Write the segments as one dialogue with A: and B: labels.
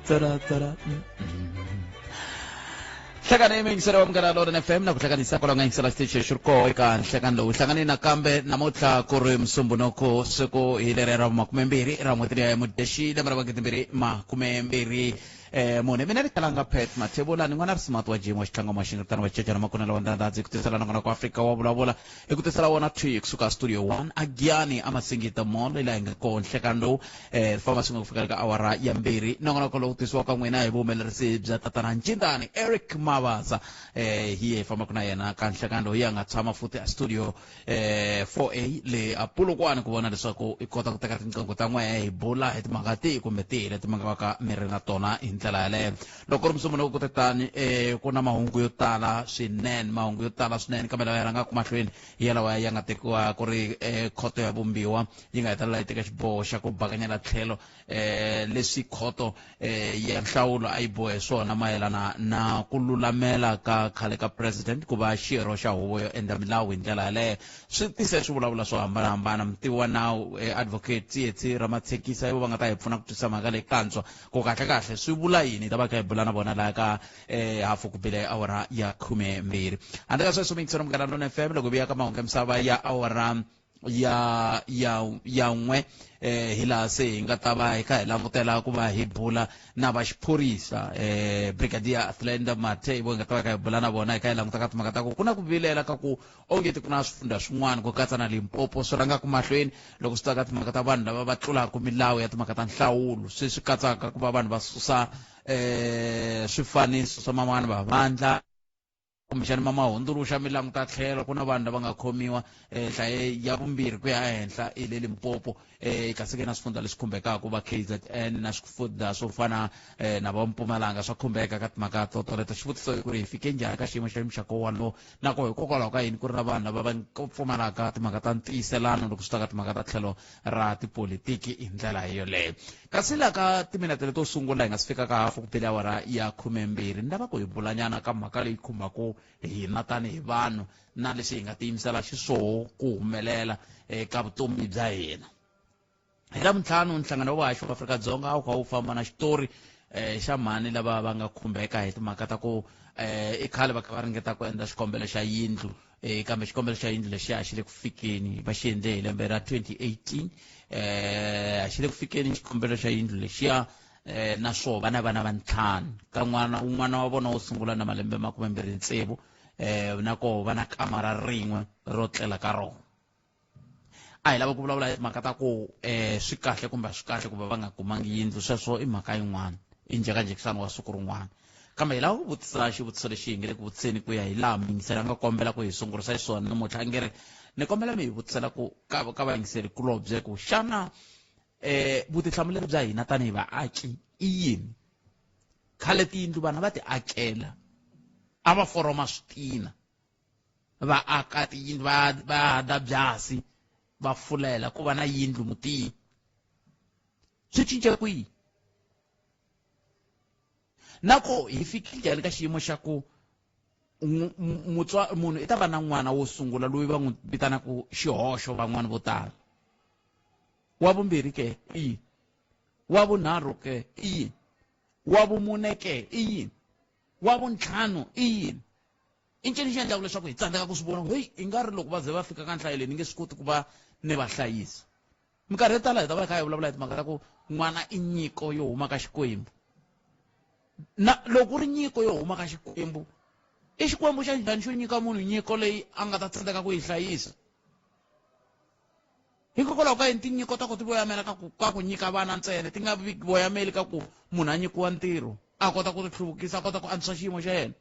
A: Tara, tara. Hlangane miyingiselo wa Munghana Lonene FM na ku hlanganisa kwalaho nga yingisela xitichi xi ri koho eka nhlekani lowu hlangane nakambe namuntlha ku ri musumbunuku siku hi leri ra makumembirhi ra n'hweti liya ya mudyaxi lembe ra magidimbirhi makumembirhi mune. Mina ni kalanga Pat Mathebula ni n'wana ri smart wa Jim wa xitlanga wa xingritano wa xicecana makuna lawa ndandadzi ku tisela nongonoko wa Afrika wa vulavula hi ku tisela wona thwi kusuka studio 1 agiyani amasingita mall laha hi nga koho nhlekani lowu famba swin'we ku fika ka awara ya 2. Nongonoko lowu tisiwaka n'wina hi vuhumelerisi bya tatana Ncindani Eric Mavaza, hi ye hi fambaka na yena ka nhlekani lowu, ya nga tshama futhi a studio 4A le a Polokwane ku vona leswaku i kota ku teka tinqingho ta n'wehe hi bula hi timhaka tihi kumbe tihi leti mi nga va ka mi ri na tona hi ndlela yaleyo. Loko ku ri musumbunuko ku tetani, ku na mahungu yo tala swinene, mahungu yo tala swinene, kambe lawa ya rhangaka mahlweni hi yalawa ya nga tekiwa ku ri khoto ya vumbiwa yi nga hetelela yi teka xiboho xa ku bakanyela tlhelo leswi khoto ya nhlawulo a yi bohe swona mayelana na ku lulamela ka khale ka president ku va xirho xa huvo yo endla milawu hi ndlela yaleyo. Swi tise swivulavula swo hambanahambana. Mutivi wa nawu advocate Tsietsi Ramatshekisa ivo va nga ta hi pfuna ku twisisa mhaka leyi kantswa ku kahle-kahle swi vula yini. Hi ta va kha hi bula na vona laha ka hafu ku bile awara ya 12. Handle ka sweswo, miyingiselo Munghana Lonene FM loko hi vuya ka mahungu ya misava ya awara ya ya ya n'we, hi laha se hi nga ta va hi kha hi langutela ku va hi bula na va xiphorisa, Brigadier Athlenda Mathe, vo hi nga ta va hi kha hi bula na vona, hi kha hi languta ka timhaka ta ku ku na ku vilela ka ku onge ti ku na swifundha swin'wana ku katsa na Limpopo swi rhangaka mahlweni loko swi ta ka timhaka ta vanhu lava va tlulaka milawu ya timhaka ta nhlawulo, sweswi katsaka ku va vanhu va susa swifaniso swa man'wana va vandla kumbexana ma mahundzuluxa mi languta tlhelo. Ku na vanhu lava nga khomiwa, nhlayo ya vumbirhi ku ya ehenhla i le Limpopo, kasi ke na swifundza leswi khumbekaka va KZN na swifundza swo fana na va Mpumalanga swa khumbeka ka timhaka to toleto. Xivutiso i ku ri hi fike njhani ka xiyimo xa muxaka walowo, na ku hikokwalaho ka yini ku ri na vanhu lava va pfumalaka timhaka ta ntiyiselano loko swi ta ka timhaka ta tlhelo ra tipolitiki hi ndlela yoleyo. Kasi laha ka timinete leto sungula hi nga si fika ka hafu ku bile awara ya 12, ni lava ku hi bulanyana ka mhaka leyi khumbaka hina tanihi vanhu na leswi hi nga tiyimisela xiswoho ku humelela eka vutomi bya hina. Hi Lavuntlhanu, nhlangano wa vahaxi wa Afrika-Dzonga a wu kha wu famba na xitori xa mhani lava va nga khumbeka hi timhaka ta ku i khale va kha va ringeta ku endla xikombelo xa yindlu, kambe xikombelo xa yindlu lexiya a xi le ku fikeni. Va xi endle hi lembe ra 2018, a xi le ku fikeni xikombelo xa yindlu lexiya, naswona va na vana va ntlhanu ka n'wana un'wana wa vona wo sungula na malembe ma 26, na koho va na kamara rin'we ro tlela ka rona. A hi lava ku vulavula hi timhaka ta ku swi kahle kumbe a swi kahle ku va va nga kumangi yindlu, sweswo i mhaka yin'wana, i njhekanjhekisano wa siku rin'wana, kambe hi lava ku vutisa xivutiso lexi hi nge le ku vutiseni ku ya hi laha muyingiseri a nga kombela ku hi sungurisa xiswona namuntlha. A nge ri ni kombela mi hi vutisela ku ka vayingiseri kulobye ku xana vutihlamuleri bya hina tanihi vaaki i yini? Khale tiyindlu vanhu va ti akela, a va foroma switina, va aka tiyindlu, va hada byasi, va fulela ku va na yindlu mutini. Swi cince kwihi? Na ku hi fikile njhani ka xiyimo xa ku munhu i ta va na n'wana wo sungula loyi va n'wi vitanaka xihoxo van'wana vo tala, wa vumbirhi ke i yini, wa vunharhu ke i yini, wa vumune ke i yini, wa vuntlhanu i yini? I ncini xi endlaka leswaku hi tsandzeka ku swi vona heyi i nga ri loko va ze va fika ka nhlayo leyi ni nge swi koti ku va ni va hlayisa? Minkarhi yo tala hi ta va hi kha hi vulavula hi timhaka ta ku n'wana i nyiko yo huma ka Xikwembu, na loko ku ri nyiko yo huma ka Xikwembu, i Xikwembu xa njhani xo nyika munhu nyiko leyi a nga ta tsandzeka ku yi hlayisa? Hikokwalaho ka yini tinyiko ta ku ti voyamela ka ku nyika vana ntsena, ti nga voyameli ka ku munhu a nyikiwa ntirho a kota ku tihluvukisa, a kota ku antswisa xiyimo xa yena?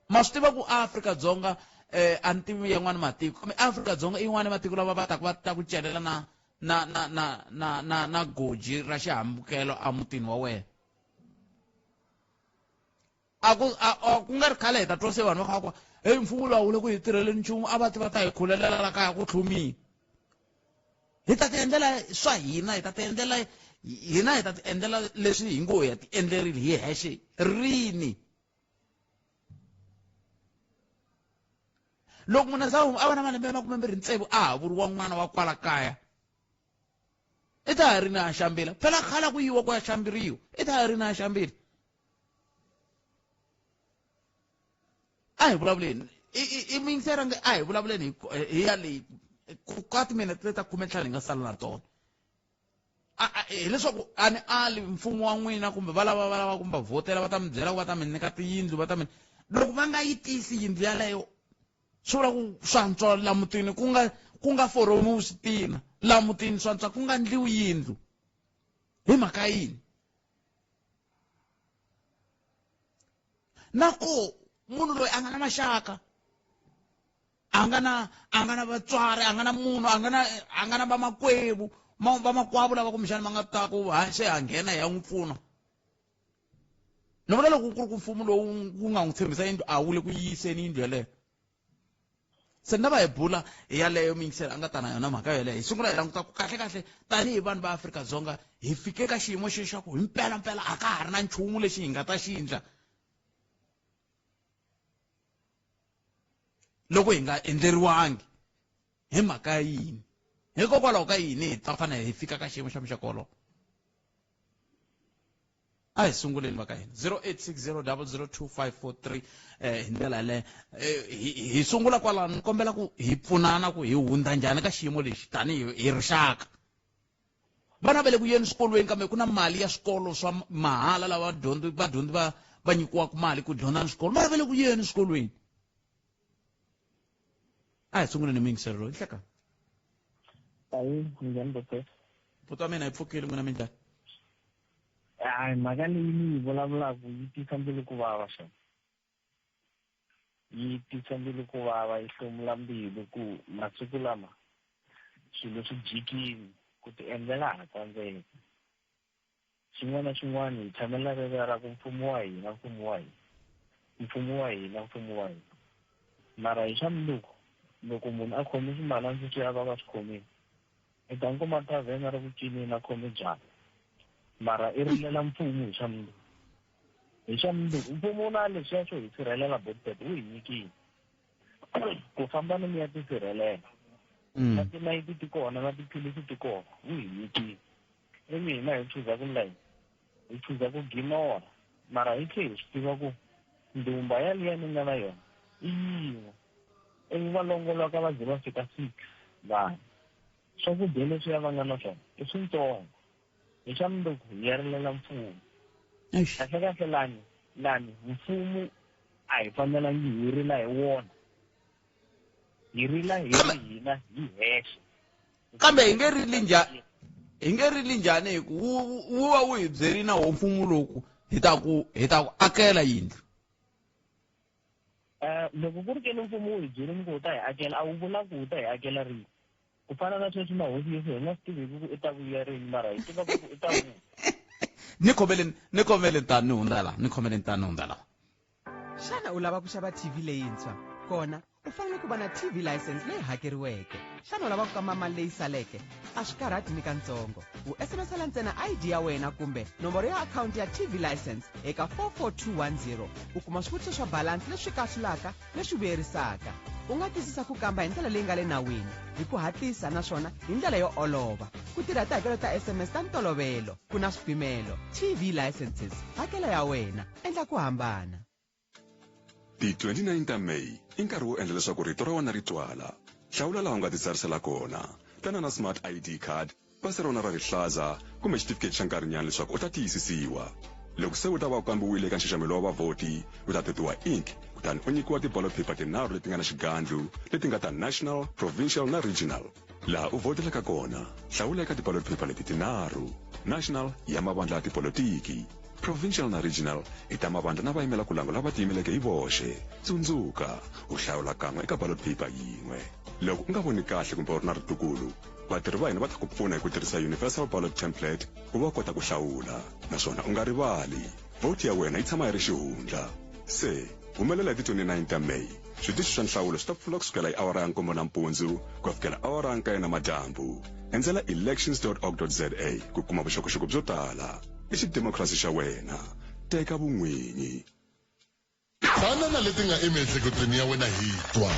A: Ma swi tiva ku Afrika-Dzonga, a ni tivi yan'wana matiko, kambe Afrika-Dzonga i yin'wana ya matiko lava va taka va ta ku celela na na na na na na na goji ra xihambukelo emutini wa wena. A ku a ku nga ri khale hi ta twa se vanhu va kha va ku heyi mfumo lowu a wu le ku hi tirheleni nchumu, a va ti va ta hi khulelela la kaya ku tlhumile. Hi ta ti endlela swa hina, hi ta ti endlela hina, hi ta ti endlela leswi hi ngo hi ya ti endlerile hi hexe rini. Loko munhu a za a va na malembe ya 26 a ha vuriwa n'wana wa kwala kaya, I ta ha ri na xambila phela khala ku yiwa ku ya xambiriwa i ta ha ri na xambila. A hi vulavuleni i miyingisera nge a hi vulavuleni hi ya leyi ka timinete leti ta 15 hi nga sala na tona. Hileswaku a ni ali mfumo wa n'wina kumbe va lava va lava kumbe vhotela va ta mi byela ku va ta mi nyika tiyindlu va ta mi loko va nga yi tisi yindlu yaleyo swi vula ku swantswa la mutini ku nga foromiwi switina la mutini swantswa ku nga ndliwi yindlu hi mhaka yini. Na ku munhu loyi a nga na maxaka a nga na vatswari a nga na munhu a nga na vamakwevu vamakwavo lava kumbexana va nga ta ku se ha nghena hi ya n'wi pfuna. Ni vona loko ku ri ku mfumo lowu wu nga n'wi tshembisa yindlu a wu le ku yiseni yindlu yeleyo. Se ni va hi bula hi yaleyo miyingiselo a nga ta na yona mhaka yeleyo. Hi sungula hi languta ku kahle kahle tanihi vanhu va Afrika-Dzonga hi fike ka xiyimo xo xa ku hi mpela mpela a ka ha ri na nchumu lexi hi nga ta xi endla loko hi nga endleriwangi hi mhaka ya yini, hikokwalaho ka yini hi ta fanele hi fika ka xiyimo xa muxaka wolowo. A hi sunguleni va ka hina 0860002543 hi ndlela yaleyo hi sungula kwalano. Ni kombela ku hi pfunana ku hi hundza njhani ka xiyimo lexi tanihi hi rixaka. Vana va le ku yeni swikolweni kambe ku na mali ya swikolo swa mahala lava vadyondzi va nyikiwaka mali ku dyondza na swikolo, mara va le ku yeni swikolweni. A hi sunguleni miyingiselo loyi hleka.
B: Ayi, minjhani buti?
A: Buti wa mina hi pfukile, n'wina minjhani?
B: Hayi, mhaka leyi ni yi vulavulaka yi tisa mbilu ku vava xana. Yi tisa mbilu ku vava, yi hlomula mbilu ku masiku lama swilo swi jikile ku ti endlela ha tsandzeka. Xin'wana na xin'wana hi tshamela rero ra ku mfumo wa hina, mfumo wa hina, mfumo wa hina, mfumo wa hina. Mara hi xa mundzuku loko munhu a khome swimalansi swi ya va va swi khomile, i ta n'wi kuma tavhena ra ku cineni a khome byala, mara i rilela mfumo hi xa mundzuku. Hi xa mundzuku mfumo wu na leswiya swo hi sirhelela botbet wu hi nyikile ku famba ni mi ya tisirhelela na tinayiti ti kona na tiphilisi ti kona wu hi nyikile. Ivi hina hi chuza ku layini, hi chuza ku ginora, mara hi tlhe hi swi tiva ku ndumba yaliya ni nga na yona i yin'we. Ivi va longoloka va ze va fika 6 vanhu. Swakudya leswiya va nga na swona i swintsongo. Hi xa mundzuku hi ya rilela mfumo. Kahle kahle lani lani mfumo a hi fanelangi hi rila hi wona. Hi rila hi ri hina hi hexe.
A: Kambe hi nge rili njhani? Hi nge rili njhani hi ku wu va wu hi byerile na wo mfumo loku hi ta ku akela yindlu?
B: Loko ku ri ke ni mfumo wu hi byerile ku wu ta hi akela, a wu vula ku wu ta hi akela rini? Ku fana na sweswi mahosi Yesu hi nga swi tiviki ku i ta vuya rini, mara hi tiva ku i ta vuya.
A: Ni khomeleni tani ni hundza la, ni khomeleni tani ni hundza la.
C: Xana u lava ku xava TV leyintshwa? Kona u fanele ku va na TV license leyi hakeriweke. Xana u lava ku kamba mali leyi saleke? A swi karhati ni katsongo. U SMS-ela ntsena ID ya wena kumbe nomboro ya akhawunti ya TV license eka 44210 u kuma swivutiso swa balansi leswi kahlulaka leswi vuyerisaka. U nga twisisa ku kamba hi ndlela leyi nga le nawini, hi ku hatlisa naswona hi ndlela yo olova. Ku tirha tihakelo ta SMS ta ntolovelo, ku na swipimelo. TV licenses, hakela ya wena, endla ku hambana.
D: Ti 29 ta May i nkarhi wo endla leswaku rito ra wena ri twala. Hlawula laha u nga titsarisela kona. Tana na Smart ID card, pasi ra wena ra rihlaza kumbe xitifiketi xa nkarhinyana leswaku u ta tiyisisiwa. Loko se u ta va u kambiwile eka nxaxamelo wa vavhoti, u ta totiwa ink kutani u nyikiwa ti-ballot paper tinharhu leti nga na xigandlu leti nga ta national, provincial na regional. Laha u vhotelaka kona, hlawula eka ti-ballot paper leti tinharhu. National ya mavandla ya tipolotiki, provincial na regional i ta mavandla na vayimela ku langu lava tiyimeleke hi voxe. Tsundzuka, u hlawula kan'we eka ballot paper yin'we. Loko u nga voni kahle kumbe u ri na ritukulu, vatirhi va hina va ta ku pfuna hi ku tirhisa Universal Ballot Template ku va u kota ku hlawula. Naswona u nga rivali, vote ya wena yi tshama yi ri xihundla. Se, humelela hi ti 29 ta May. Switichi swa nhlawulo swi ta pfula kusukela hi awara ya 7 nampundzu ku ya fikela awara ya 9 namadyambu. Endzela elections.org.za ku kuma vuxokoxoko byo tala. I xidemokirasi xa wena. Teka vun'winyi.
E: Tana na leti nga emiehleketweni ya wena hi twa.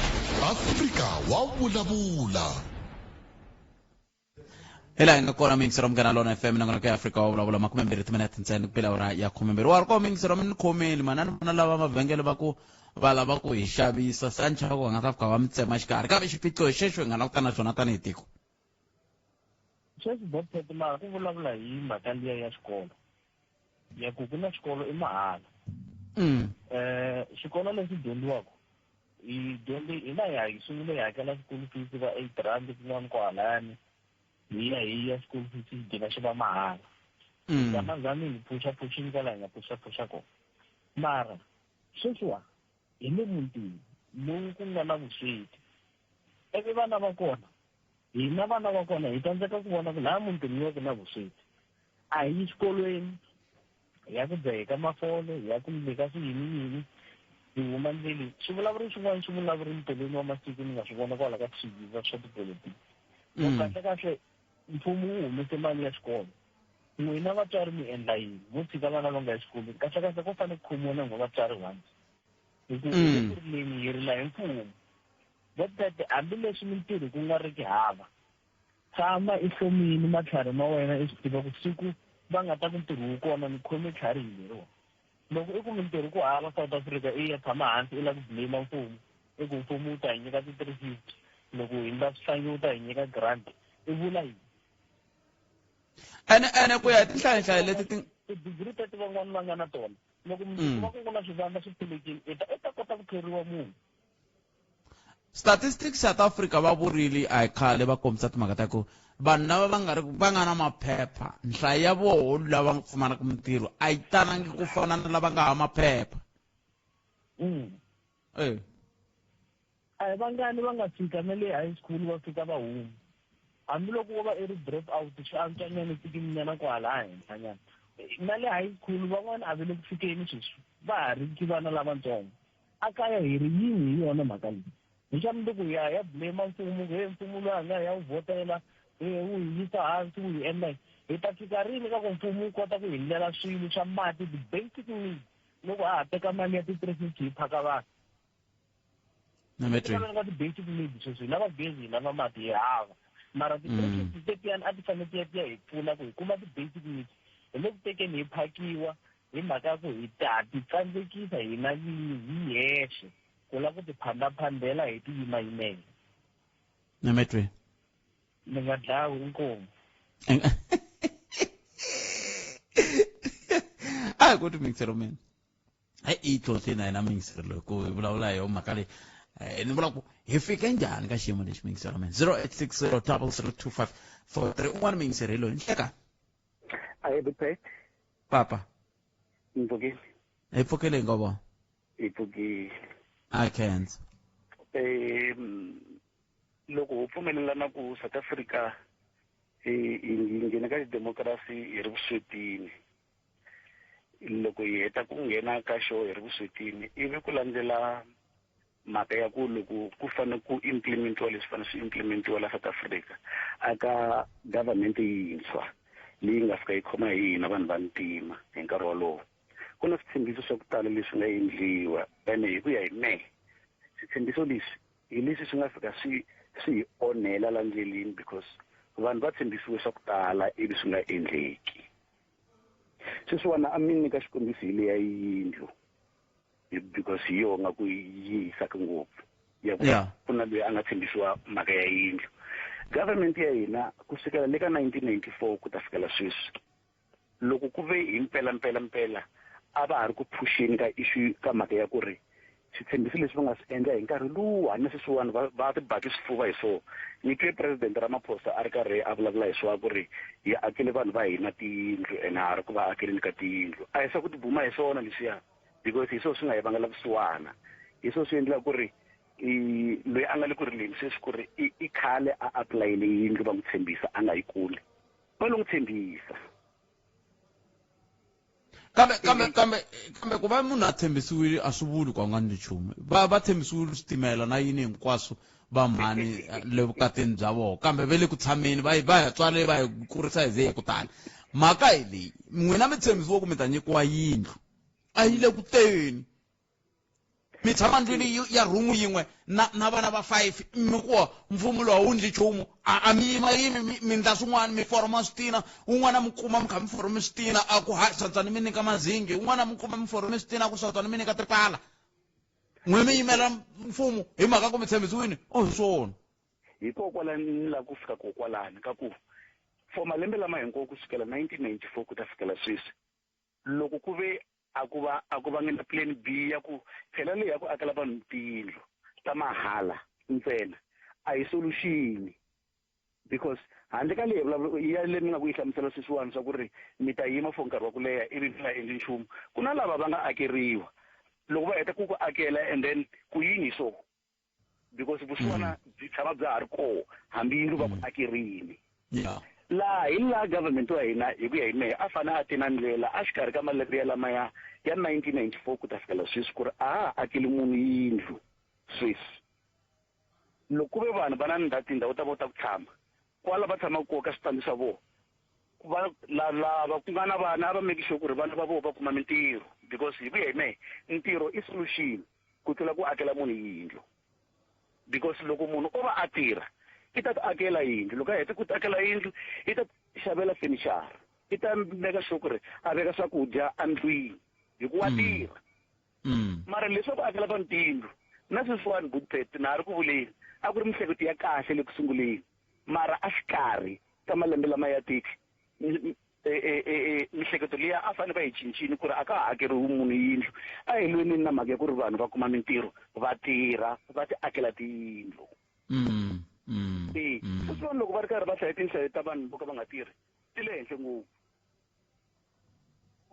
E: Afrika wa vulavula.
A: Hi laha hi nga kona miyingisero Munghana Lona FM nongonoko ya Afrika wa vulavula 20 timinete ntsena ku bela awara ya 12. Wa ri kona miyingisero mi ni khomeli mani a ni vona lava mavhengele va ku va lava ku hi xavisa se a ni chava ku va nga ta fika va mi tsema xikarhi kambe xiphiqo hi xexo hi nga langutana na xona tanihi tiko.
B: Sweswi Bobcat mara ku vulavula hi mhaka liya ya xikolo ya ku ku na xikolo i mahala. Xikolo lexi dyondziwaka hi dyondze hina hi hi sungule hi hakela school fees va R8 kun'wana kwahalani hi ya hi ya school fees xi gcina xi va mahala. Zamazami hi phusha phushini kwala hi nga phusha phusha kona. Mara sweswiwa hi le mutini lowu ku nga na vusweti ivi vana va kona hina vana va kona hi tsandzeka ku vona ku laha mutini luwa ku na vusweti a hi yi xikolweni hi ya ku dzaheka mafole hi ya ku nyika swiyini yini hi huma ndleleni xivulavuri xin'wana xi vulavuri nteleni wa masiku ni nga swi vona kwala ka TV swa tipolotiki kahle kahle mfumo wu humese mali ya xikolo n'wina vatswari mi endla yini mo tshika vana va nga yi xikolweni kahle kahle ko fanele ku khomiwa na n'we vatswari once hi ku ku rileni hi rila hi mfumo Bobcat hambileswi mintirho ku nga riki hava tshama i hlomile matlhari ma wena i swi tiva ku siku va nga ta ku ntirho wu kona ni khome tlhari hi leriwa loko i ku mintirho ku hava South Africa i ya tshama hansi i lava ku blame mfumo i ku mfumo wu ta hi nyika ti-350 loko hi ndla swihlangi wu ta hi nyika grant i vula yini
A: ene ene ku ya hi tinhlayohlayo leti ti
B: tidigiri teti van'wana va nga na tona loko mundzuku va ku ku na swivandla swi pfulekile i ta i ta kota ku thoriwa munhu
A: Statistics South Africa va vurile a hi khale va kombisa timhaka ta ku vanhu lava va nga ri va nga na maphepha nhlayo ya voho lava pfumalaka mintirho a yi talangi ku fana na lava nga hava maphepha.
B: A hi vangani va nga fika na le high school va fika va huma hambiloko wo va i ri drop out swi antswanyana tsikiminyana kwala henhlanyana na le high school van'wana a va le ku fikeni sweswi va ha ri ki vana lavatsongo a kaya hi ri yini hi yona mhaka leyi hi xa mundzuku hi ya hi ya blame mfumo ku he mfumo loyi a nga hi ya wu vhotela he wu hi yisa hansi wu hi endla hi ta fika rini ka ku mfumo wu kota ku hi ndlela swilo swa mati ti-basic needs loko a ha teka mali ya ti-350 hi phaka vanhu ka ti-basic needs sweswi hi lava gezi hi lava mati hi hava mara ti-350 tetiyani a ti fanele ti ya ti ya hi pfuna ku hi kuma ti-basic needs hi le ku tekeni hi phakiwa hi mhaka ya ku hi ta ti tsandzekisa hina vinyi hi hexe ku lava ku ti phandaphandela hi ti yimayimela.
A: Nametwe.
B: Ni nga dlawi inkomu.
A: A hi koti mixero mina. Hi i tlhontlhe na yena mixero loyi ku hi vulavula hi yo mhaka leyi. Ni vula ku hi fike njhani ka xiyimo lexi mixero mina 0860 002543 un'wana mixero hi loyi nhleka.
F: Ahe Big
A: Papa.
F: Ni pfukile.
A: Hi pfukile hi nga vona.
F: Hi pfukile.
A: I can't.
F: Loko ho pfumelelana ku South Africa hi nghene ka democracy hi ri vuswetini. Loko hi heta ku nghena ka xo hi ri vuswetini ivi ku landzela mhaka ya ku loko ku fanele ku implementiwa leswi fanele swi implementiwa la South Africa aka government yintshwa leyi nga fika yi khoma hi hina vanhu va ntima hi nkarhi wolowo ku na switshembiso swa ku tala leswi nga endliwa ene hi ku ya hi mehe switshembiso leswi hi leswi swi nga fika swi swi hi onhela la ndleleni because vanhu va tshembisiwe swa ku tala ivi swi nga endleki sweswiwani a mi nyika xikombiso hi leya yindlu because hi yona nga ku yi hisaka ngopfu ya ku ku na loyi a nga tshembisiwa mhaka ya yindlu government ya hina ku sukela le ka 1994 ku ta fikela sweswi loko ku ve hi mpela mpela mpela a va ha ri ku phuxeni ka issue ka mhaka ya ku ri switshembiso leswi va nga swi endla hi nkarhi luwa na sweswiwani va ti baki swifuva hi swona ni twe president Ramaphosa a ri karhi a vulavula hi swona ku ri hi akele vanhu va hina tiyindlu ene ha ri ku va akeleni ka tiyindlu a hi swa ku tibuma hi swona leswiya because hi swona swi nga hi vangela vusiwana hi swona swi endlaka ku ri loyi a nga le ku rileni sweswi ku ri i khale a apulayele yindlu va n'wi tshembisa a nga yi kuli va lo n'wi tshembisa
A: kambe kambe kambe kambe ku va munhu a tshembisiwile a swi vuli ku a nga ni nchumu va va tshembisiwile switimela na yini hinkwaswo va mhani le vukatini bya vona kambe ve le ku tshameni va va hi tswale va hi kurisa hi ze hi ku tani mhaka hi leyi n'wina mi tshembisiwe ku mi ta nyikiwa yindlu a yi le ku teni. Mi tshama ndlwini ya rhumu yin'we na na vana va 5, mi ku mfumo lowu a wu ndli nchumu. A mi yima yimi mi ndla swin'wana, mi foroma switina. Un'wana mi kuma mi kha mi forome switina, a ku ha swatswani mi nyika mazingi. Un'wana mi kuma mi forome switina, a ku swatswani mi nyika tipala. N'we mi yimela mfumo hi mhaka ku mi tshembisiwini. O hi swona.
F: Hikokwalaho ni lava ku fika kokwalani ka ku for malembe lama hinkwawo ku sukela 1994 ku ta fikela sweswi, loko ku ve a ku va a ku vangi na plan B ya ku phela leyi ya ku akela vanhu tiyindlu ta mahala ntsena a hi solution, because handle ka leyi vulavula ya le mi nga ku yi hlamusela sweswiwani swa ku ri mi ta yima for nkarhi wa ku leha ivi mi nga endli nchumu, ku na lava va nga akeriwa loko va heta ku ku akela and then ku yini so, because vusiwana byi tshama bya ha ri koho hambi yindlu va ku akerini. Laha hi laha government wa hina hi ku ya hi mehe a fanele a ti na ndlela a xikarhi ka malembe ya lama ya 1994 ku ta fikela sweswi ku ri a ha akeli munhu yindlu sweswi. Loko ku ve vanhu va na tindhawu ta vona ta ku tshama kwala va tshamaka kona ka switandi swa vona, va lava ku nga na vana a va make sure ku ri vana va vona va kuma mintirho, because hi ku ya hi mehe ntirho i solution ku tlula ku akela munhu yindlu, because loko munhu o va a tirha i ta ti akela yindlu, loko a hete ku ti akela yindlu i ta xavela furniture, i ta meka sure ku ri a veka swakudya endlwini hi ku wa tirha. Mara leswaku akela vanhu tiyindlu na sweswiwani Goodpet na ha ri ku vuleni a ku ri mihleketo ya kahle le ku sunguleni, mara a xikarhi ka malembe lama ya 30 mihleketo liya a fanele va yi cincile ku ri a ka ha hakeriwi munhu yindlu. A hi lweni na mhaka ya ku ri vanhu va kuma mintirho va tirha va ti akela tiyindlu. Sweswiwani loko va ri karhi va hlaya tinhlayo ta vanhu vo ka va nga tirhi ti le henhla ngopfu.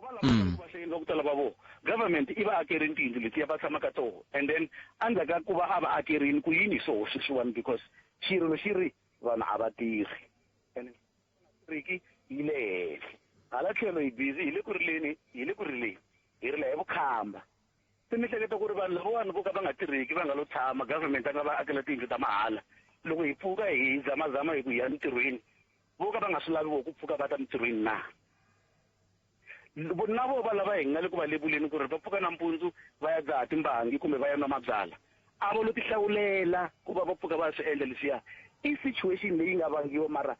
F: Va lava va hlayeni va ku tala va vona government i va akerini tiyindlu letiya va tshama ka toho, and then endzhaku ka ku va a va akerini ku yini swoho sweswiwani, because xirilo xi ri vanhu a va tirhi and riki yi le henhla. Hala tlhelo hi busy hi le ku rileni, hi le ku rileni hi rila hi vukhamba. Se mi hleketa ku ri vanhu lavawani vo ka va nga tirheki va nga lo tshama, government a nga va akela tiyindlu ta mahala, loko hi pfuka hi zamazama hi ku hi ya mintirhweni, vo ka va nga swi lavi vo ku pfuka va ta mintirhweni na? Na vo va lava hi nga le ku va levuleni ku ri va pfuka nampundzu va ya dzaha timbangi kumbe va ya nwa mabyala, a va lo ti hlawulela ku va va pfuka va ya swi endla leswiya. I situation leyi nga vangiwa, mara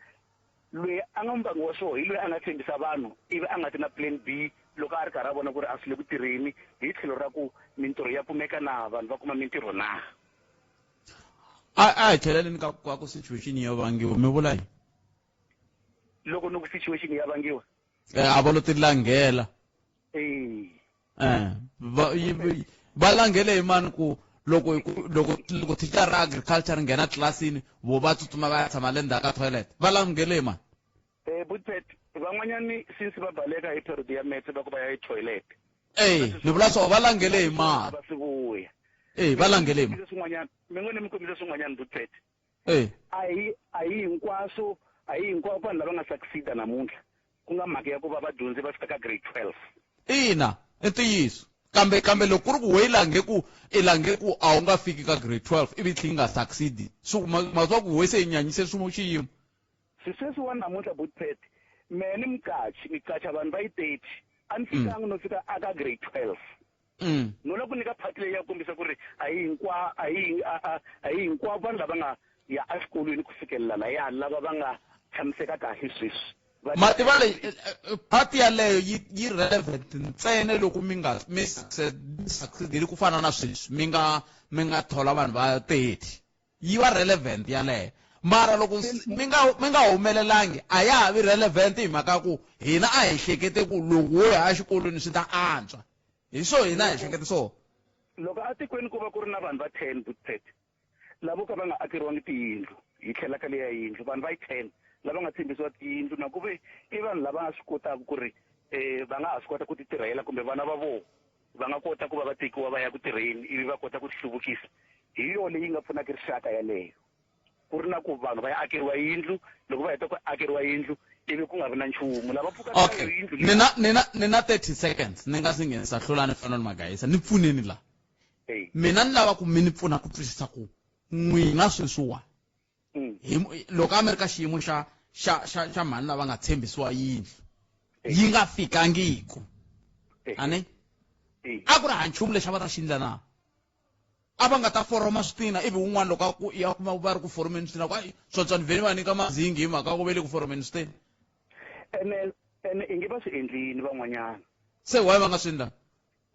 F: loyi a nga muvangi wa swona hi loyi a nga tshembisa vanhu ivi a nga ti na plan B loko a ri karhi a vona ku ri a swi le ku tirheni hi tlhelo ra ku mintirho ya kumeka na vanhu va kuma mintirho na.
A: A hi tlheleleni ka ku situation ya vangiwa, mi vula yini?
F: Loko ni ku situation ya vangiwa?
A: A va lo ti langhela. Va langhele hi mani ku loko loko loko teacher ra agriculture ri nghena tlilasini vo va tsutsuma va ya tshama le ndzhaku ka toilet, va langhele hi mani?
F: Butpet van'wanyani since va baleka hi period ya metse va ku va ya hi toilet.
A: Ni vula swo va langhele hi mani?
F: Va swi vuya.
A: Va langhele hi mani?
F: Swin'wanyana mi ngo ni mi kombisa swin'wanyana Butpet. A hi hinkwaswo, a hi hinkwavo vanhu lava nga succeed namuntlha ku nga mhaka ya ku va vadyondzi va fika ka grade 12.
A: Ina, i ntiyiso. Kambe loko ku ri ku we i lange ku a wu nga fiki ka grade 12 ivi tlhe yi nga succeed, swi ma swa ku we se yi nyanyise swimo xiyimo.
F: Sweswiwani namuntlha Butpet, mehe ni muqachi, ni qacha vanhu va yi 30, a ni fikangi no fika aka grade 12. No la ku nyika part leyi ya kombisa ku ri a hi hinkwa, a hi, a, a, a hi hinkwavo vanhu lava nga ya exikolweni ku fikelela laya lava va nga tshamiseka kahle sweswi.
A: Mativa leyi, part yaleyo yi relevant ntsena loko mi nga mi succeed ku fana na sweswi, mi nga thola vanhu va 30. Yi va relevant yaleyo. Mara loko mi nga humelelangi a ya ha vi relevant hi mhaka ku hina a hi hlekete ku loko wo ya exikolweni swi ta antswa. Hi swo hina hi hlekete so.
F: Loko atikweni ku va ku ri na vanhu va 10 Butpet lavo ka va nga akeriwangi tiyindlu, hi tlhela ka leya yindlu vanhu va yi 10 lava nga tshembisiwa tiyindlu, na ku ve i vanhu lava nga swi kotaka ku ri va nga ha swi kota ku ti tirhela kumbe vana va vona va nga kota ku va va tekiwa va ya ku tirheni ivi va kota ku ti hluvukisa. Hi yona leyi nga pfunaka rixaka yaleyo. Ku ri na ku vanhu va ya akeriwa yindlu, loko va heta ku akeriwa yindlu ivi ku nga vi na nchumu lava pfukaka yindlu
A: Ni na 30 seconds ni nga si nghenisa Hlulani Fanuel Magayisa, ni pfuneni la. Mina ni lava ku mi ni pfuna ku twisisa ku n'wina sweswiwa loko a mi ri ka xiyimo xa mhani lava nga tshembisiwa yindlu yi nga fikangiku, a ni a ku ri ha nchumu lexi a va ta xi endla na? A va nga ta foroma switina ivi wun'wana loko a ku ya kuma va ri ku foromeni switina ku ayi swontswani vheni va nyika mazingi hi mhaka ku ve le ku foromeni switina.
F: Ene ene inge va swi endlini van'wanyana.
A: Se why va nga swi endlanga?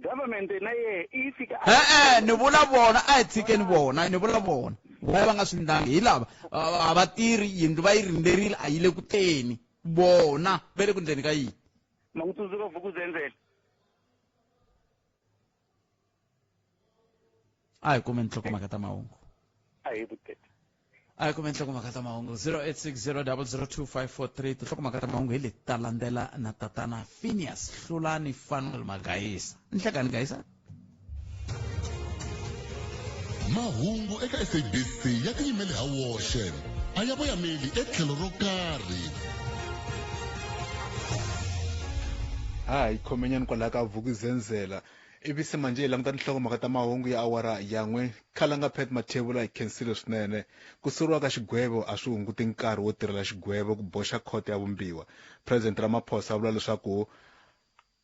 F: Government na yehe i fika
A: E-e ni vula vona a hi tshikeni vona ni vula vona why va nga swi endlangi hi lava a va tirhi yindlu va yi rindzerile a yi le ku teni vona va le ku ndleni ka yini.
F: Ma n'wi tsundzuka Vuk'uzenzele?
A: A hi kume nhlokomhaka ta mahungu.
F: A hi vutete.
A: A hi kume nhlokomhaka ta mahungu 0860002543 tinhlokomhaka ta mahungu hi leti ta landzela na tatana Phineas Hlulani Fanuel Magayisa. Nhlekani Gayisa.
E: Mahungu eka SABC ya tiyimele ha woxe a ya voyameli etlhelo ro karhi.
G: Ha hi khomenyani kwalaha ka Vuk'uzenzela Ivi se manjhe hi languta tinhlokomhaka ta mahungu ya awara ya n'we. Khalanga Pat Mathebula hi khensile swinene. Ku suriwa ka xigwevo a swi hunguti nkarhi wo tirhela xigwevo, ku boxa khoto ya vumbiwa. President Ramaphosa a vula leswaku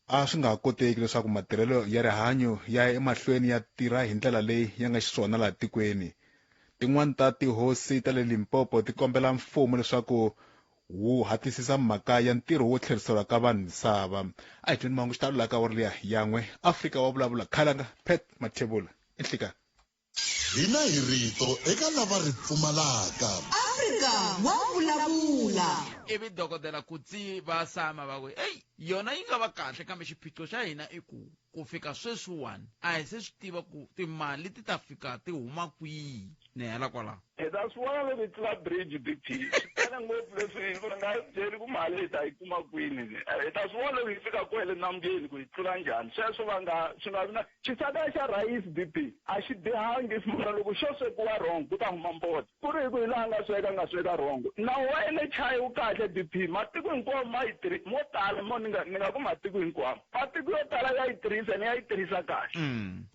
G: a swi nga ha koteki leswaku matirhelo ya rihanyo ya ya emahlweni ya tirha hi ndlela leyi ya nga xiswona laha tikweni. Tin'wana ta tihosi ta le Limpopo ti kombela mfumo leswaku wu hatlisisa mhaka ya ntirho wo tlheriseriwa ka vanhu misava. A hi tweni mahungu xitalo laha ka awara liya ya n'we. Afrika wa vulavula Khalanga Pat Mathebula i nhlikani.
E: Hina hi rito eka lava ri pfumalaka.
H: Afrika wa vulavula.
A: Ivi Dokodela Coetzee va sama va ku, Eyi, yona yi nga va kahle, kambe xiphiqo xa hina i ku, ku fika sweswiwani a hi se swi tiva ku timali ti ta fika ti huma kwihi. Ni hela kwalaho.
I: Hi ta swi vona loko hi tlula bridge Big T. Swi tele ngopfu leswi ri nga byeli ku mali hi ta yi kuma kwini. Hi ta swi vona loko hi fika kwele nambyeni ku hi tlula njhani. Sweswo va nga swi nga vi na xisaka xa rhayisi BP a xi bihangi mara loko xo swekiwa wrong ku ta huma mbodza. Ku ri hi ku hi laha nga sweka a nga sweka wrong. Nawu wa NHI wu kahle BP matiko hinkwawo ma yi tirhi mo tala mo ni nga ni nga ku matiko hinkwawo. Matiko yo tala ya yi tirhisa ene ya yi tirhisa kahle.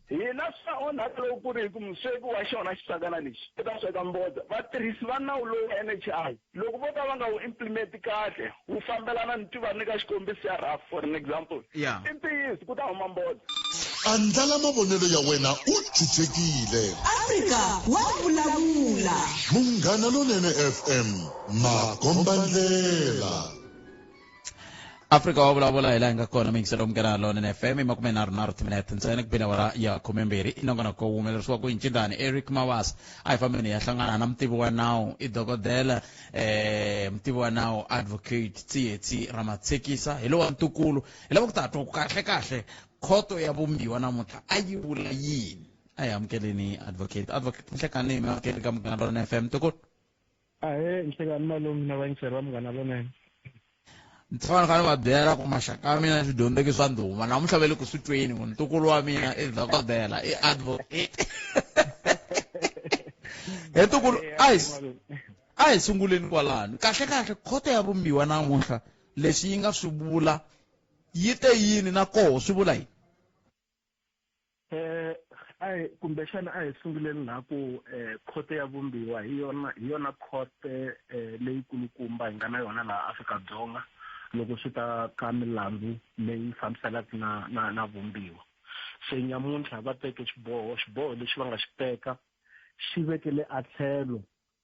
I: Hina swa onhaka loko ku ri hi ku musweki wa xona xisakana lexi u ta sweka mbodza. Vatirhisi va nawu lowu wa NHI loko vo ka va nga wu implement kahle wu fambelana ni tiva nyika xikombiso xa rough for an example. I ntiyiso ku ta huma mbodza.
E: Andlala mavonelo ya wena u chuchekile.
H: Afrika wa vulavula.
E: Munghana Lonene FM, makombandlela.
A: Afrika wa vulavula hi laha hi nga kona miyingiselo munghana lonene FM i makumenharhunharhu timinete ntsena ku bile awara ya khumembirhi i nongonoko wu humelerisiwa ku incindani Eric Mawasa a hi fambeni hi ya hlangana na mutivi wa nawu i dokodela eh mutivi wa nawu advocate Tsietsi Ramatshekisa hi lowa ntukulu hi lava ku ta twa ku kahle kahle khoto ya vumbiwa namuntlha a yi vula yini a hi amukeleni advocate advocate nhlekani mi amukeli ka munghana lonene FM ntukulu
J: Ahee, nhlekani malume na vayingiseri va Munghana Lonene.
A: Ni tshama ni kha ni va byela ku maxaka ya mina swidyondzeki swa ndhuma namuntlha va le ku swi tweni ku ntukulu wa mina i dokodela i advocate he ntukulu a hi a hi sunguleni kwalano kahle kahle khoto ya vumbiwa namuntlha leswi yi nga swi vula yi te yini na koho swi vula yini
J: Eh a hi kumbexana a hi sunguleni laha ku eh khoto ya vumbiwa hi yona hi yona khote eh leyikulukumba hi nga na yona laha Afrika-Dzonga loko swi ta ka milandzu leyi fambisanaka na na na vumbiwa. Se nyamuntlha va teke xiboho, xiboho lexi va nga xi teka xi vekele a tlhelo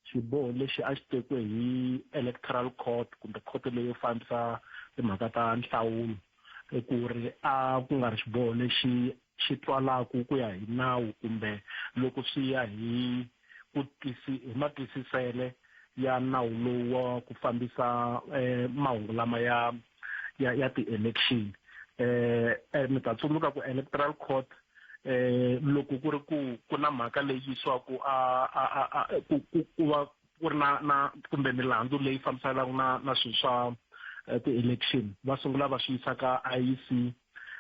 J: xiboho lexi a xi tekiwe hi electoral court kumbe khoto leyo fambisa timhaka ta nhlawulo ku ri a ku nga ri xiboho lexi xi twalaku ku ya hi nawu kumbe loko swi ya hi ku hi matwisisele ya nawu lowu wa ku fambisa eh, mahungu lama ya ya ya ti-election eh, eh mi ta tsundzuka ku electoral court eh loko ku ri ku ku na mhaka leyi yisiwaku a a a ku ku ku va ku ri na na kumbe milandzu leyi fambisanaka na na swilo swa eh, ti-election va sungula va swi yisa ka IEC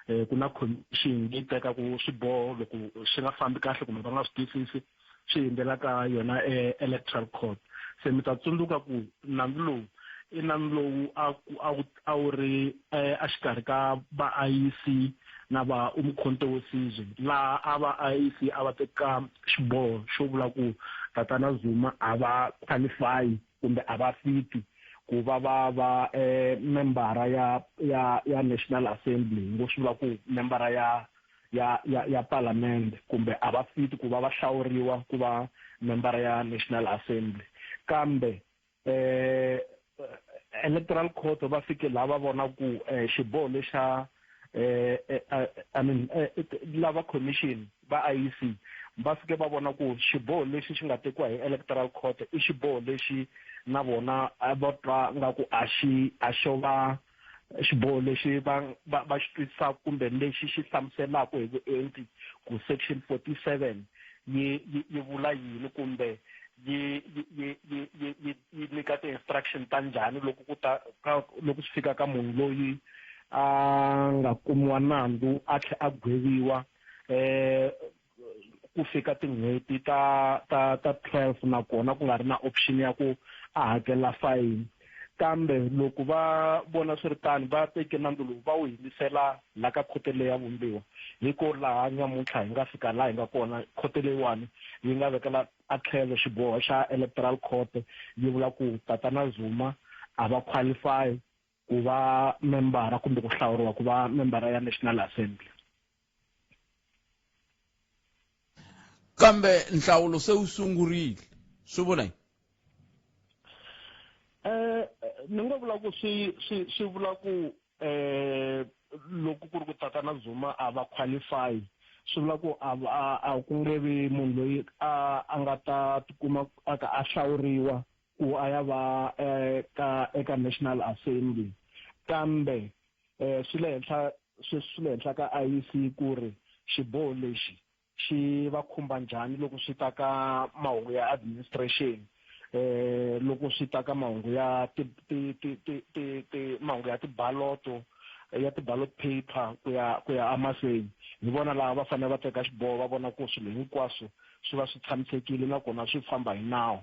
J: eh ku na commission leyi tekaka swiboho loko swi nga fambi kahle kumbe va nga swi twisisi swi hundzela ka yona e electoral court se mi ta tsundzuka ku nandzu lowu i nandzu lowu a ku a wu a wu ri exikarhi ka va IEC na va Umkhonto we Sizwe laha a va IEC a va teka xiboho xo vula ku tatana Zuma a va qualify kumbe a va fiti ku va va va membara ya ya ya National Assembly ngo swi vula ku membara ya ya ya ya palamende kumbe a va fiti ku va va hlawuriwa ku va membara ya National Assembly. Kambe Electoral Court va fike laha va vona ku xiboho lexa I mean lava commission va IEC va fike va vona ku xiboho lexi xi nga tekiwa hi Electoral Court i xiboho lexi na vona va twa nga ku a xi a xo va xiboho lexi va va va xi twisisaka kumbe lexi xi hlamuselaka hi vuenti ku section 47 yi yi yi vula yini kumbe yi yi yi yi yi yi yi nyika ti-instruction ta njhani loko ku ta ka loko swi fika ka munhu loyi a nga kumiwa nandzu a tlhe a gweviwa ku fika tin'hweti ta ta ta 12 nakona ku nga ri na option ya ku a hakela fayini. Kambe loko va vona swi ri tano, va teke nandzu lowu va wu himisela la ka khoto leyi ya vumbiwa. Hi ko laha nyamuntlha hi nga fika laha hi nga kona, khoto leyiwani yi nga vekela a tlhelo xiboho xa Electoral Court yi vula ku Tatana Zuma a va qualify ku va membara kumbe ku hlawuriwa ku va membara ya National Assembly.
A: Kambe nhlawulo se wu sungurile, swi vula yini?
J: Ni nga vula ku swi swi swi vula ku loko ku ri ku Tatana Zuma a va qualify, swi vula ku a a ku nge vi munhu loyi a a nga ta tikuma a ka a hlawuriwa ku a ya va ka eka National Assembly. Kambe swi le henhla sweswi swi le henhla ka IEC ku ri xiboho lexi xi va khumba njhani loko swi ta ka mahungu ya administration, loko swi ta ka mahungu ya ti ti ti ti ti ti mahungu ya tibaloto ya ti-ballot paper ku ya ku ya emahlweni. Hi vona laha va fanele va teka xiboho va vona ku swilo hinkwaswo swi va swi tshamisekile nakona swi famba hi nawu.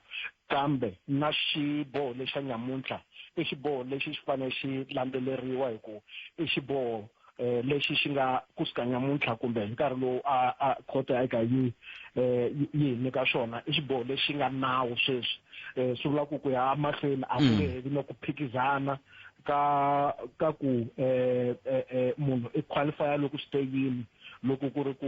J: Kambe na xiboho lexa nyamuntlha i xiboho lexi xi fanele xi landzeleriwa hi ku i xiboho lexi xi nga kusuka nyamuntlha kumbe hi nkarhi lowu a a khoto ya eka yi yi hi nyika xona, i xiboho lexi nga nawu sweswi. Swi vula ku ku ya emahlweni a ku nge he vi na ku phikizana ka ka ku munhu i qualify loko swi te yini loko ku ri ku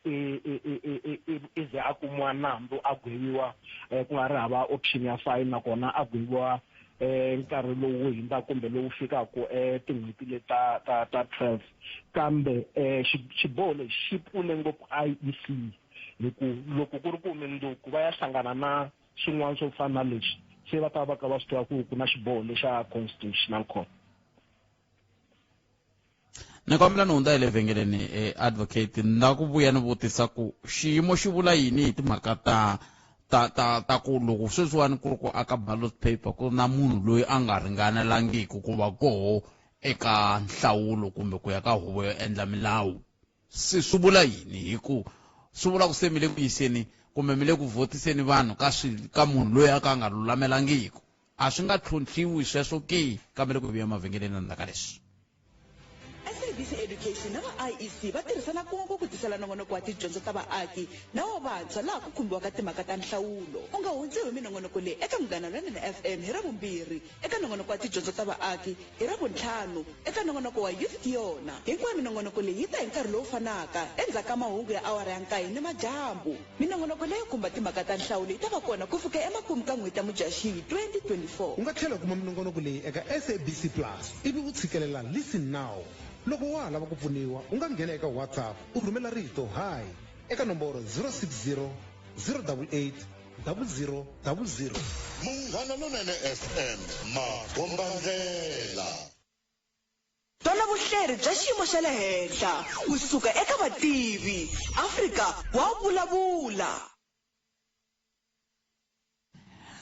J: i i i i i ze a kumiwa nandzu a gweviwa ku nga ri hava option ya fine nakona a gweviwa nkarhi lowu wu hundzaka kumbe lowu fikaka tin'hweti leti ta ta ta 12. Kambe xiboho lexi xi pfune ngopfu IEC hi ku loko ku ri ku mundzuku va ya hlangana na swin'wana swo fana na leswi, se va ta va ka va swi tiva ku ku na xiboho lexa Constitutional Court.
A: Ni kombela ni hundza hi le vhengeleni, advocate, na ku vuya ni vutisa ku xiyimo xi vula yini hi timhaka ta ta ta ta ku loko sweswiwani ku ri ku aka ballot paper ku na munhu loyi a nga ringanelangiki ku va koho eka nhlawulo kumbe ku ya ka huvo yo endla milawu, se swi vula yini? Hi ku swi vula ku se mi le ku yiseni kumbe mi le ku votiseni vanhu ka swi ka munhu loyi a ka a nga lulamelangiki, a swi nga tlhontlhiwi sweswo ke? Kambe loko hi vuya emavhengeleni na ndzhaku ka leswi.
H: SABC Education na va IEC va tirhisana kun'we ku ku tisela nongonoko wa tidyondzo ta vaaki na wa vantshwa laha ku khumbiwaka timhaka ta nhlawulo. U nga hundziwi hi minongonoko leyi eka Munghana Lonene FM hi Ravumbirhi eka nongonoko wa tidyondzo ta vaaki, hi Ravuntlhanu eka nongonoko wa Youth Ke Yona. Hinkwayo minongonoko leyi yi ta hi nkarhi lowu fanaka endzhaku ka mahungu ya awara ya nkaye ni madyambu. Minongonoko leyo khumba timhaka ta nhlawulo yi ta va kona ku fika emakumu ka n'hweti ya Mudyaxihi 2024.
E: U nga tlhela u kuma minongonoko leyi eka SABC Plus ivi u tshikelela Listen Now. Loko wa ha lava ku pfuniwa, u nga nghena eka WhatsApp u rhumela rito Hi eka nomboro 060 088 0000.
K: Munghana Lonene FM, makombandlela.
H: Twana vuhleri bya xiyimo xa le henhla kusuka eka vativi. Afrika wa vulavula.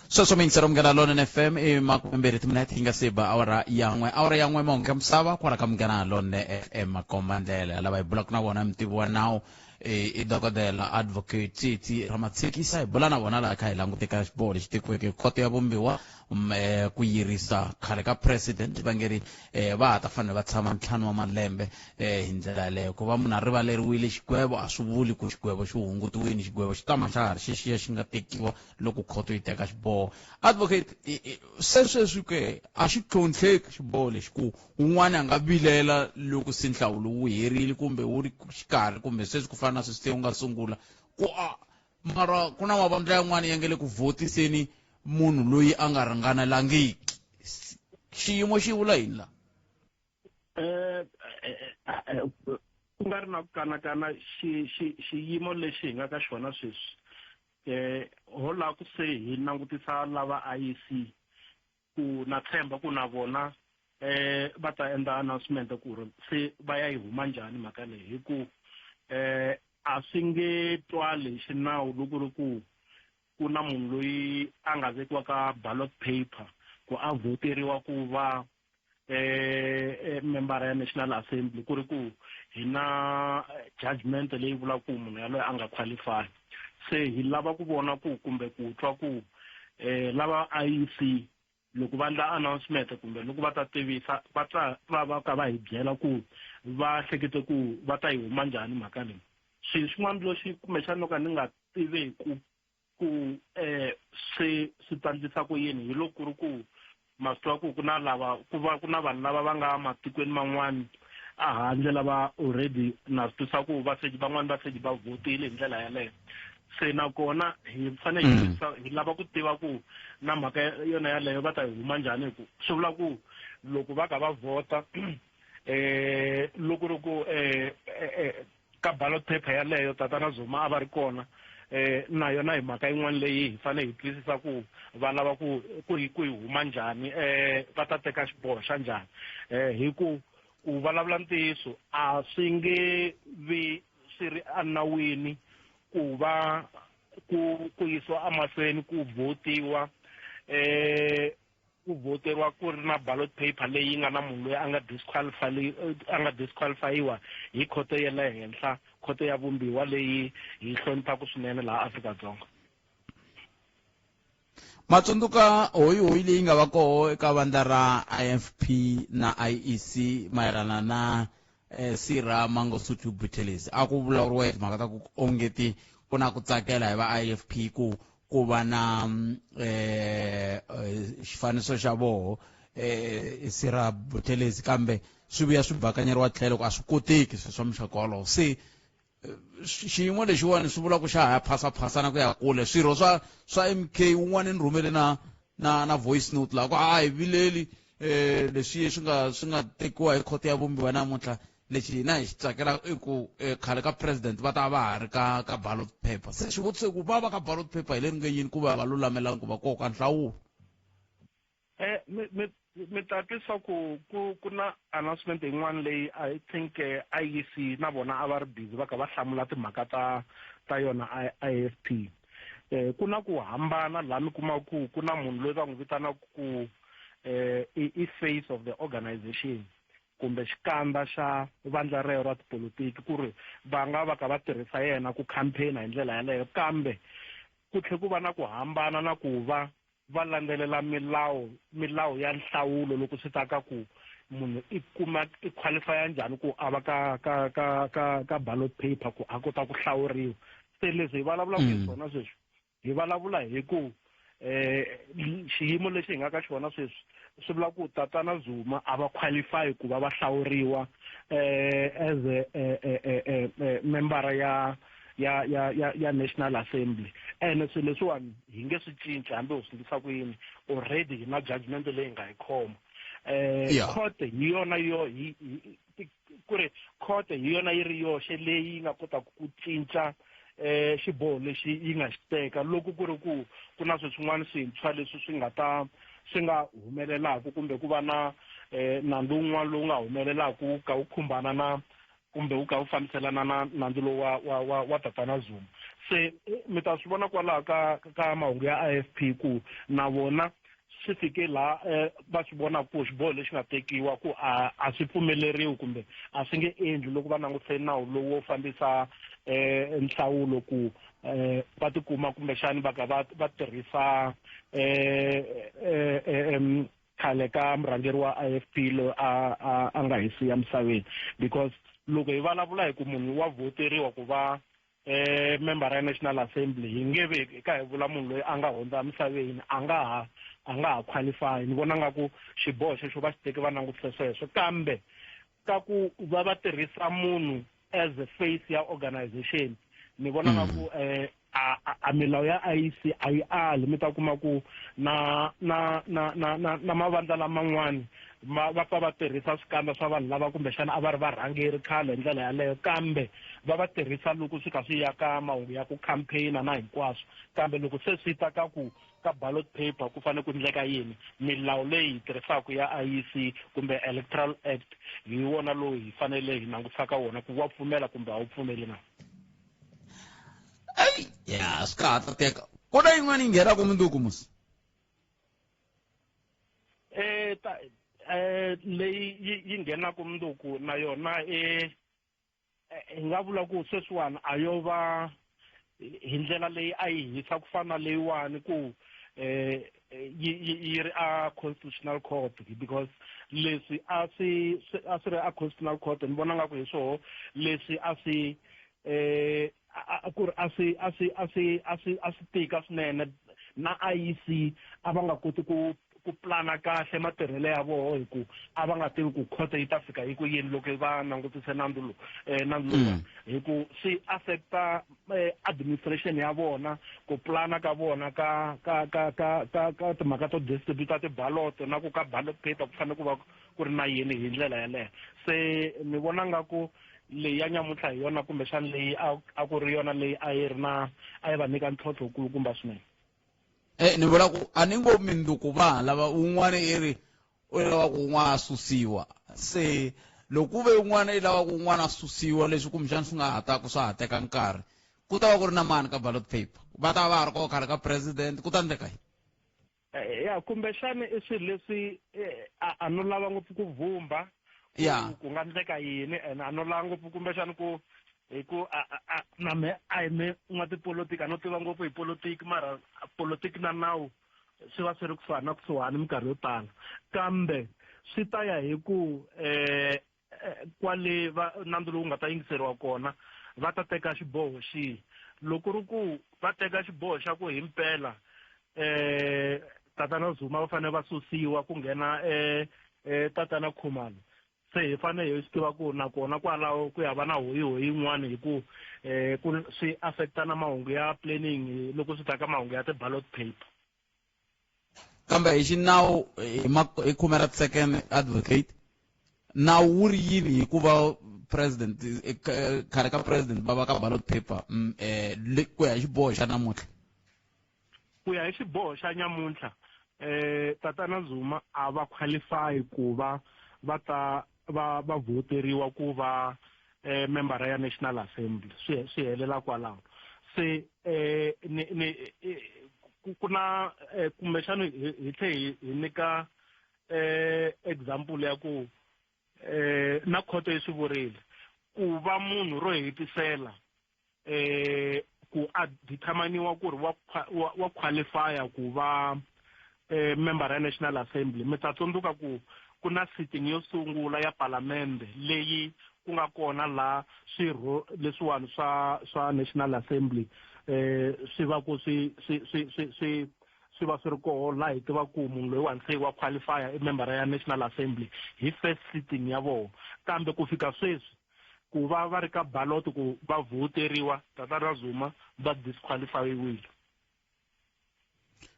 A: Sweswo miyingiselo Munghana Lonene FM, i makumembirhi timinete yi nga se ba awara ya n'we, awara ya n'we mahungu ya misava kwala ka Munghana Lonene FM. Makombandlela lava hi bulaka na vona mutivi wa nawu I dokodela advocate Tsitsi Ramatshekisa hi bula na vona laha kha hi languteka xiboho lexi tekiweke khoto ya vumbiwa ku yirisa khale ka president va nge ri va ha ta fanele va tshama 5 wa malembe hi ndlela yaleyo. Ku va munhu a rivaleriwile xigwevo a swi vuli ku xigwevo xi hungutiwile, xigwevo xi tama xa ha ri xexiya xi nga tekiwa loko khoto yi teka xiboho. Advocate, se sweswi ke a xi tlhontlheki xiboho lexi ku un'wana a nga vilela loko se nhlawulo wu herile kumbe wu ri xikarhi kumbe sweswi ku fana na sweswi se wu nga sungula ku a mara ku na mavandla yan'wana ya nge le ku votiseni munhu loyi a nga ringanelangiki. Xiyimo xi vula yini la?
J: Ku nga ri na ku kanakana xiyimo lexi hi nga ka xona sweswi ho lava ku se hi langutisa lava IEC ku na tshemba ku na vona va ta endla announcement ku ri se va ya yi huma njhani mhaka leyi, hi ku a swi nge twali hi xinawu loko ri ku ku na munhu loyi a nga vekiwa ka ballot paper ku a voteriwa ku va member ya National Assembly, ku ri ku hi na judgment leyi vulaka ku munhu yaloye a nga qualify. Se hi lava ku vona ku kumbe ku twa ku lava IEC loko va endla announcement kumbe loko va ta tivisa va ta va va ka va hi byela ku va hlekete ku va ta yi huma njhani mhaka leyi. Swilo swin'wana lexi kumbexana no ka ni nga tiveku ku swi swi tsandzisa ku yini hi loko ku ri ku ma swi tiva ku ku na lava ku va ku na vanhu lava va nga matikweni man'wani a handle lava already na swi twisa ku va se van'wani va se va vhotile hi ndlela yaleyo. Se nakona hi fanele hi twisisa, hi lava ku tiva ku na mhaka yona yaleyo va ta yi huma njhani, hi ku swi vula ku loko va ka va vhota loko ri ku ka ballot paper yaleyo Tatana Zuma a va ri kona na yona hi mhaka yin'wana leyi hi fanele hi twisisa ku va lava ku ku yi ku yi huma njhani, va ta teka xiboho xa njhani, hi ku ku vulavula ntiyiso a swi nge vi swi ri enawini ku va ku ku yisiwa emahlweni ku votiwa ku voteriwa ku ri na ballot paper leyi nga na munhu loyi a nga disqualify a nga disqualifyiwa hi khoto ya le henhla, khoto ya vumbiwa leyi hi hloniphaka swinene laha Afrika-Dzonga.
A: Matsundzuka hoyihoyi leyi nga va koho eka vandla ra IFP na IEC mayelana na Sira Mangosuthu Buthelezi, a ku vulavuriwa hi timhaka ta ku ongeti ku na ku tsakela hi va IFP ku ku va na xifaniso xa voho Sira Buthelezi, kambe swi vuya swi bakanyeriwa tlhelo ku a swi koteki swilo swa muxaka wolowo. Se xiyimo lexiwani swi vula ku xa ha ya phasaphasana ku ya kule. Swirho swa MK wun'wana ni rhumele na voice note laha ku a hi vileli leswi swi nga tekiwa hi khoto ya vumbiwa namuntlha, lexi hina hi xi tsakela i ku khale ka president va ta va ha ri ka ballot paper. Se xivutiso ku va va ka ballot paper hi leri nge yini ku va va lulamelanga ku va koka nhlawulo?
J: Mi ta twisa ku ku ku na announcement yin'wana leyi I think IEC na vona a va ri busy va kha va hlamula timhaka ta yona IFP. Ku na ku hambana laha mi kuma ku ku na munhu loyi va n'wi vitanaka ku i face of the organization kumbe xikandza xa vandla rero ra tipolotiki, ku ri va nga va ka va tirhisa yena ku campaign hi ndlela yaleyo, kambe ku tlhe ku va na ku hambana na ku va va landzelela milawu ya nhlawulo loko swi ta ka ku munhu i kuma i qualify njhani ku a va ka ka ka ka ka ballot paper ku a kota ku hlawuriwa. Se leswi hi vulavulaka hi swona sweswi, hi vulavula hi ku xiyimo lexi hi nga ka xona sweswi swi vula ku Tatana Zuma a va qualify ku va va hlawuriwa as a member ya National Assembly. Ene swilo leswiwani hi nge swi cinci hambi ho swi endlisa ku yini, already hi na judgment leyi nga hi khoma. Court hi yona yo hi ku ri court hi yona yi ri yoxe leyi nga kotaka ku cinca xiboho lexi yi nga xi teka loko ku ri ku ku na swilo swin'wana swintshwa leswi swi nga ta swi nga humelelaka kumbe ku va na nandzu wun'wana lowu nga humelelaka wu ka wu khumbana na kumbe wu ka wu fambiselana na nandzu lowu wa Tatana Zuma. Se mi ta swi vona kwalaho ka mahungu ya IFP ku na vona swi fike laha va swi vonaka ku xiboho lexi nga tekiwa ku a swi pfumeleriwi kumbe a swi nge endli loko va langutise nawu lowu wo fambisa nhlawulo ku va tikuma kumbexani va ka va tirhisa khale ka murhangeri wa IFP loyi a nga hi siya misaveni. Because loko hi vulavula hi ku munhu wa voteriwa ku va member ya National Assembly, hi nge ve ka hi vula munhu loyi a nga hundza emisaveni a nga ha qualify. Ni vona nga ku xiboho xexo va xi teke va langutise sweswo, kambe ka ku va tirhisa munhu as a face ya organization, ni vona nga ku a milawu ya IEC a yi ali. Mi ta kuma ku na na na na na na mavandla laman'wani va pfa va tirhisa swikandza swa vanhu lava kumbexana a va ri varhangeri khale hi ndlela yaleyo, kambe va tirhisa loko swi kha swi ya ka mahungu ya ku campaign-a na hinkwaswo. Kambe loko se swi ta ka ku ka ballot paper ku fanele ku endleka yini, milawu leyi hi tirhisaka ya IEC kumbe Electoral Act hi wona lowu hi fanele hi langutisaka wona ku wa pfumela kumbe a wu pfumeli na.
A: Ai, ya swi ka ha ta teka. Ku na yin'wana yi nghenaka mundzuku musi?
J: Leyi yi nghenaka mundzuku na yona hi nga vula ku sweswiwani a yo va hi ndlela leyi a yi hisa ku fana na leyiwani ku yi ri a Constitutional Court, because leswi a swi ri a Constitutional Court ni vona nga ku hi swoho leswi a swi ku ri a swi tika swinene na IEC a va nga koti ku plana kahle matirhelo ya voho, hi ku a va nga tivi ku khoto yi ta fika hi ku yini loko va langutise nandzu lowu hi ku swi affecta administration ya vona, ku plana ka vona ka ka ka ka ka ka timhaka to distributa ti-ballot na ku ka ballot paper ku fanele ku va ku ri na yini hi ndlela yaleyo. Se ni vona nga ku leyi ya nyamuntlha hi yona kumbexana leyi a ku ri yona leyi a yi ri na a yi va nyika ntlhontlho wukulukumba swinene.
A: Ni vula ku a ni ngo minduku va lava un'wana i ri u lava ku un'wana a susiwa, se loko ku ve un'wana i lava ku un'wana a susiwa, leswi kumbexana swi nga ha taku swa ha teka nkarhi, ku ta va ku ri na mani ka ballot paper, va ta va ha ri kona khale ka president, ku ta endleka yini?
J: Ya kumbexana i swilo leswi a no lava ngopfu ku vhumba ku nga endleka yini, ene a no lava ngopfu kumbexana ku hi ku na me a hi me n'watipolitiki, a no tiva ngopfu hi politiki, mara politiki na nawu swi va swi ri kusuhani na kusuhani minkarhi yo tala, kambe swi ta ya hi ku kwale va nandzu lowu nga ta yingiseriwa kona va ta teka xiboho xihi. Loko ri ku va teka xiboho xa ku himpela Tatana Zuma va fanele va susiwa ku nghena Tatana Khumalo, se hi fanele hi swi tiva ku nakona kwalaho ku ya va na hoyihoyi yin'wana, hi ku ku swi affecta na mahungu ya planning loko swi ta ka mahungu ya ti-ballot paper.
A: Kambe hi xinawu hi khume ra second advocate, nawu wu ri yini hikuva president khale ka president va va ka ballot paper ku ya hi xiboho xa namuntlha?
J: Ku ya hi xiboho xa nyamuntlha, Tatana Zuma a va qualify ku va va ta va voteriwa ku va member ya National Assembly, swi helela kwalaho. Se ni ku na kumbexana hi tlhe hi nyika example ya ku na khoto yi swi vurile ku va munhu ro hetisela ku a determiniwa ku ri wa qualify ku va member ya National Assembly. Mi ta tsundzuka ku ku na sitting yo sungula ya palamende leyi ku nga kona laha swirho leswiwani swa National Assembly swi va ku swi swi swi swi swi swi va swi ri koho laha hi tiva ku munhu loyiwani se wa qualify i member ya National Assembly hi first sitting ya vona. Kambe ku fika sweswi ku va va ri ka ballot ku va voteriwa, Tatana Zuma va disqualifyiwile.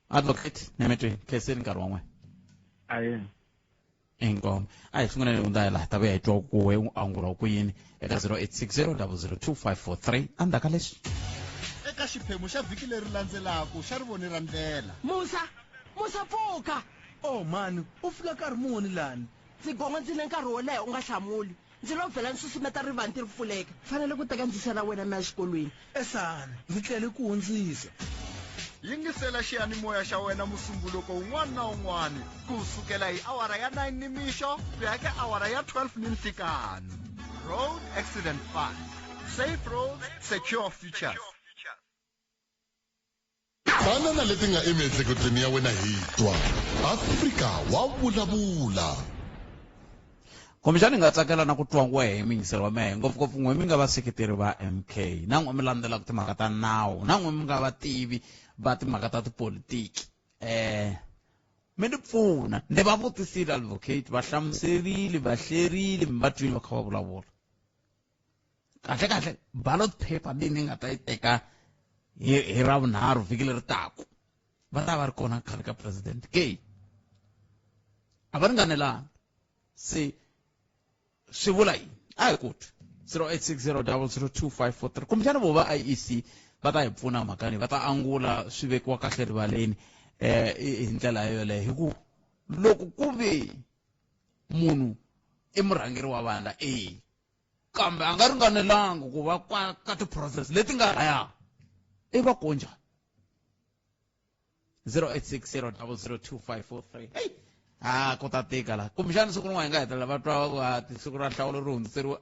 A: Advocate Nemetwe, khenseni nkarhi wa n'wina.
J: Aye.
A: Inkomo. A hi sunguleni ku ndlela ta vuya hi twa ku we u angula ku yini eka 0860 002 543 endzhaku ka leswi.
K: Eka xiphemu xa vhiki leri landzelaka xa Rivoni ra Ndlela.
L: Musa, Musa pfuka.
M: Oh mani, u fika nkarhi muni lani?
L: Ndzi gongondzile nkarhi wo leha u nga hlamuli. Ndzi lo vhela ndzi susumeta rivanti ri pfuleka. Fanele ku teka ndzisana wena mi ya xikolweni.
M: Esana, ndzi tlele ku hundzisa.
K: Yingisela xiyanimoya xa wena Musumbuluko wun'wana na wun'wana ku sukela hi awara ya 9 nimixo ku ya eka awara ya 12 ninhlikani. Road Accident Fund. Safe roads, secure futures.
N: Fana na leti nga emiehleketweni ya wena hi twa Afrika wa vulavula.
A: Kumbexana ni nga tsakela na ku twa n'wehe muyingiseri wa mehe ngopfungopfu n'we mi nga vaseketeri va MK na n'we mi landzelaka timhaka ta nawu na n'we mi nga vativi va timhaka ta tipolitiki eh mi ni pfuna ni va vutisile advocate va hlamuserile va hlerile mi va twile va kha va vulavula kahle kahle ballot paper leyi ni nga ta yi teka hi ra vunharhu vhiki leri taku va ta va ri kona khale ka president ke a va ringanelanga se swi vula yini a hi ku twi 0860002543 kumbexana vo va IEC va ta hi pfuna mhaka leyi va ta angula swi vekiwa kahle rivaleni eh hi ndlela yoleyo hi ku loko ku ve munhu i murhangeri wa vandla e kambe a nga ringanelanga ku va kwa ka ti-process leti nga laya i va ko njhani 0860002543 hey ha ku ta tika la kumbexana siku rin'wana hi nga hetelela va twa va ku ha siku ra nhlawulo ri hundziseriwa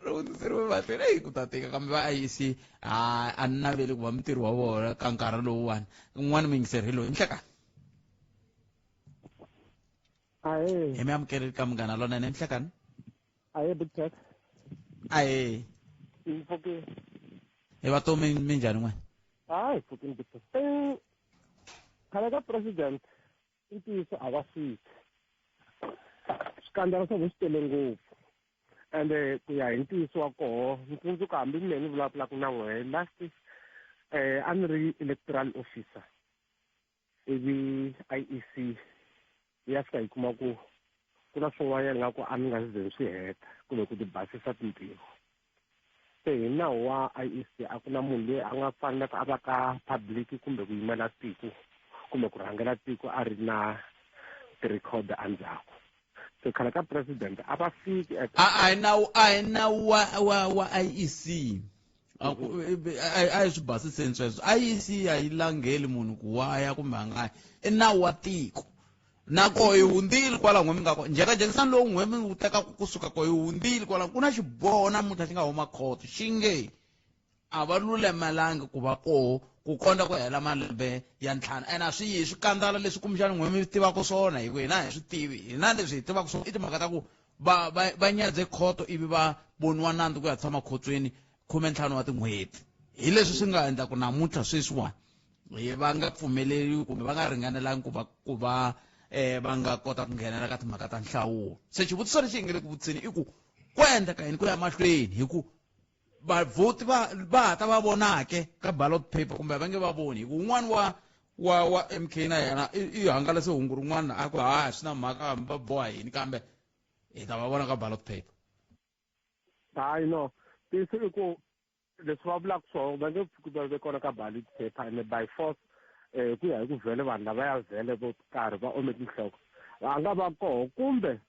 A: ri hundziseriwe mahlweni eyi ku ta tika kambe va IEC ha a ni naveli ku va mutirhi wa vona ka nkarhi lowuwani un'wana muyingiseri hi loyi nhlekani
J: Ahee.
A: Hi mi amukeleli ka Munghana Lonene nhlekani.
J: Ahee Big Cat.
A: Ahee.
J: Hi pfukile.
A: Hi va tomi minjhani n'we?
J: Hayi hi pfukile Big Cat. Khale ka president i ntiyiso a va fiki. Swikandela swa swi tele ngopfu. Ende ku ya hi ntiyiso wa koho ni tsundzuka hambi mina ni vulavulaka na n'wehe last a ni ri electoral officer. Ivi IEC yi ya fika yi kuma ku ku na swin'wanyana nga ku a ni nga si ze ni swi heta kumbe ku ti basisa tintiho. Se hi nawu wa IEC a ku na munhu loyi a nga fanelaka a va ka public kumbe ku yimela tiko kumbe ku rhangela tiko a ri na ti-record endzhaku. Se khale ka president a va fiki at
A: A a hi nawu a hi nawu wa wa wa IEC. A ku- a hi swi basiseni sweswo. IEC a yi langheli munhu ku wa ya kumbe a nga yi. I nawu wa tiko. Na koho yi hundzile kwalaho n'we mi nga kona. Njhekanjhekisano lowu n'we mi wu tekaka kusuka koho yi hundzile kwalaho. Ku na xiboho namuntlha xi nga huma khoto xi nge a va lulamelangi ku va koho ku kondza ku hela malembe ya ntlhanu. Ene a swi yi hi swikandzala leswi kumbexana n'we mi tivaka swona hi ku hina a hi swi tivi. Hina leswi hi tivaka swona i timhaka ta ku va va va nyadze khoto ivi va voniwa nandzu ku ya tshama khotsweni 15 wa tin'hweti. Hi leswi swi nga endla ku namuntlha sweswiwani hi va nga pfumeleriwi kumbe va nga ringanelangi ku va ku va va nga kota ku nghenela ka timhaka ta nhlawulo. Se xivutiso lexi hi nge le ku vutiseni i ku ku endleka yini ku ya mahlweni hi ku vavhoti va va ha ta va vonake ka ballot paper kumbe va nge va voni hi ku un'wana wa wa wa MK na yena i hangalase hungu rin'wana a ku ha swi na mhaka hambi va boha yini kambe hi ta va vona ka ballot paper.
J: Hayi no, ntiyiso i ku leswi va vulaka swona va nge pfuki va ve kona ka ballot paper ene by force ku ya hi ku vhele vanhu lavaya vhele vo karhi va ome tinhloko va nga va koho kumbe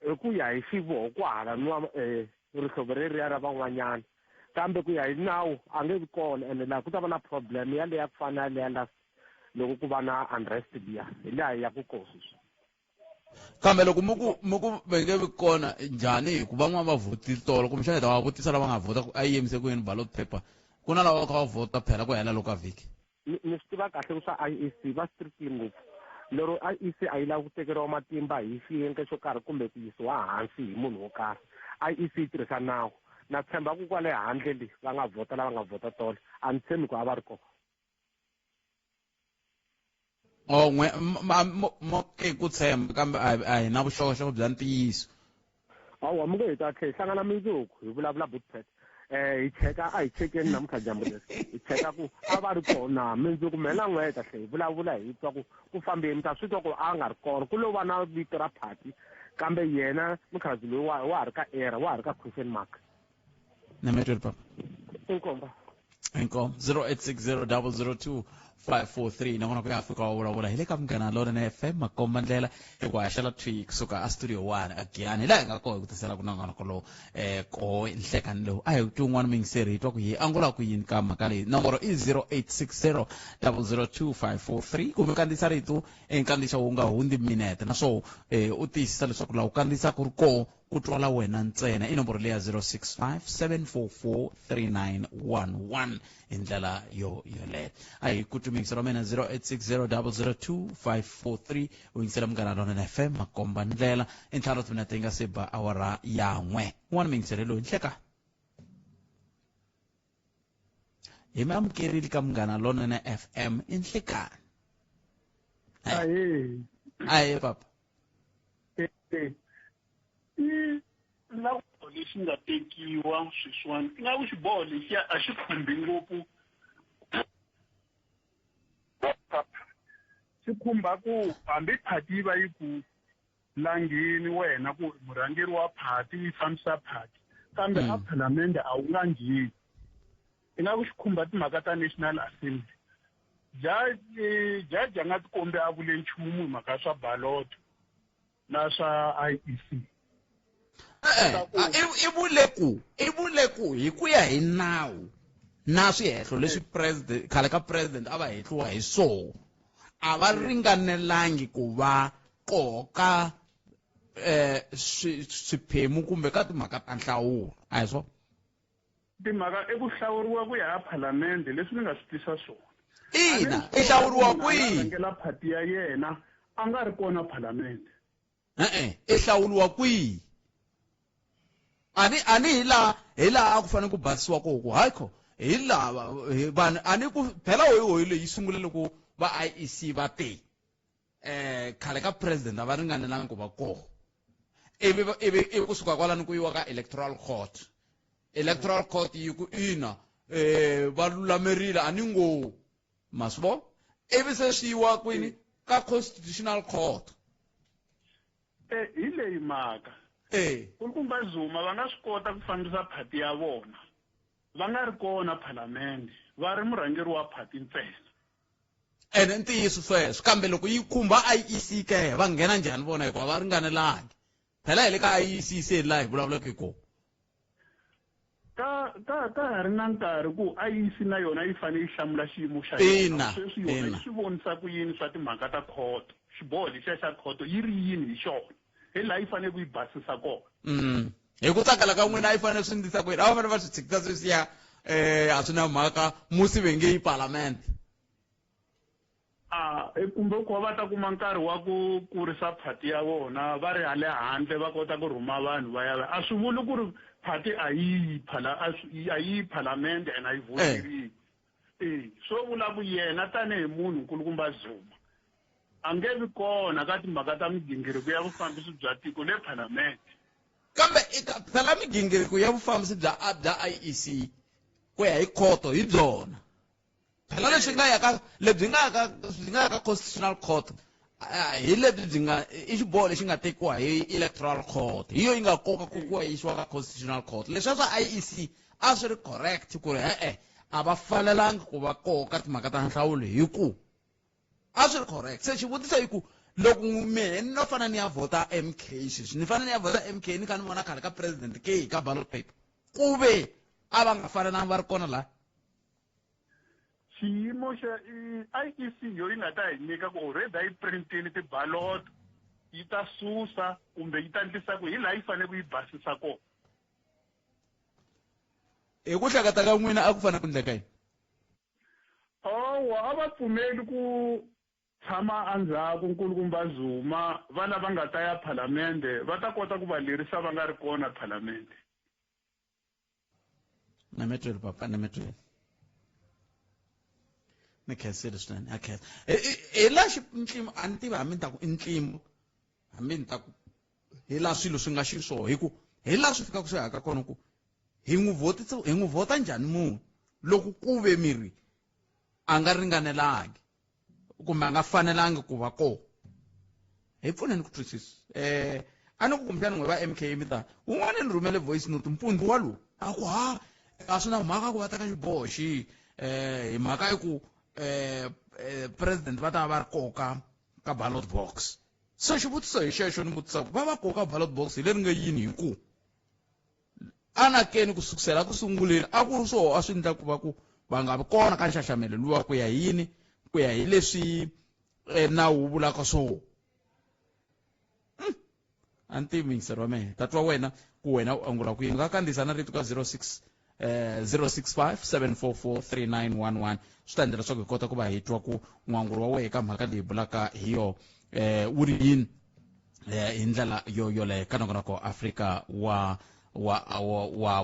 J: hi ku ya hi xivoho ku hala nwa rihlovo reriya ra van'wanyana kambe ku ya hi nawu a nge vi kona ene laha ku ta va na problem yaleya ku fana na leya last loko ku va na unrest liya hi laha yi yaku koho sweswi.
A: Kambe loko mi ku mi ku va nge vi kona njhani hi ku van'wana va vhotile tolo kumbexana hi ta va vutisa lava nga vhota ku a yi yimise ku yini ballot paper ku na lava va kha va vhota phela ku hela loko ka vhiki.
J: Ni swi tiva kahle ku swa IEC va strictly ngopfu lero IEC a yi lavi ku tekeriwa matimba hi xiyenge xo karhi kumbe ku yisiwa hansi hi munhu wo karhi. IEC yi tirhisa nawu. Na tshemba ku kwale handle le va nga vhota lava nga vhota tolo a ni tshembi ku a va ri kona.
A: Oh, n'we mo ke ku tshemba kambe a hi na vuxokoxoko bya ntiyiso.
J: Hawa mi nge hi ta tlhe hi hlangana mundzuku hi vulavula Bootpet. Hi cheka a hi chekeni namuntlha dyambu leri hi cheka ku a va ri kona mundzuku mina na n'we hi ta tlhe hi vulavula hi twa ku ku fambeni mi ta swi twa ku a nga ri kona ku lo va na vito ra party kambe yena mukhalabye loyi wa ha ri ka error wa ha ri ka question mark.
A: Na mi tweli papa.
J: Inkomba.
A: Inkomba 0860 002 543 nakona ku ya fika wa vulavula hi le ka Munghana Lonene FM makomba ndlela hi ku haxela thwi kusuka a studio 1 a Giyani hi laha hi nga koho hi ku tisela ku nongonoko lowu koho nhlekani lowu a hi twi un'wana muyingiseri hi twa ku hi angula ku yini ka mhaka leyi nomboro i 0860 002 543 kumbe kandziyisa rito nkandziyiso wu nga hundzi minete naswona u tiyisisa leswaku laha u kandziyisaka ri koho ku twala wena ntsena i nomboro leya 065 744 3911 hi ndlela yo yoleyo a hi ku twi ra mina 0860 002 543 u yingisela Munghana Lonene FM makomba ndlela i ntlhanu timinete yi nga se ba awara ya n'we un'wana muyingiseri loyi nhleka hi mi amukerile ka Munghana Lonene FM i nhlekani.
O: Ahee.
A: Ahee papa.
O: I na lexi nga tekiwa sweswiwani ingaku xiboho lexiya a xi khumbi ngopfu, xi khumba ku hambi phati yi va yi ku langhini wena ku murhangeri wa phati yi fambisa phati, kambe a phalamende a wu nga ngheni. Ingaku xi khumba timhaka ta National Assembly. Jaji a nga tikombi a vule nchumu hi mhaka swa ballot na swa IEC.
A: I vule ku hi ku ya hi nawu na swihehlo leswi president khale ka president a va hehliwa hi swona a va ringanelangi ku va koka swiphemu kumbe ka timhaka ta nhlawulo, a hi swona?
O: Timhaka i ku hlawuriwa ku ya phalamende leswi ni nga swi tisa swona.
A: Ina, i hlawuriwa kwihi?
O: Rhangela phati ya yena a nga ri kona phalamende.
A: I hlawuriwa kwihi? Ani hi laha a ku fanele ku basisiwa kona ku hayi hi laha vanhu ani ku phela hoyi leyi sungule loko va IEC va te khale ka president a va ringanelanga ku va kona. Ivi kusuka kwalano ku yiwa ka electoral court. Electoral court yi ku ina va lulamerile a ni ngo ma swi vona, ivi se swi yiwa kwini ka constitutional court.
O: Hi leyi mhaka. Nkulukumba Zuma va nga swi kota ku fambisa phati ya vona va nga ri kona phalamende, va ri murhangeri wa phati ntsena.
A: Ene ntiyiso sweswo, kambe loko yi khumba IEC ke va nghena njhani vona hikuva va ringanelangi? Phela hi le ka IEC se laha hi vulavulaka hi kona.
O: Ka ha ri na nkarhi ku IEC na yona yi fanele yi hlamula xiyimo xa yona. Sweswi yona yi swi vonisa ku yini swa timhaka ta khoto, xiboho lexiya xa khoto yi ri yini hi xona, hi laha yi fanele ku yi basisa kona.
A: Hi ku tsakela ka n'wina a yi fanele swi ndlisa ku yini? A va fanele va swi tshikisa sweswiya, a swi na mhaka musi ve nge yi palamende.
O: Kumbe ku va ta kuma nkarhi wa ku kurisa phati ya vona va ri hale handle va kota ku rhuma vanhu va ya. A swi vuli ku ri phati a yi phalamende and a yi voteriwi. Swo vula ku yena tanihi munhu nkulukumba Zuma a nge vi kona ka timhaka ta migingiriko ya vufambisi bya tiko le phalamende.
A: Kambe phela migingiriko ya vufambisi bya IEC ku ya hi khoto hi byona. Phela leswi nga ya ka lebyi nga ka byi nga ka constitutional court hi lebyi byi nga i xiboho lexi nga tekiwa hi electoral court, hi yo yi nga koka ku ku yisiwa ka constitutional court. Leswiya swa IEC a swi ri correct ku ri e-e a va fanelangi ku va koka timhaka ta nhlawulo hi ku a swi ri correct. Se xivutiso i ku loko mehe no fana ni ya vhota MK sweswi, ni fana ni ya vhota MK ni kha ni vona khale ka president K ka ballot paper, ku ve a va nga fanelanga va ri kona laha?
O: Xiyimo xa IEC yo yi nga ta hi nyika ku already a yi printile ti-ballot, yi ta susa kumbe yi ta endlisa ku hi laha yi fanele ku yi basisa kona.
A: Hi ku hleketa ka n'wina a ku fanele ku endleka yini?
O: Awa, a va pfumeli ku tshama endzhaku nkulukumba Zuma, va lava nga ta ya phalamende va ta kota ku va lerisa va nga ri kona phalamende.
A: Nametweli papa, nametweli. Ni khensile swinene, a khensa. Hi laha ntlimbo, a ni tivi hambi ni ta ku i ntlimbo, hambi ni ta ku hi laha swilo swi nga xiswona, hi ku hi laha swi fikaka swi haka kona ku hi n'wi vhotisa, hi n'wi vhota njhani munhu loko ku ve miri a nga ringanelangi kumbe a nga fanelangi ku va kona. Hi pfuneni ku twisisa. A ni ku kumbexana n'we va MK mi ta un'wana ni rhumele voice note mpfundzu wa lowu a ku ha a swi na mhaka ku va teka xiboho xihi, hi mhaka i ku President va ta va ri koka ka ballot box. Se xivutiso hi xexo ni vutisaka, va va koka ballot box hi leri nga yini? Hi ku anakeni ku sukusela ku sunguleni a ku ri swoho a swi endla ku va ku va nga vi kona ka nxaxamelo luwa, ku ya hi yini? Ku ya hi leswi nawu wu vulaka swoho. A ni tivi, muyingiseri wa mehe, tatwa wena ku wena u angula ku yini. U nga kandziyisa na rito ka 06 065 744 3911. Swi ta endla leswaku hi kota ku va hi twa ku n'wangulo wa wehe ka mhaka leyi bulaka hi yo wu ri yini hi ndlela yo yoleyo ka nongonoko Afrika wa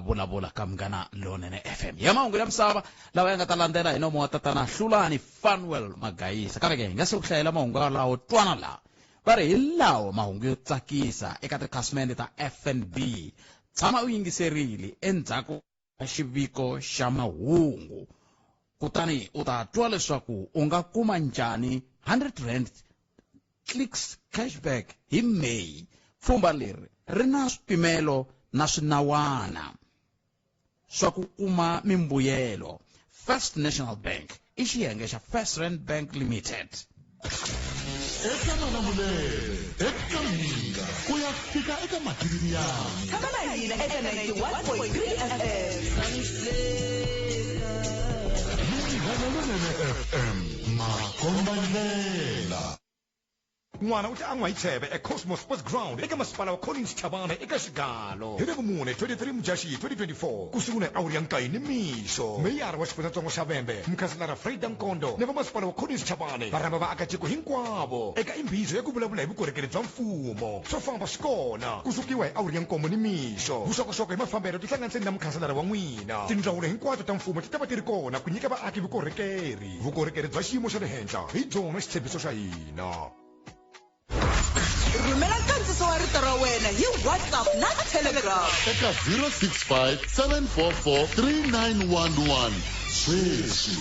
A: vulavula ka Munghana Lonene FM. Ya mahungu ya misava lawa ya nga ta landzela hi nomo wa tatana Hlulani Fanuel Magayisa. Kambe ke hi nga se ku hlayela mahungu yalawo, twana laha va ri hi lawa mahungu yo tsakisa eka tikhasimende ta FNB. Tshama u yingiserile endzhaku ka xiviko xa mahungu, kutani u ta twa leswaku u nga kuma njhani 100 rand Clicks cashback hi May. Pfhumba leri ri na swipimelo na swinawana swa ku kuma mimbuyelo. First National Bank i xiyenge xa First Rand Bank Limited.
N: Eka Malamulele, eka Mhinga ku ya fika eka Matiriyani.
H: Tshama na hina eka 91.3 FM.
N: Munghana Lonene FM, makombandlela.
P: N'wana u ta an'wa hi tsheve eCosmos Sports Ground eka masipala wa Collins Chabane eka Xigalo hi Ravumune 23 Mudyaxihi 2024 ku sungula hi awuri ya nkaye nimixo. Meyara wa xifundzatsongo xa Vhembe, Mukhanselara Freda Nkondo na vamasipala wa Collins Chabane va rhamba vaakatiko hinkwavo eka imbizo ya ku vulavula hi vukorhokeri bya mfumo. Swo famba swi kona ku sukiwa hi awuri ya nkombo nimixo. Vuxokoxoko hi mafambelo tihlanganiseni na mukhanselara wa n'wina. Tindzawulo hinkwato ta mfumo ti ta va ti ri kona ku nyika vaaki vukorhokeri. Vukorhokeri bya xiyimo xa le henhla hi byona xitshembiso xa hina.
H: Rhumela nkandziso wa rito ra wena hi WhatsApp na Telegram
N: eka 065 744 3911 sweswi.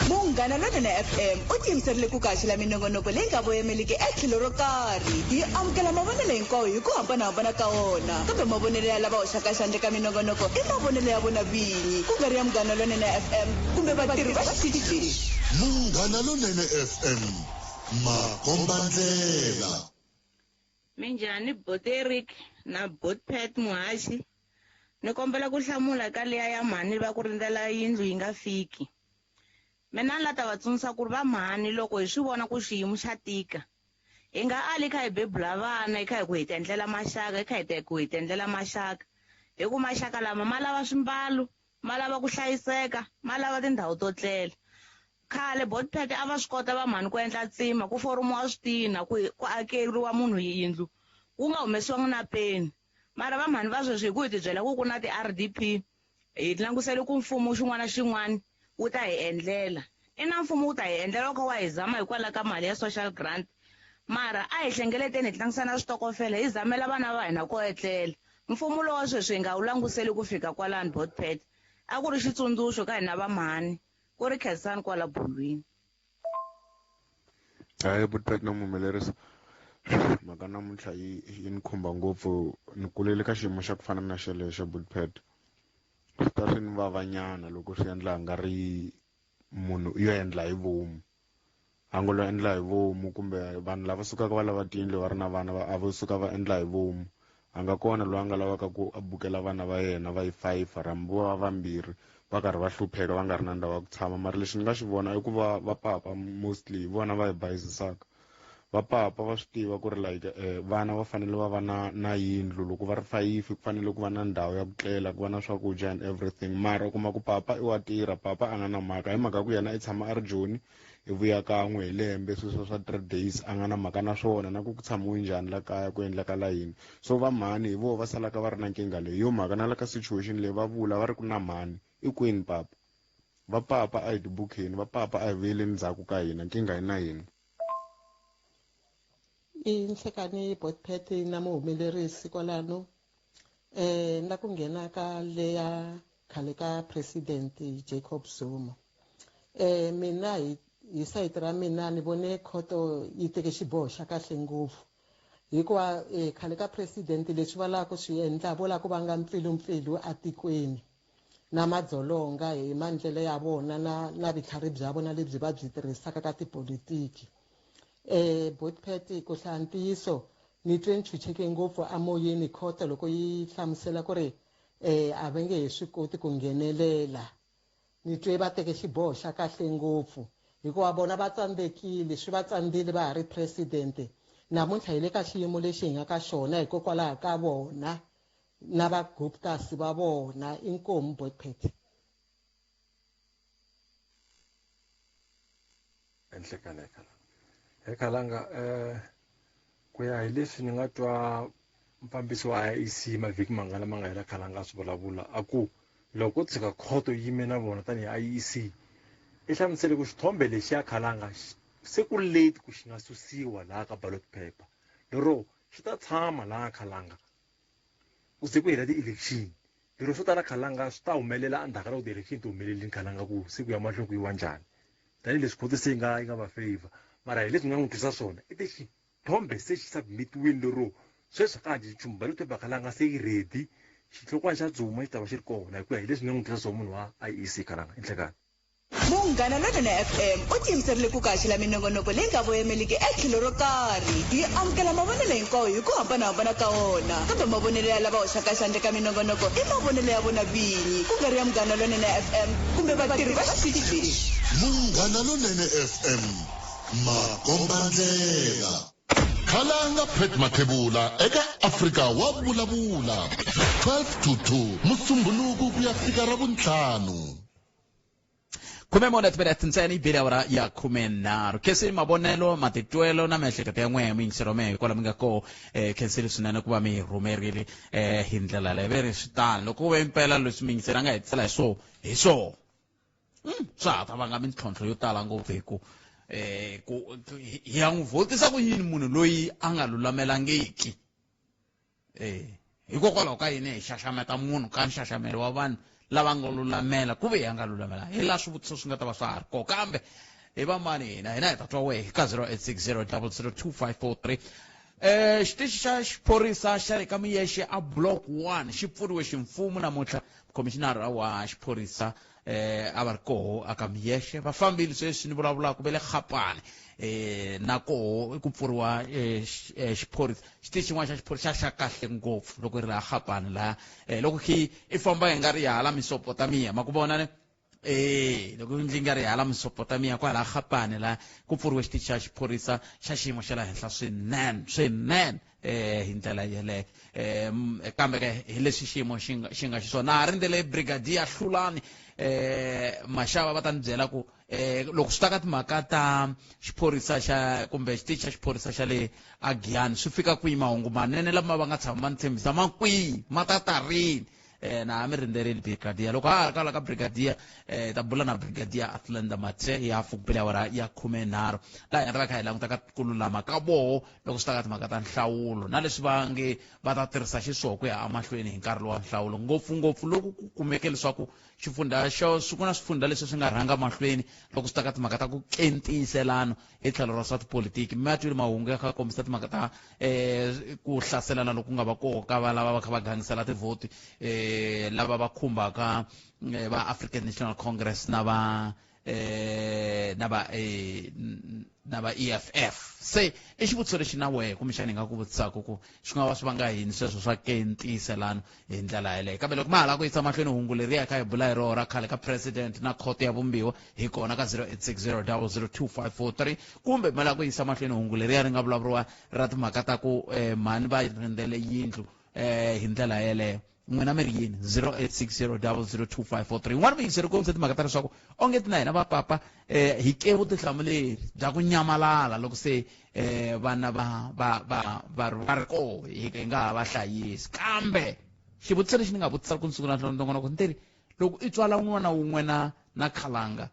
H: Munghana Lonene FM u tiyimiserile ku kaxela minongonoko leyi nga voyemeliki etlhelo ro karhi. Yi amukela mavonelo hinkwawo hi ku hambanahambana ka wona, kambe mavonelo ya lava hoxaka xandla eka minongonoko i mavonelo ya vona vinyi, ku nga ri ya Munghana Lonene FM kumbe vatirhi va xitichi lexi.
N: Munghana Lonene FM, makombandlela.
Q: Minjhani bot Eric na bot Pat Muhaxi? Ni kombela ku hlamula ka liya ya mhani va ku rindzela yindlu yi nga fiki. Mina ni la ta va tsundzuxa ku ri va mhani loko hi swi vona ku xiyimo xa tika, hi nga ali kha hi bebula vana hi kha hi ku hi tiendlela maxaka, hi kha hi ku hi tiendlela maxaka, hi ku maxaka lama ma lava swimbalo, ma lava ku hlayiseka, ma lava tindhawu to tlela. Khale bot Pat a va swi kota va mhani ku endla tsima, ku foromiwa switina, ku ku akeriwa munhu yindlu ku nga humesiwangi na peni. Mara va mhani va sweswi hi ku hi tibyela ku ku na ti-RDP, hi langusele ku mfumo xin'wana na xin'wana wu ta hi endlela. Ina, mfumo wu ta hi endlela wu kha wa hi zama hikwalaho ka mali ya social grant, mara a hi hlengeleteni hi tlangisa na switokofela hi zamela vana va hina ko etlela. Mfumo lowa sweswi hi nga wu languseli ku fika kwalano bot Pat. A ku ri xitsundzuxo ka hina va mhani, ku ri Khensani kwala Bulwini.
R: Hayi bot Pat na muhumelerisi, mhaka namuntlha yi yi ni khumba ngopfu. Ni kulele ka xiyimo xa ku fana na xelexo bot Pat. Swi ta swi ni vavanyana loko swi endla nga ri munhu yo endla hi vomu, a ngo lo endla hi vomu, kumbe vanhu lava sukaka va lava tiyindlu va ri na vana va a vo suka va endla hi vomu. A nga kona loyi a nga lavaka ku a bukela vana va yena va yi fayifa rambi va vambirhi va karhi va hlupheka va nga ri na ndhawu ya ku tshama. Mara lexi ni nga xi vona i ku va va papa mostly hi vona va hi bayizisaka. Va papa va swi tiva ku ri like vana va fanele va va na yindlu, loko va ri fayifi ku fanele ku va na ndhawu ya ku tlela, ku va na swakudya and everything. Mara u kuma ku papa i wa tirha, papa a nga na mhaka hi mhaka ku yena i tshama a ri Joni, i vuya kan'we hi lembe, sweswo swa 3 days a nga na mhaka na swona, na ku ku tshamiwe njhani la kaya, ku endlakala yini. So va mhani hi voho va salaka va ri na nkingha leyi. Yo mhaka na la ka situation leyi va vula va ri ku na mhani i kwini papa? Va papa a hi tibukheni, va papa a hi vuyeleni ndzhaku ka hina, nkingha yi na hina.
S: I nhlekani bot Pat na muhumelerisi kwalano. Na ku nghena ka leya khale ka President Jacob Zuma. Mina hi sayiti ra mina ni vone khoto yi teke xiboho xa kahle ngopfu, hikuva khale ka president leswi va lavaka ku swi endla vo lava ku vanga mpfilumpfilu atikweni. na madzolonga hi maendlelo ya vona na na vutlhari bya vona lebyi va byi tirhisaka ka tipolitiki. Botpet ku hlaya ntiyiso ni twe ni chucheke ngopfu amoyeni khoto loko yi hlamusela ku ri a va nge he swi koti ku nghenelela. Ni twe va teke xiboho xa kahle ngopfu hikuva vona va tsandzekile, swi va tsandzile va ha ri president. Namuntlha hi le ka xiyimo lexi hi nga ka xona hikokwalaho ka vona na va Guptas va vona. Inkomu Botpet.
T: Enhlekani ekhalanga ekhalanga ku ya hi leswi ni nga twa mufambisi wa IEC mavhiki mangana ma nga hela khalanga a swi vulavula a ku loko ko tshika khoto yi yime na vona tanihi IEC i hlamusele ku xithombe lexiya khalanga se ku late ku xi nga susiwa laha ka ballot paper lero xi ta tshama laha khalanga ku ze ku hela ti-election lero swo tala khalanga swi ta humelela endzhaku ka loko ti-election ti humelelini khalanga ku se ku ya mahlweni ku yiwa njhani tanihileswi khoto se yi nga yi nga va favor mara hi leswi ni nga n'wi twisa swona i te xithombe se xi submitiwini lero sweswi ka ha nchumu ballot paper khalanga se yi ready xihlokwana xa dzuma xi ta va xi ri kona hi ku ya hi leswi ni nga n'wi twisa swona munhu wa IEC khalanga enhlekani.
H: Munghana Lonene FM u tiyimiserile ku ku haxela minongonoko leyi nga voyemeliki etlhelo ro karhi. Yi amukela mavonelo hinkwawo hi ku hambanahambana ka wona, kambe mavonelo ya lava hoxaka xandla eka minongonoko i mavonelo ya vona vinyi, ku nga ri ya Munghana Lonene FM kumbe vatirhi va xitichi lexi.
N: Munghana Lonene FM, makombandlela. Khalanga Pat Mathebula eka Afrika wa Vulavula, 12 to 2 Musumbhunuku ku ya fika Ravuntlhanu.
A: 14 timinete ntsena yi bile awara ya 13 khensini mavonelo matitwelo na miehleketo ya n'wehe miyingiselo mehe hikwalaho mi nga koho um khensile swinene ku va mi rhumerile um hi ndlela leyi ve ri swi tano loko ku ve impela leswi miyingiselo a nga hetisela hi swoho hi swoho swa ha ta vanga mintlhontlho yo tala ngopfu hi ku um ku hi ya n'wi vhotisa ku yini munhu loyi a nga lulamelangiki Eh, hikokwalaho ka yini hi xaxameta munhu ka nxaxamelo wa vanhu lava nga lulamela ku ve hi nga lulamela hi laha swivutiso swi nga ta va swa ha ri kona kambe hi va mani hina hina hi ta twa wehe ka 0860 002543 xitichi xa xiphorisa xa le ka Muyexe a block 1 xi pfuriwe ximfumo namuntlha mukhomishinara wa xiphorisa a va ri koho aka Muyexe va fambile sweswi ni vulavulaka va le Kgapane na koho ku pfuriwa xiphorisa xitichi xin'wana xa xiphorisa xa kahle ngopfu loko ri laha Kgapane laha loko khi i famba hi nga ri hala Mesopotamia ma ku vona ne loko ndzi nga ri hala Mesopotamia kwala Kgapane laha ku pfuriwe xitichi xa xiphorisa xa xiyimo xa le henhla swinene swinene hi ndlela yeleyo kambe ke hi leswi xiyimo xi nga xi nga xiswona na ha rindzele brigadier Hlulani Mashava va ta ni byela ku loko swi ta ka timhaka ta xiphorisa xa kumbe xitichi xa xiphorisa xa le Agiyani swi fika kwihi mahungu manene lama va nga tshama va ni tshembisa ma kwihi ma ta ta rini na ha mi rindzerile brigadier loko ha ha ri kwala ka brigadier ta bula na brigadier Athlenda Mathe hi hafu ku bile awara ya 13 laha hi nga ta va kha hi languta ka ku lulama ka voho loko swi ta ka timhaka ta nhlawulo na leswi va nge va ta tirhisa xiswona ku ya emahlweni hi nkarhi lowa nhlawulo ngopfungopfu loko ku kumeke leswaku xifundha xo ku na swifundha leswi swi nga rhanga mahlweni loko swi ta ka timhaka ta ku kentiyiselano hi tlhelo ra swa tipolitiki mi twile mahungu ya kha kombisa timhaka ta ku hlaselana loku nga va koho ka va lava va kha va gangisela tivhoti lava va khumbaka va African National Congress na va na va na va EFF se i xivutiso lexi na wehe kumbexana hi nga ku vutisaka ku swi nga va swi vanga yini sweswo swa kentiyiselano hi ndlela yeleyo kambe loko ma ha lava ku yisa mahlweni hungu leriya kha hi bula hi roho ra khale ka president na khoto ya vumbiwa hi kona ka 0860 002543 kumbe ma lava ku yisa mahlweni hungu leriya ri nga vulavuriwa ra timhaka ta ku mhani va rindzele yindlu hi ndlela yeleyo n'wina mi ri yini 0860 002543 n'wana muyingiseri kombisa timhaka ta leswaku onge ti na hina vapapa hi ke vutihlamuleri bya ku nyamalala loko se vana va va va va va ri koho hi nga ha va hlayisi kambe xivutiso lexi ni nga vutisaka ku ni sungula nongonoko ni teri loko i tswala n'wana wun'we na na khalanga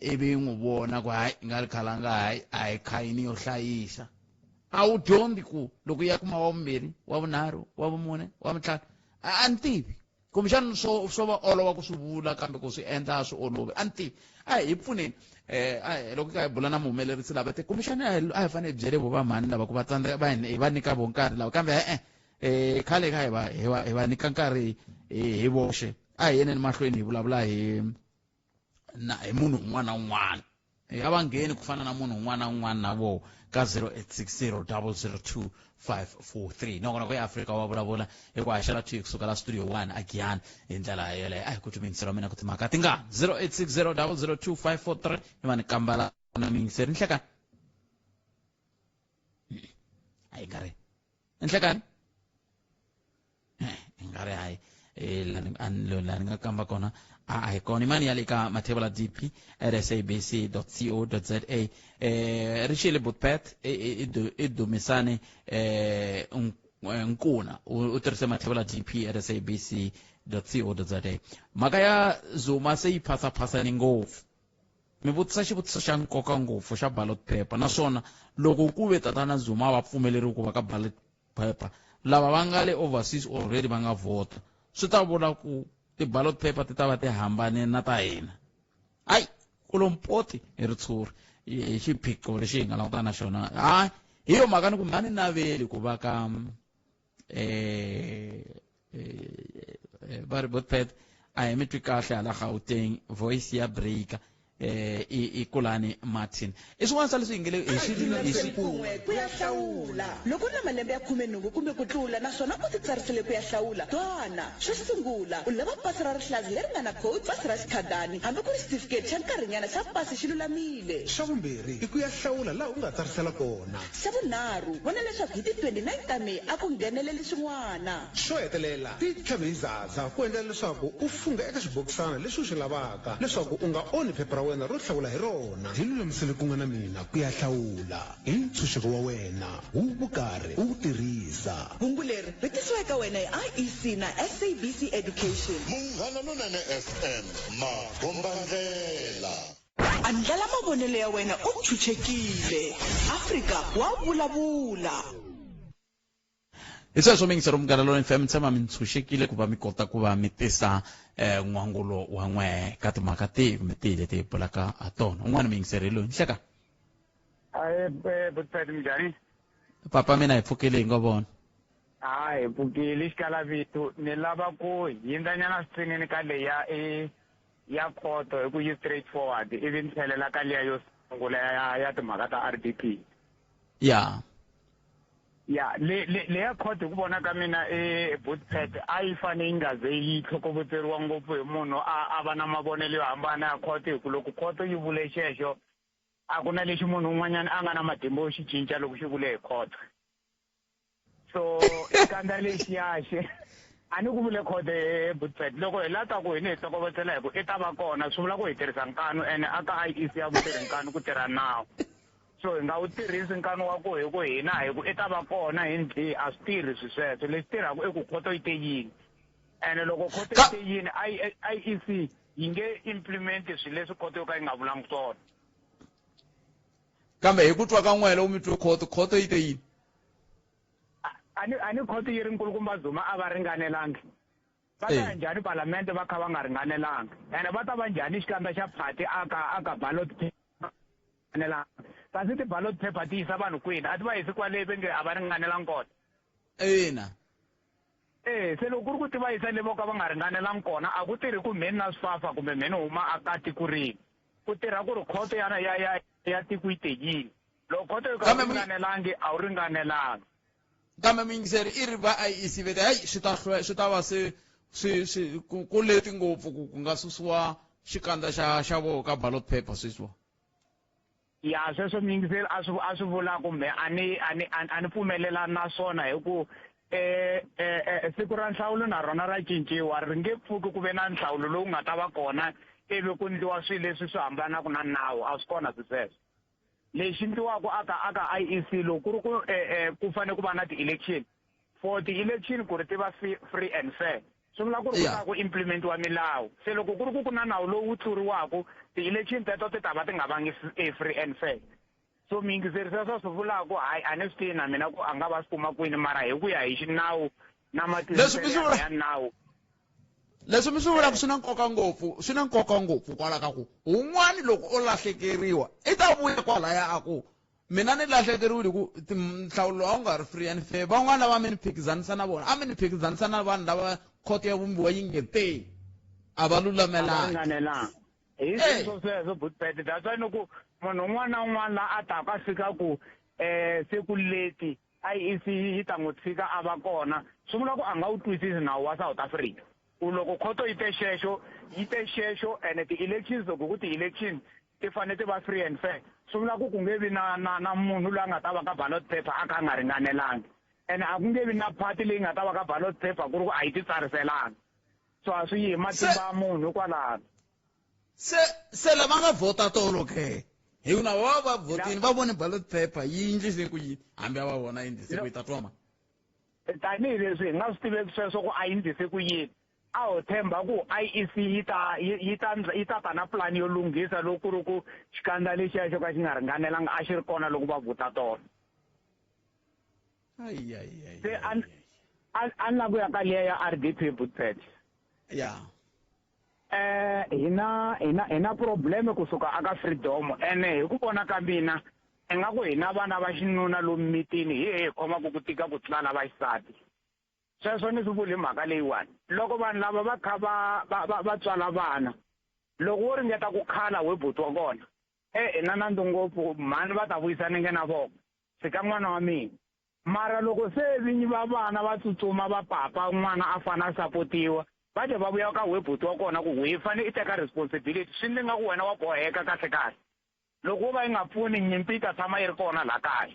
A: ivi n'wi vona ku hayi nga ri khalanga hayi a hi khayini yo hlayisa a wu dyondzi ku loko ya kuma wa vumbirhi wa vunharhu wa vumune wa vuntlhanu a ni tivi kumbexana swo swo va olova ku swi vula kambe ku swi endla a swi olovi a ni tivi a hi pfuneni a loko ka hi bula na muhumelerisi lava te kumbexana a hi fanele hi byele vo va mhani lava ku va tsandzeka va hi va nyika vo nkarhi lava kambe e-e khale kha hi va hi va hi va nyika nkarhi hi voxe. A hi yeneni mahlweni hi vulavula hi na hi munhu un'wana na un'wana. A va ngheni ku fana na munhu un'wana na un'wana na voho ka 0860 002 543. Nongonoko ya Afrika wa vulavula hi ku haxela thwi kusuka la studio 1 a Giyani hi ndlela yoleyo. A hi ku twi wa mina ku timhaka ti nga 0860 002 543 ni va ni kambala na miyingiseri. Nhlekani a yi nga ri nhlekani i nga ri hayi la ni nga kamba kona a hi kona. Imani ya le ka mathebula dp at sabc co za. Ri xile butpet i Dumisani Nkuna u tirhise mathebula dp at sabc co za. Mhaka ya Zuma se yi phasaphasane ngopfu. Mi vutisa xivutiso xa nkoka ngopfu xa ballot paper, naswona loko ku ve tatana Zuma va pfumeleriwi ku va ka ballot paper, lava va nga le overseas already va nga vhota, swi ta vula ku ti-ballot paper ti ta va ti hambane na ta hina. Ayi kulompoti hi ritshuri hi xiphiqo lexi hi nga langutana na xona. Hayi, hi yo mhaka ni ku a ni naveli ku va ka va ri Botpet a hi mi twi kahle hala Gauteng, voice ya breaker. I Kulani Martin i swin'wana swa leswi hi nge le hi swi hi swi
H: Kun'we ku ya hlawula. Loko u ri na malembe ya 18 kumbe ku tlula naswona u titsarisele ku ya hlawula, twana. Xo sungula, u lava pasi ra rihlaza leri nga na code, pasi ra xikhadani, hambi ku ri xitifiketi xa nkarhinyana xa pasi xi lulamile.
E: Xa vumbirhi, i ku ya hlawula laha u nga tsarisela kona.
H: Xa vunharhu, vona leswaku hi ti 29 ta May a ku ngheneleli swin'wana.
E: Xo hetelela, ti tlhave hi zaza ku endlela leswaku u fungha eka xibokisana lexi u xi lavaka leswaku u nga onhi phepha ra wena ro hlawula hi rona. Hi lulamisele kun'we na mina ku ya hlawula hi ntshunxeko wa wena wu vukarhi u wu tirhisa.
H: Hungu leri ri tisiwa eka wena hi IEC na SABC Education.
N: Munghana Lonene FM, makombandlela.
H: Andlala mavonelo ya wena u ntshunxekile. Afrika wa vulavula.
A: Hi sweswo miyingisero Munghana Lonene FM, tshama mi ntshunxekile ku va mi kota ku va mi tisa n'wangulo wa n'we ka timhaka tihi kumbe tihi leti hi bulaka ha tona. Un'wana miyingiseri hi loyi. Nhleka.
U: Ahe, Butpet, minjhani?
A: Papa mina hi pfukile hi ngo vona.
U: Hayi, hi pfukile xikala vito. Ni lava ku hindzanyana switsinini ka leya i ya khoto hi ku yi straight forward ivi ni tlhelela ka liya yo sungula ya timhaka ta RDP.
A: Ya.
U: Ya, le le leya court hi ku vona ka mina e Bootpad a yi fane yi nga ze yi tlhokovotseriwa ngopfu hi munhu a va na mavonelo yo hambana ya court, hi ku loko court yi vule xexo a ku na lexi munhu un'wanyana a nga na matimba yo xi cinca loko xi vule hi court. So xikandza lexiya xi a ni ku vule court e Bootpad, loko hi lata ku hi ni hi tlhokovotsela hi ku i ta va kona, swi vula ku hi tirhisa nkanu ene a ka IEC ya vutirhi nkanu ku tirha nawu. So hi nga wu tirhisi nkanu wa ku hi ku hina hi ku i ta va kona hi ndli, a swi tirhi swi sweswo. Lexi tirhaka i ku khoto yi te yini, ene loko khoto yi te yini IEC yi nge implement swilo leswi khoto yo ka yi nga vulangi swona.
A: Kambe hi ku twa ka n'wele u mi twe khoto, khoto yi te yini?
U: A ni khoto yi ri nkulukumba Zuma a va ringanelangi. Va ta ya njhani palamende va kha va nga ringanelanga? Ene va ta va njhani xikandza xa phati a ka ballot paper? Kasi ti-ballot paper ti yisa vanhu kwini? A ti va yisi kwale ve nge a va ringanelangi kona?
A: Ina.
U: Se loko ku ri ku ti va yisa le vo ka va nga ringanelangi kona, a ku tirhi ku mheni na swifafa kumbe mheni huma a ka tiko rini. Ku tirha ku ri khoto ya ya ya ya tiko yi te yini. Loko khoto yo ka yi ringanelangi, a wu ringanelangi.
A: Kambe muyingiseri i ri va IEC ve te hayi swi ta swi ta va se swi swi ku leti ngopfu ku nga susiwa xikandza xa voho ka ballot paper sweswiwa.
U: Ya, sweswo muyingiseri a swi a swi vula kumbe a ni a ni a ni pfumelelani na swona, hi ku siku ra nhlawulo na rona ra cinciwa, ri nge pfuki ku ve na nhlawulo lowu nga ta va kona ivi ku ndliwa swilo leswi swi hambanaka na nawu, a swi kona swi sweswo. Lexi ndliwaka aka aka IEC loko ku ri ku ku fanele ku va na ti-election, for ti-election ku ri ti va free and fair, swi vula ku ri ku ta ku implementiwa milawu. Se loko ku ri ku ku na nawu lowu tluriwaka, ti-election teto ti ta va ti nga vangi free and fair. So muyingiseri sweswo swi vulaka hayi a ni swi tivi na mina ku a nga va swi kuma kwini, mara hi ku ya hi xinawu na matwisiselo ya nawu.
A: Leswi mi swi vulaka swi na nkoka ngopfu, swi na nkoka ngopfu kwala ka ku un'wani loko o lahlekeriwa i ta vuya kwalaya a ku mina ni lahlekeriwile ku nhlawulo a wu nga ri free and fair. Van'wani lava mi ni phikizanisa na vona, a mi ni phikizanisa na vanhu lava khoto ya vumbiwa yi nge te. A va lulamelanga.
U: Ringanelanga. Hi sweswo sweswo butpet, that's why ni ku munhu un'wana na un'wana la a taka a fika ku se ku leti IEC yi ta n'wi tshika a va kona, swi vula ku a nga wu twisisi nawu wa South Africa. Ku loko khoto yi te xexo, yi te xexo, ene ti-elections loko ku ti-elections ti fanele ti va free and fair, swi vula ku ku nge vi na na na munhu loyi a nga ta va ka ballot paper a kha a nga ringanelangi, ene a ku nge vi na party leyi nga ta va ka ballot paper ku ri ku a yi ti tsariselanga. So a swi yi hi matimba ya munhu hikwalano.
A: Se lava nga vhota tolo ke, hi ku na va va vhotini va vone ballot paper yi endlise ku yini, hambi a va vona yi endlise ku yi ta twa mani?
U: Tanihi leswi hi nga swi tiveki sweswo ku a yi endlise ku yini, a ho tshemba ku IEC yi ta yi yi ta yi ta ta na plan yo lunghisa loko ku ri ku xikandza lexiya xo ka xi nga ringanelanga a xi ri kona loko va vhota tolo. Se a a ni lava ku ya ka liya ya RDP, Butpet. Hina problem kusuka aka freedom, ene hi ku vona ka mina ingaku hina vana va xinuna lomu mitini hi khomaka ku tika ku tlula lava xisati. Sweswo ni swi vuli mhaka leyiwani, loko vanhu lava va kha va tswala vana, loko wo ringeta ku khala we buti wa kona, hina nandzu ngopfu, mhani va ta vuyisa nenge na voko, tshika n'wana wa mina. Mara loko se vinyi va vana va tsutsuma va papa n'wana a fana a sapotiwa, va tlhe va vuya ka we buti wa kona ku we fane i teka responsibility, swi ndzi nga ku wena wa boheka kahle kahle. Loko wo va yi nga pfuni, nyimpi yi ta tshama yi ri kona laha kaya.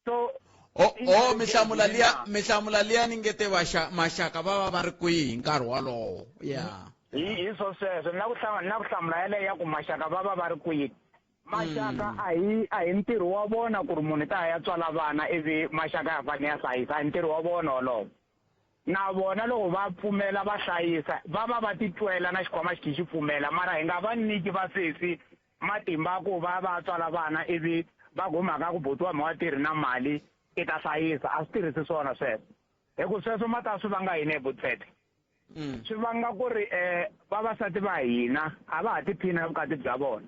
U: So
A: O mi hlamula liya ni nge te maxaka va ri kwihi hi nkarhi wolowo ya.
U: Hi swo sweswo na ku hlamula yeleyo ya ku maxaka va ri kwihi. Maxaka a hi ntirho wa vona ku ri munhu ta ya tswala vana ivi maxaka ya fanele ya hlayisa, a hi ntirho wa vona wolowo. Na vona loko va pfumela va hlayisa, va titwela na xikhwama xi khe xi pfumela, mara hi nga va nyiki vasesi matimba ku va tswala vana ivi va ku mhaka ku buti wa mi wa tirhi na mali i ta hlayisa. A swi tirhisi swona sweswo, hi ku sweswo ma ta swi vanga yini ebutfete? Swi vanga ku ri vavasati va hina a va ha tiphina hi vukati bya vona,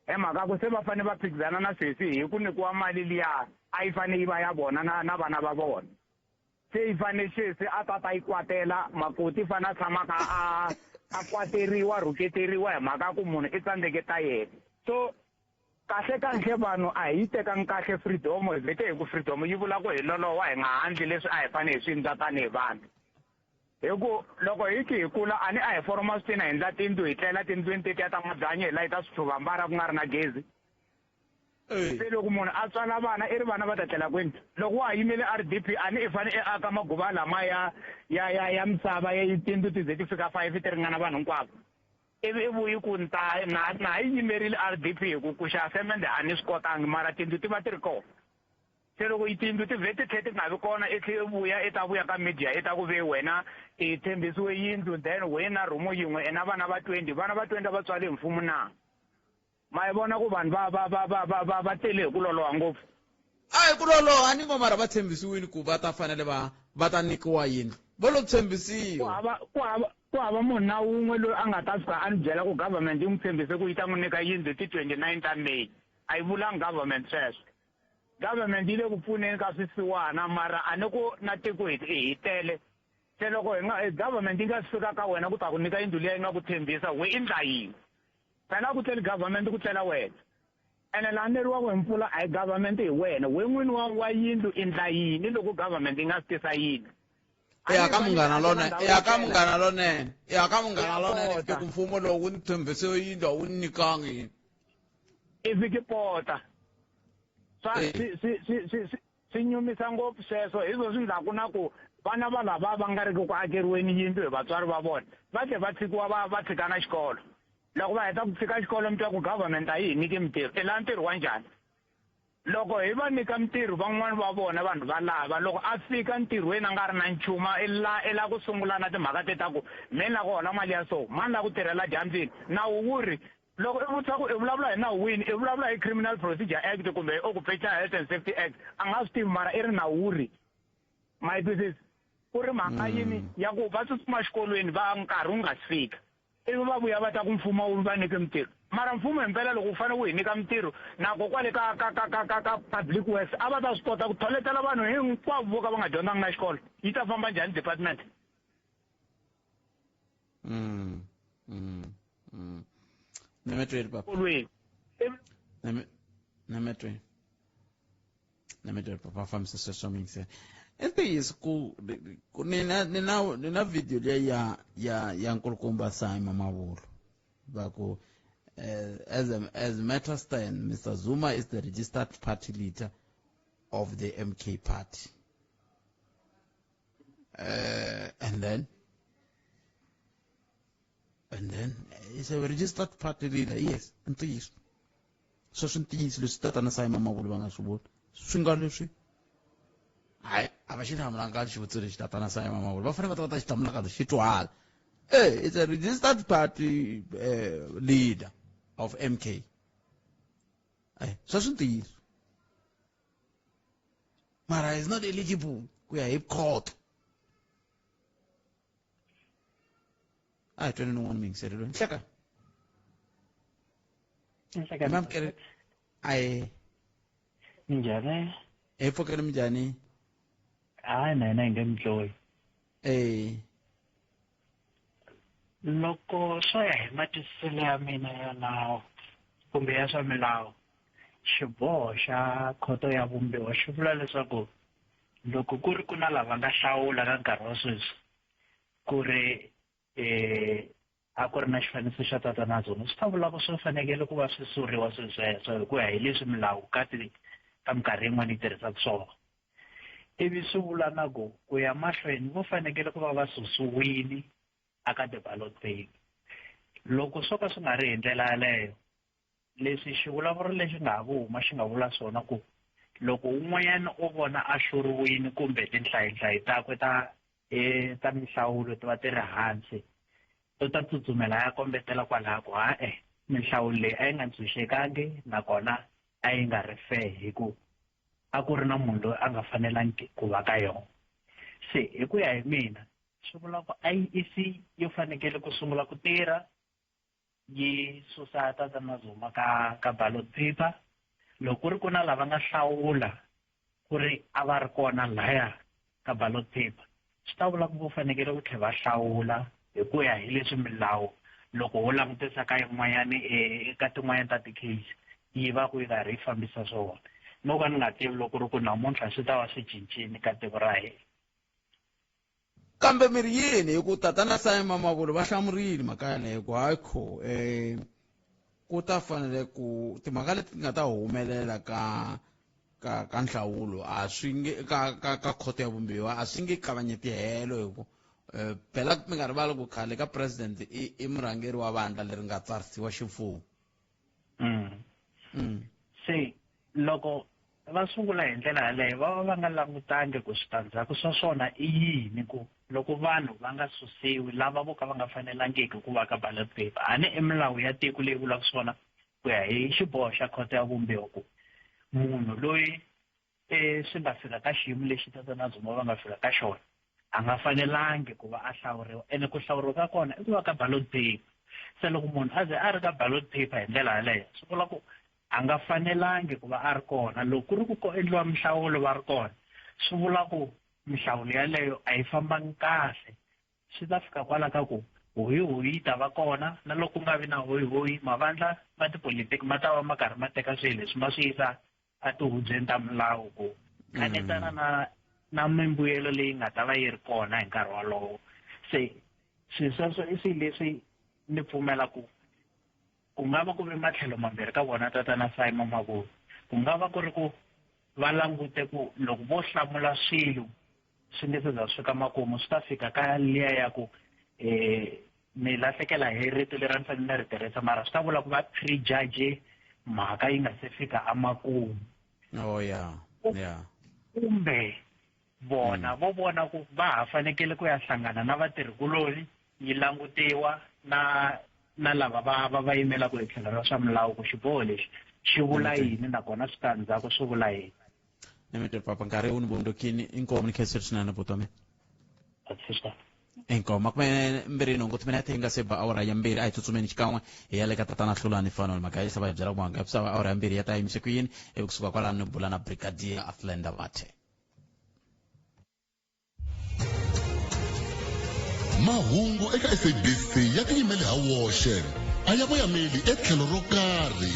U: hi mhaka ku se va fanele va phikizana na sesi hi ku nyikiwa mali liya a yi fanele yi va ya vona na vana va vona. Se yi fanele sesi a ta yi kwatela makoti, fane a tshamaka a kwateriwa, rhuketeriwa hi mhaka ku munhu i tsandzeke ta yena. So kahle kahle vanhu a hi yi tekangi kahle freedom. Hi vhete hi ku freedom yi vula ku hi lolowa, hi nga handli leswi a hi fanele hi swi endla tanihi vanhu, hi ku loko hi ki hi kula a ni a hi foroma switina, hi endla tindlu, hi tlela tindlwini tetiya ta mabyanyi, hi layita switshuvambara ku nga ri na gezi. Se loko munhu a tswala vana, i ri vana va ta tlela kwini? Loko wa ha yimele RDP, a ni i fane i aka maguva lama ya misava ya tindlu ti ze ti fika 5 ti ringana vanhu hinkwavo, ivi i vuyi ku nta na yi yimerile RDP, hi ku xava semende a ni swi kotangi, mara tindlu ti va ti ri kona. Se loko i tindlu ti vhe ti tlhe ti nga vi kona, i tlhe i vuya i ta vuya ka media i ta ku ve wena i tshembisiwe yindlu, then we na rhumu yin'we i na vana va 20, vana va 20 va tswale hi mfumo na? Ma yi vona ku vanhu va tele hi ku loloha ngopfu.
A: A hi ku loloha ni ngo, mara va tshembisiwile ku va ta fanele va ta nyikiwa yindlu, va lo tshembisiwa.
U: Ku hava munhu na wun'we loyi a nga ta fika a ni byela ku government yi n'wi tshembise ku yi ta n'wi nyika yindlu ti 29 ta May. A yi vulanga government sweswo. Government yi le ku pfuneni ka swisiwana, mara a ni ku na tiko hi tele. Se loko hi nga government yi nga fika ka wena ku ta ku nyika yindlu liya yi nga ku tshembisa, we i ndla yini? Phela ku tleli government, ku tlela wena, ene laha neriwaka hi mpfula a hi government, hi wena we n'wini wa yindlu. I ndla yini loko government yi nga swi tisa yindlu?
A: Ya ka Munghana Lonene, ya ka Munghana Lonene, ya ka Munghana Lonene, fike ku mfumo lowu wu ni tshembise yindlu, a wu ni nyikangi yindlu.
U: I fiki pota swa swi nyumisa ngopfu sweswo. Hi swo swi ndlaku na ku vana va lava va nga riki ku akeriweni yindlu hi vatswari va vona, va tlhe va tshikiwa, va tshika na xikolo. Loko va heta ku tshika xikolo, mi twa ku government a yi hi nyiki mintirho. I lava ntirho wa njhani? Loko hi va nyika mintirho, van'wani va vona vanhu va lava, loko a fika ntirhweni a nga ri na nchumu, i la ku sungula na timhaka te ta ku me ni la ku hola mali ya so, mani la ku tirhela dyambyini. Nawu wu ri loko i vutisa ku i vulavula hi nawu wini, i vulavula hi Criminal Procedure Act kumbe Occupational Health and Safety Act, a nga swi tivi, mara i ri nawu wu ri. Ma yi twisisa ku ri mhaka yini ya ku va tsutsuma xikolweni va nkarhi wu nga si fika, ivi va vuya va ta ku mfumo wu va nyike mintirho? Mara mfumo himpela loko wu fanele wu hi nyika mintirho nako kwale ka public works, a va ta swi kota ku tholetela vanhu hinkwavo vo ka va nga dyondzanga na xikolo? Yi ta famba njhani department?
A: Nemetweni papa.
C: Kolweni.
A: Nemetweni. Nemetweni papa fambisa sweswo miyingisela. I ntiyiso ku ni na video liya ya nkulukumba Simon Mabulu va ku as matter stand, Mr Zuma is the registered party leader of the MK party, and then he's a registered party leader. Yes, ntiyiso sweswo, ntiyiso leswi tatana Simon Mabulu va nga swi vula swi nga leswi. Hayi, a va xi hlamulanga xivutiso lexi tatana Simon Mabulu va fanele va ta va ta xi hlamula kahle xi twala. It's a registered party leader of MK. Sweswo ntiyiso, mara is not eligible ku ya hi court. A hi tweni nin'wana miyingiseri loyi. Nhleka. Mamukeri ayi.
V: Minjhani?
A: Hi pfukeni, minjhani?
V: Hayi, na hina hi nge mitloyi. Loko swo ya hi matwisiselo ya mina ya nawu kumbe ya swa milawu, xiboho xa khoto ya vumbiwa xi vula leswaku loko ku ri ku na lava nga hlawula ka nkarhi wa sweswi ku ri a ku ri na xifaniso xa tatana Zuma, swi ta vula ku swi fanekele ku va swi suriwa swilo sweswo hi ku ya hi leswi milawu ka ti ka minkarhi yin'wana yi tirhisaka swona. Ivi swi vula na ku ku ya mahlweni vo fanekele ku va va susiwile aka ti-ballot paper. Loko swo ka swi nga ri hi ndlela yaleyo, leswi xivulavuri lexi nga ha ku huma xi nga vula swona ku loko un'wanyana o vona a hluriwile kumbe tinhlayinhlayi takwe ta minhlawulo ti va ti ri hansi, u ta tsutsumela ya kombetela kwalaho ku ha-e minhlawulo leyi a yi nga ntshunxekangi nakona a yi nga ri fair hi ku a ku ri na munhu loyi a nga fanelangi ku va ka yona. Se hi ku ya hi mina, swi vula ku IEC yo fanekele ku sungula ku tirha yi susa tatana Zuma ka ballot paper. Loko ku ri ku na lava nga hlawula ku ri a va ri kona laya ka ballot paper, swi ta vula ku vo fanekele ku tlhela va hlawula hi ku ya hi leswi milawu loko wo langutisa ka yin'wanyani eka tin'wanyani ta ti-case yi va ku yi karhi yi fambisa swona. No ka ni nga tivi loko ri ku namuntlha swi ta va swi cincile ka tiko ra hina.
A: Kambe mi ri yini hi ku tatana Simon Mabulu va hlamurile mhaka yaleyo ku hayi kho ku ta fanele ku timhaka leti nga ta humelela ka nhlawulo a swi nge ka khoto ya vumbiwa a swi nge kavanyeti helo hi ku phela mi nga rivali ku khale ka president i murhangeri wa vandla leri nga tsarisiwa ximfumo.
V: Se loko va sungula hi ndlela yaleyo, va va va nga langutangi ku switandzhaku swa swona i yini, ku loko vanhu va nga susiwi lava vo ka va nga fanelangiki ku va ka ballot paper. A ni i milawu ya tiko leyi vulaka swona ku ya hi xiboho xa khoto ya vumbiwa ku munhu loyi swi nga fika ka xiyimo lexi tatana Zuma va nga fika ka xona a nga fanelangi ku va a hlawuriwa, ene ku hlawuriwa ka kona i ku va ka ballot paper. Se loko munhu a ze a ri ka ballot paper hi ndlela yaleyo, swi vula ku a nga fanelangi ku va a ri kona. Loko ku ri ku ko endliwa minhlawulo va ri kona, swi vula ku minhlawulo yaleyo a yi fambangi kahle. Swi ta fika kwala ka ku hoyihoyi yi ta va kona, na loko ku nga vi na hoyihoyi, mavandla ma tipolitiki ma ta va ma karhi ma teka swilo leswi ma swi yisa etihubyeni ta milawu ku kanetana na mimbuyelo leyi nga ta va yi ri kona hi nkarhi wolowo. Se swilo sweswo i swilo leswi ni pfumela ku ku nga va ku ve matlhelo mambirhi ka vona tatana Simon Mabulu. Ku nga va ku ri ku va langute ku loko vo hlamula swilo swi nge se za swi fika makumu, swi ta fika ka liya ya ku ni lahlekela hi rito leri a ni fanele ni ri tirhisa, mara swi ta vula ku va prejudge mhaka yi nga se fika amakumu.
A: Oh yeah yeah
V: Kumbe vona vo vona ku va ha fanekele ku ya hlangana na vatirhikuloni yi langutiwa na lava va yimelaka hi tlhelo ra swa milawu ku xiboho lexi xi vula yini nakona switandzhaku swi vula yini.
A: Nemetweni papa, nkarhi wu ni vondokini. Inkomu, ni khensile swinene buti wa mina. Inkomu. 28 timinete yi nga se ba awara ya 2. A hi tsutsumeni xikan'we hi ya le ka tatana Hlulani Fanol Magayisa va hi byela ku mangapisa va awara ya 2 ya ta yimise ku yini, ivi kusuka kwalano ni bula na Brigadier Athlenda Vathe.
N: Mahungu eka SABC ya tiyimele ha woxe a ya voyameli etlhelo ro karhi.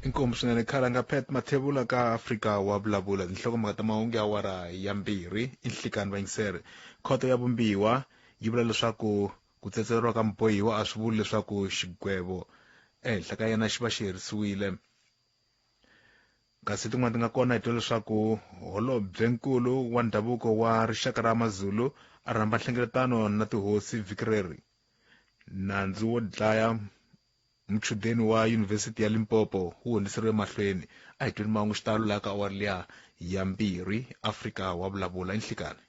G: Inkomu swinene khalanga Pat Mathebula ka Afrika wa vulavula. Tinhlokomhaka ta mahungu ya awara ya mbirhi i nhlikani vayingiseri. Khoto ya vumbiwa yi vula leswaku ku tsetseleriwa ka mubohiwa a swi vuli leswaku xigwevo ehenhla ka yena xi va xi herisiwile. Kasi tin'wana ti nga kona hi twa leswaku holobyenkulu wa ndhavuko wa rixaka ra Mazulu a rhamba nhlengeletano na tihosi vhiki reri. Nandzu wo dlaya muchudeni wa Yunivhesiti ya Limpopo wu hundziseriwe emahlweni. A hi tweni mahungu xitalo laha ka awara liya ya mbirhi. Afrika wa vulavula i nhlikani.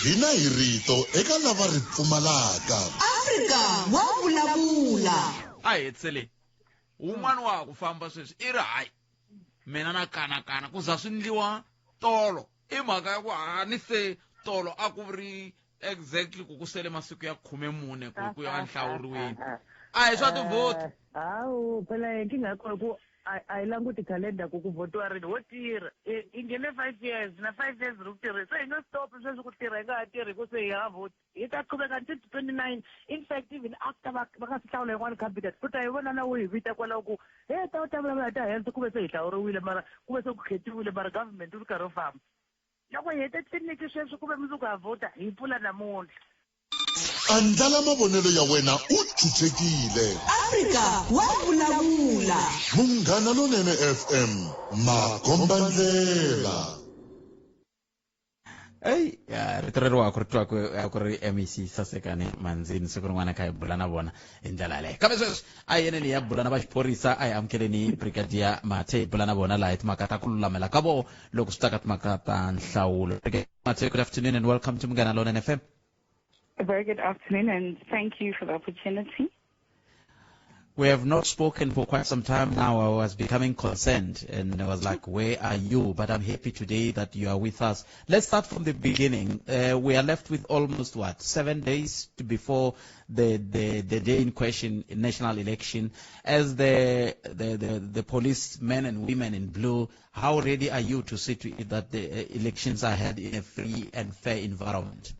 N: Hina hi rito eka lava ri pfumalaka.
H: Afrika wa vulavula.
A: A hi hetisele. Wun'wana wa ha ku famba sweswi i ri hayi mina na kanakana ku za swi ndliwa tolo i mhaka ya ku ha ni se tolo a ku ri exactly ku ku sele masiku ya 14 ku ku ya nhlawuriweni a hi swa tivhoti.
C: Hawu phela nkingha ya kona ku a hi languti calendar ku ku vhotiwa rini ho tirha hi nghene 5 years na 5 years ri ku tirheni se hi nge stop sweswi ku tirha hi nga ha tirhi ku se hi ha vhoti hi ta qhubeka until 29 in fact even after va va nga si hlawula yin'wana cabinet u ta yi vona na wu hi vita kwalaho ku he ta u ta vulavula hi ta health ku ve se hi hlawuriwile mara ku ve se ku khetiwile mara government u ri karhi u famba loko hi hete tliliniki sweswi ku ve mundzuku ha vhota hi pfula namuntlha.
N: Andlala mavonelo ya wena u chuchekile.
H: Afrika wa vulavula.
N: Munghana Lonene FM, makombandlela.
A: Eyi ya rito reri wa ku ri twa ku a ku ri MEC Sasekani Manzini siku rin'wana kha hi bula na vona hi ndlela yaleyo kambe sweswi a hi yeneni hi ya bula na va xiphorisa a hi amukeleni Brigadier Mathe hi bula na vona laha hi timhaka ta ku lulamela ka vona loko swi ta ka timhaka ta nhlawulo. Brigadier Mathe, good afternoon and welcome to Munghana Lonene FM.
D: A very good afternoon and thank you for the opportunity.
A: We have not spoken for quite some time now. I was becoming concerned and I was like, where are you? But I'm happy today that you are with us. Let's start from the beginning. We are left with almost, what, 7 days before the day in question, national election. As the police men and women in blue, how ready are you to see to it that the elections are held in a free and fair environment?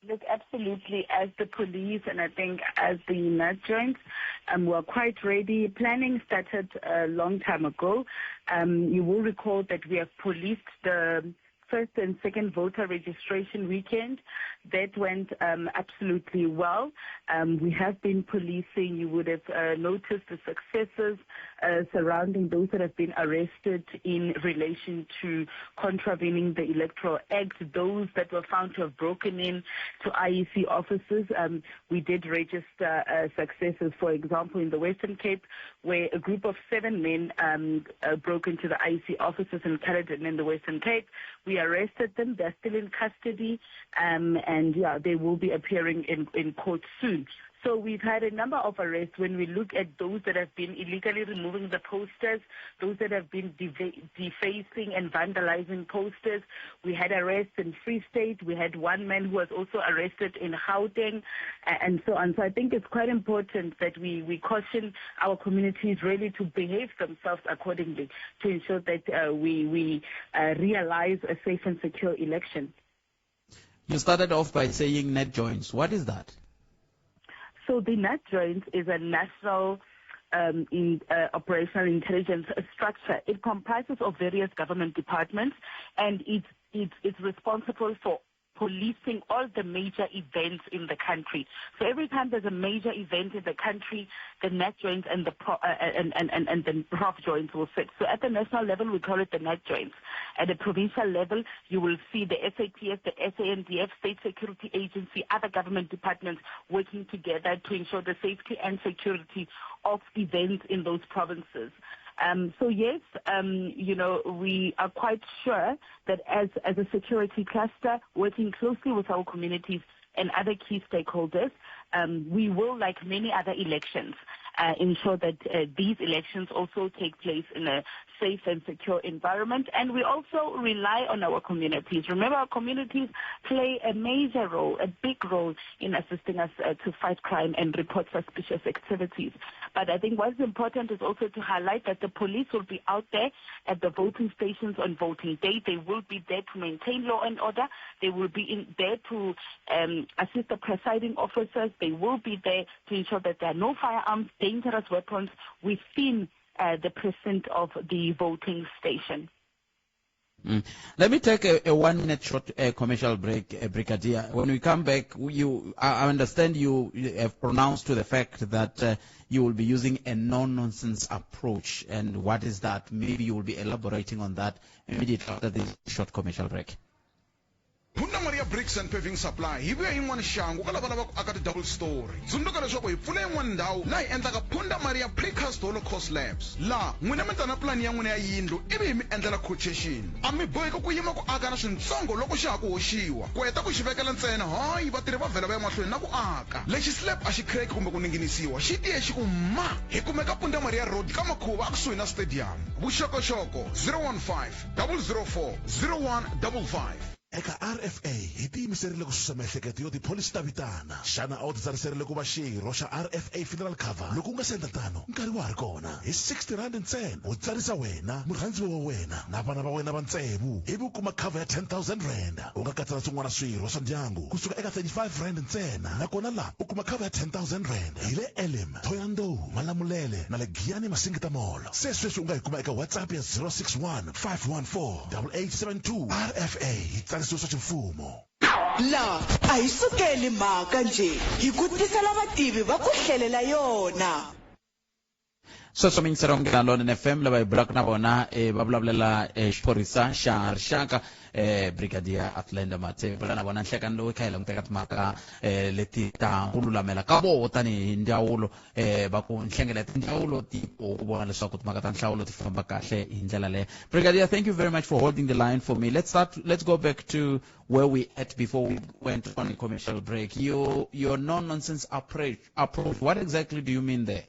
D: Look, absolutely. As the police and I think as the NatJoints, we're quite ready. Planning started a long time ago. You will recall that we have policed the first and second voter registration weekend. That went absolutely well. We have been policing. You would have noticed the successes surrounding those that have been arrested in relation to contravening the Electoral Act, those that were found to have broken in to IEC offices. We did register successes, for example, in the Western Cape, where a group of 7 men broke into the IEC offices in Caledon in the Western Cape. We arrested them. They're still in custody, and they will be appearing in court soon. So we've had a number of arrests when we look at those that have been illegally removing the posters, those that have been defacing and vandalizing posters. We had arrests in Free State. We had one man who was also arrested in Gauteng, and so on. So I think it's quite important that we caution our communities really to behave themselves accordingly to ensure that we realize a safe and secure election.
A: You started off by saying NatJoints. What is that?
D: So the NatJoints is a national in operational intelligence structure. It comprises of various government departments, and it's responsible for policing all the major events in the country. So every time there's a major event in the country, the NatJoints and the pro, and the Prof Joints will sit. So at the national level, we call it the NatJoints. At the provincial level, you will see the SAPS, the SANDF, State Security Agency, other government departments working together to ensure the safety and security of events in those provinces. So yes, we are quite sure that as a security cluster, working closely with our communities and other key stakeholders, we will, like many other elections, ensure that these elections also take place in a safe and secure environment. And we also rely on our communities. Remember, our communities play a major role, a big role in assisting us to fight crime and report suspicious activities. But I think what's important is also to highlight that the police will be out there at the voting stations on voting day. They will be there to maintain law and order. They will be there to assist the presiding officers. They will be there to ensure that there are no firearms, dangerous weapons within the precinct of the voting station.
A: Let me take a 1-minute short commercial break, Brigadier. When we come back, I understand you have pronounced to the fact that you will be using a no-nonsense approach. And what is that? Maybe you will be elaborating on that immediately after this short commercial break.
B: Punda Maria Bricks and Paving Supply hi vuya yin'wana xangu ka lava lavaka ku aka ti-double story. Tsundzuka leswaku hi pfule yin'wana ndhawu laha hi endlaka Punda Maria Precast Holocaust Labs. Laha n'wina mi ta na pulani ya n'wina ya yindlu ivi hi mi endlela quotation. A mi boheki ku yima ku aka na swintsongo loko xa ha ku hoxiwa. Ku heta ku xi vekela ntsena, hayi, vatirhi va vhela va ya mahlweni na ku aka. Lexi slab a xi crack kumbe ku ninginisiwa, xi tiye xi ku ma! Hi kumeka Punda Maria Road ka Makhuva a kusuhi na stadium. Vuxokoxoko, 015 004 0155.
N: Eka RFA hi tiyimiserile ku susa miehleketo yo tipholisi ta vitana. Xana a wu titsariserile ku va xirho xa RFA Funeral Cover? Loko u nga si endla tano, nkarhi wa ha ri kona. Hi R60 ntsena, u tsarisa wena, murhandziwa wa wena na vana va wena va tsevu ivi u kuma cover ya R10 000. U nga katsa na swin'wana swirho swa ndyangu ku suka eka R35 ntsena, nakona la u kuma cover ya R10 000. Hi le Elim, Thohoyandou, Malamulele na le Giyani Masingita Mall. Se sweswi u nga hi kuma eka WhatsApp ya 061 514 8872. RFA yi tsarisiwe swa ximfumo.
H: La a hi sukeli mhaka njhe, hi ku tisela vativi va ku hlelela yona.
A: Sweswo miyingiseri wa Munghana Lonene FM lava hi bulaka na vona va vulavulela xiphorisa xa rixaka Brigadier Athlenda Mathe. Hi bula na vona nhlekani lowu hi kha hi languteka timhaka leti ta ku lulamela ka voho tanihi ndzawulo va ku nhlengeletela tindzawulo ti ku vona leswaku timhaka ta nhlawulo ti famba kahle hi ndlela leyo. Brigadier, thank you very much for holding the line for me. Let's start, let's go back to where we at before we went on a commercial break. Your no-nonsense approach, what exactly do you mean there?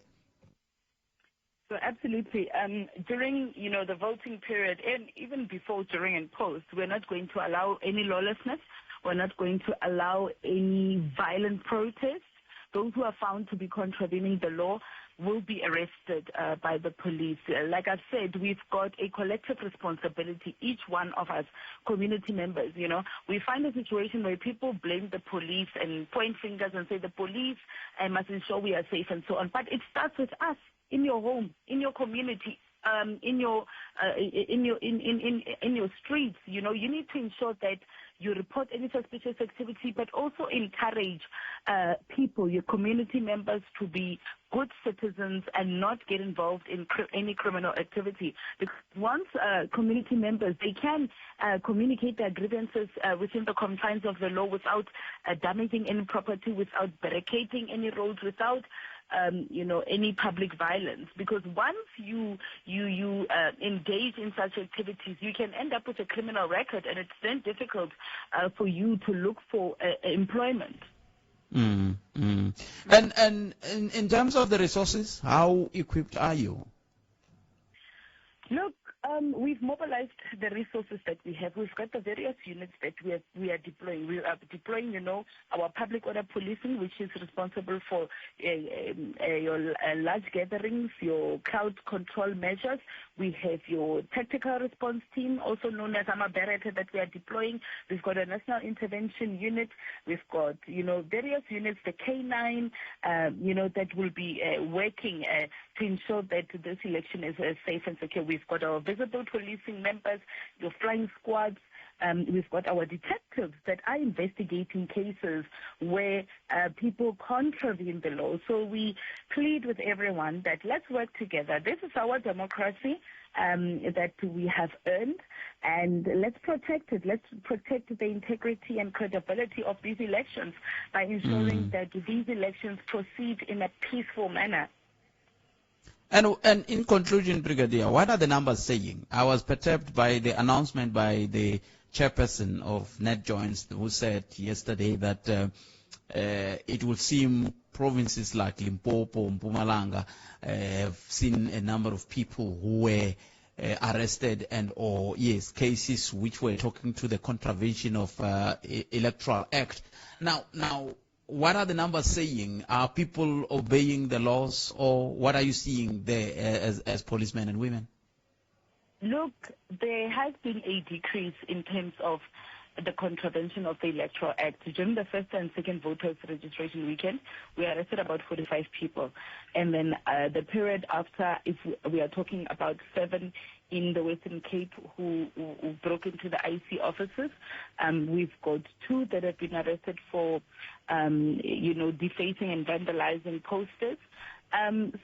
D: So absolutely. During, the voting period, and even before, during and post, we're not going to allow any lawlessness. We're not going to allow any violent protests. Those who are found to be contravening the law will be arrested by the police. Like I said, we've got a collective responsibility, each one of us, community members, you know. We find a situation where people blame the police and point fingers and say the police must ensure we are safe and so on. But it starts with us, in your home, in your community, in your streets. You need to ensure that you report any suspicious activity, but also encourage people, your community members, to be good citizens and not get involved in any criminal activity. Because once community members, they can communicate their grievances within the confines of the law without damaging any property, without barricading any roads, without any public violence. Because once you engage in such activities, you can end up with a criminal record, and it's then difficult for you to look for employment.
A: And in terms of the resources, how equipped are you?
D: Look, we've mobilized the resources that we have. We've got the various units that we are deploying. We are deploying, our public order policing, which is responsible for your large gatherings, your crowd control measures. We have your tactical response team, also known as Amaberete, that we are deploying. We've got a national intervention unit. We've got, various units, the K9, that will be working to ensure that this election is safe and secure. We've got our visible policing members, your flying squads. We've got our detectives that are investigating cases where people contravene the law. So we plead with everyone that let's work together. This is our democracy that we have earned, and let's protect it. Let's protect the integrity and credibility of these elections by ensuring that these elections proceed in a peaceful manner.
A: And in conclusion, Brigadier, what are the numbers saying? I was perturbed by the announcement by the chairperson of NatJoints, who said yesterday that It would seem provinces like Limpopo, Mpumalanga have seen a number of people who were arrested and or, yes, cases which were talking to the contravention of Electoral Act. Now, what are the numbers saying? Are people obeying the laws, or what are you seeing there as policemen and women?
D: Look, there has been a decrease in terms of the contravention of the Electoral Act. During the first and second voters registration weekend, we arrested about 45 people. And then the period after, if we are talking about 7 in the Western Cape who broke into the IC offices, we've got 2 that have been arrested for, defacing and vandalizing posters.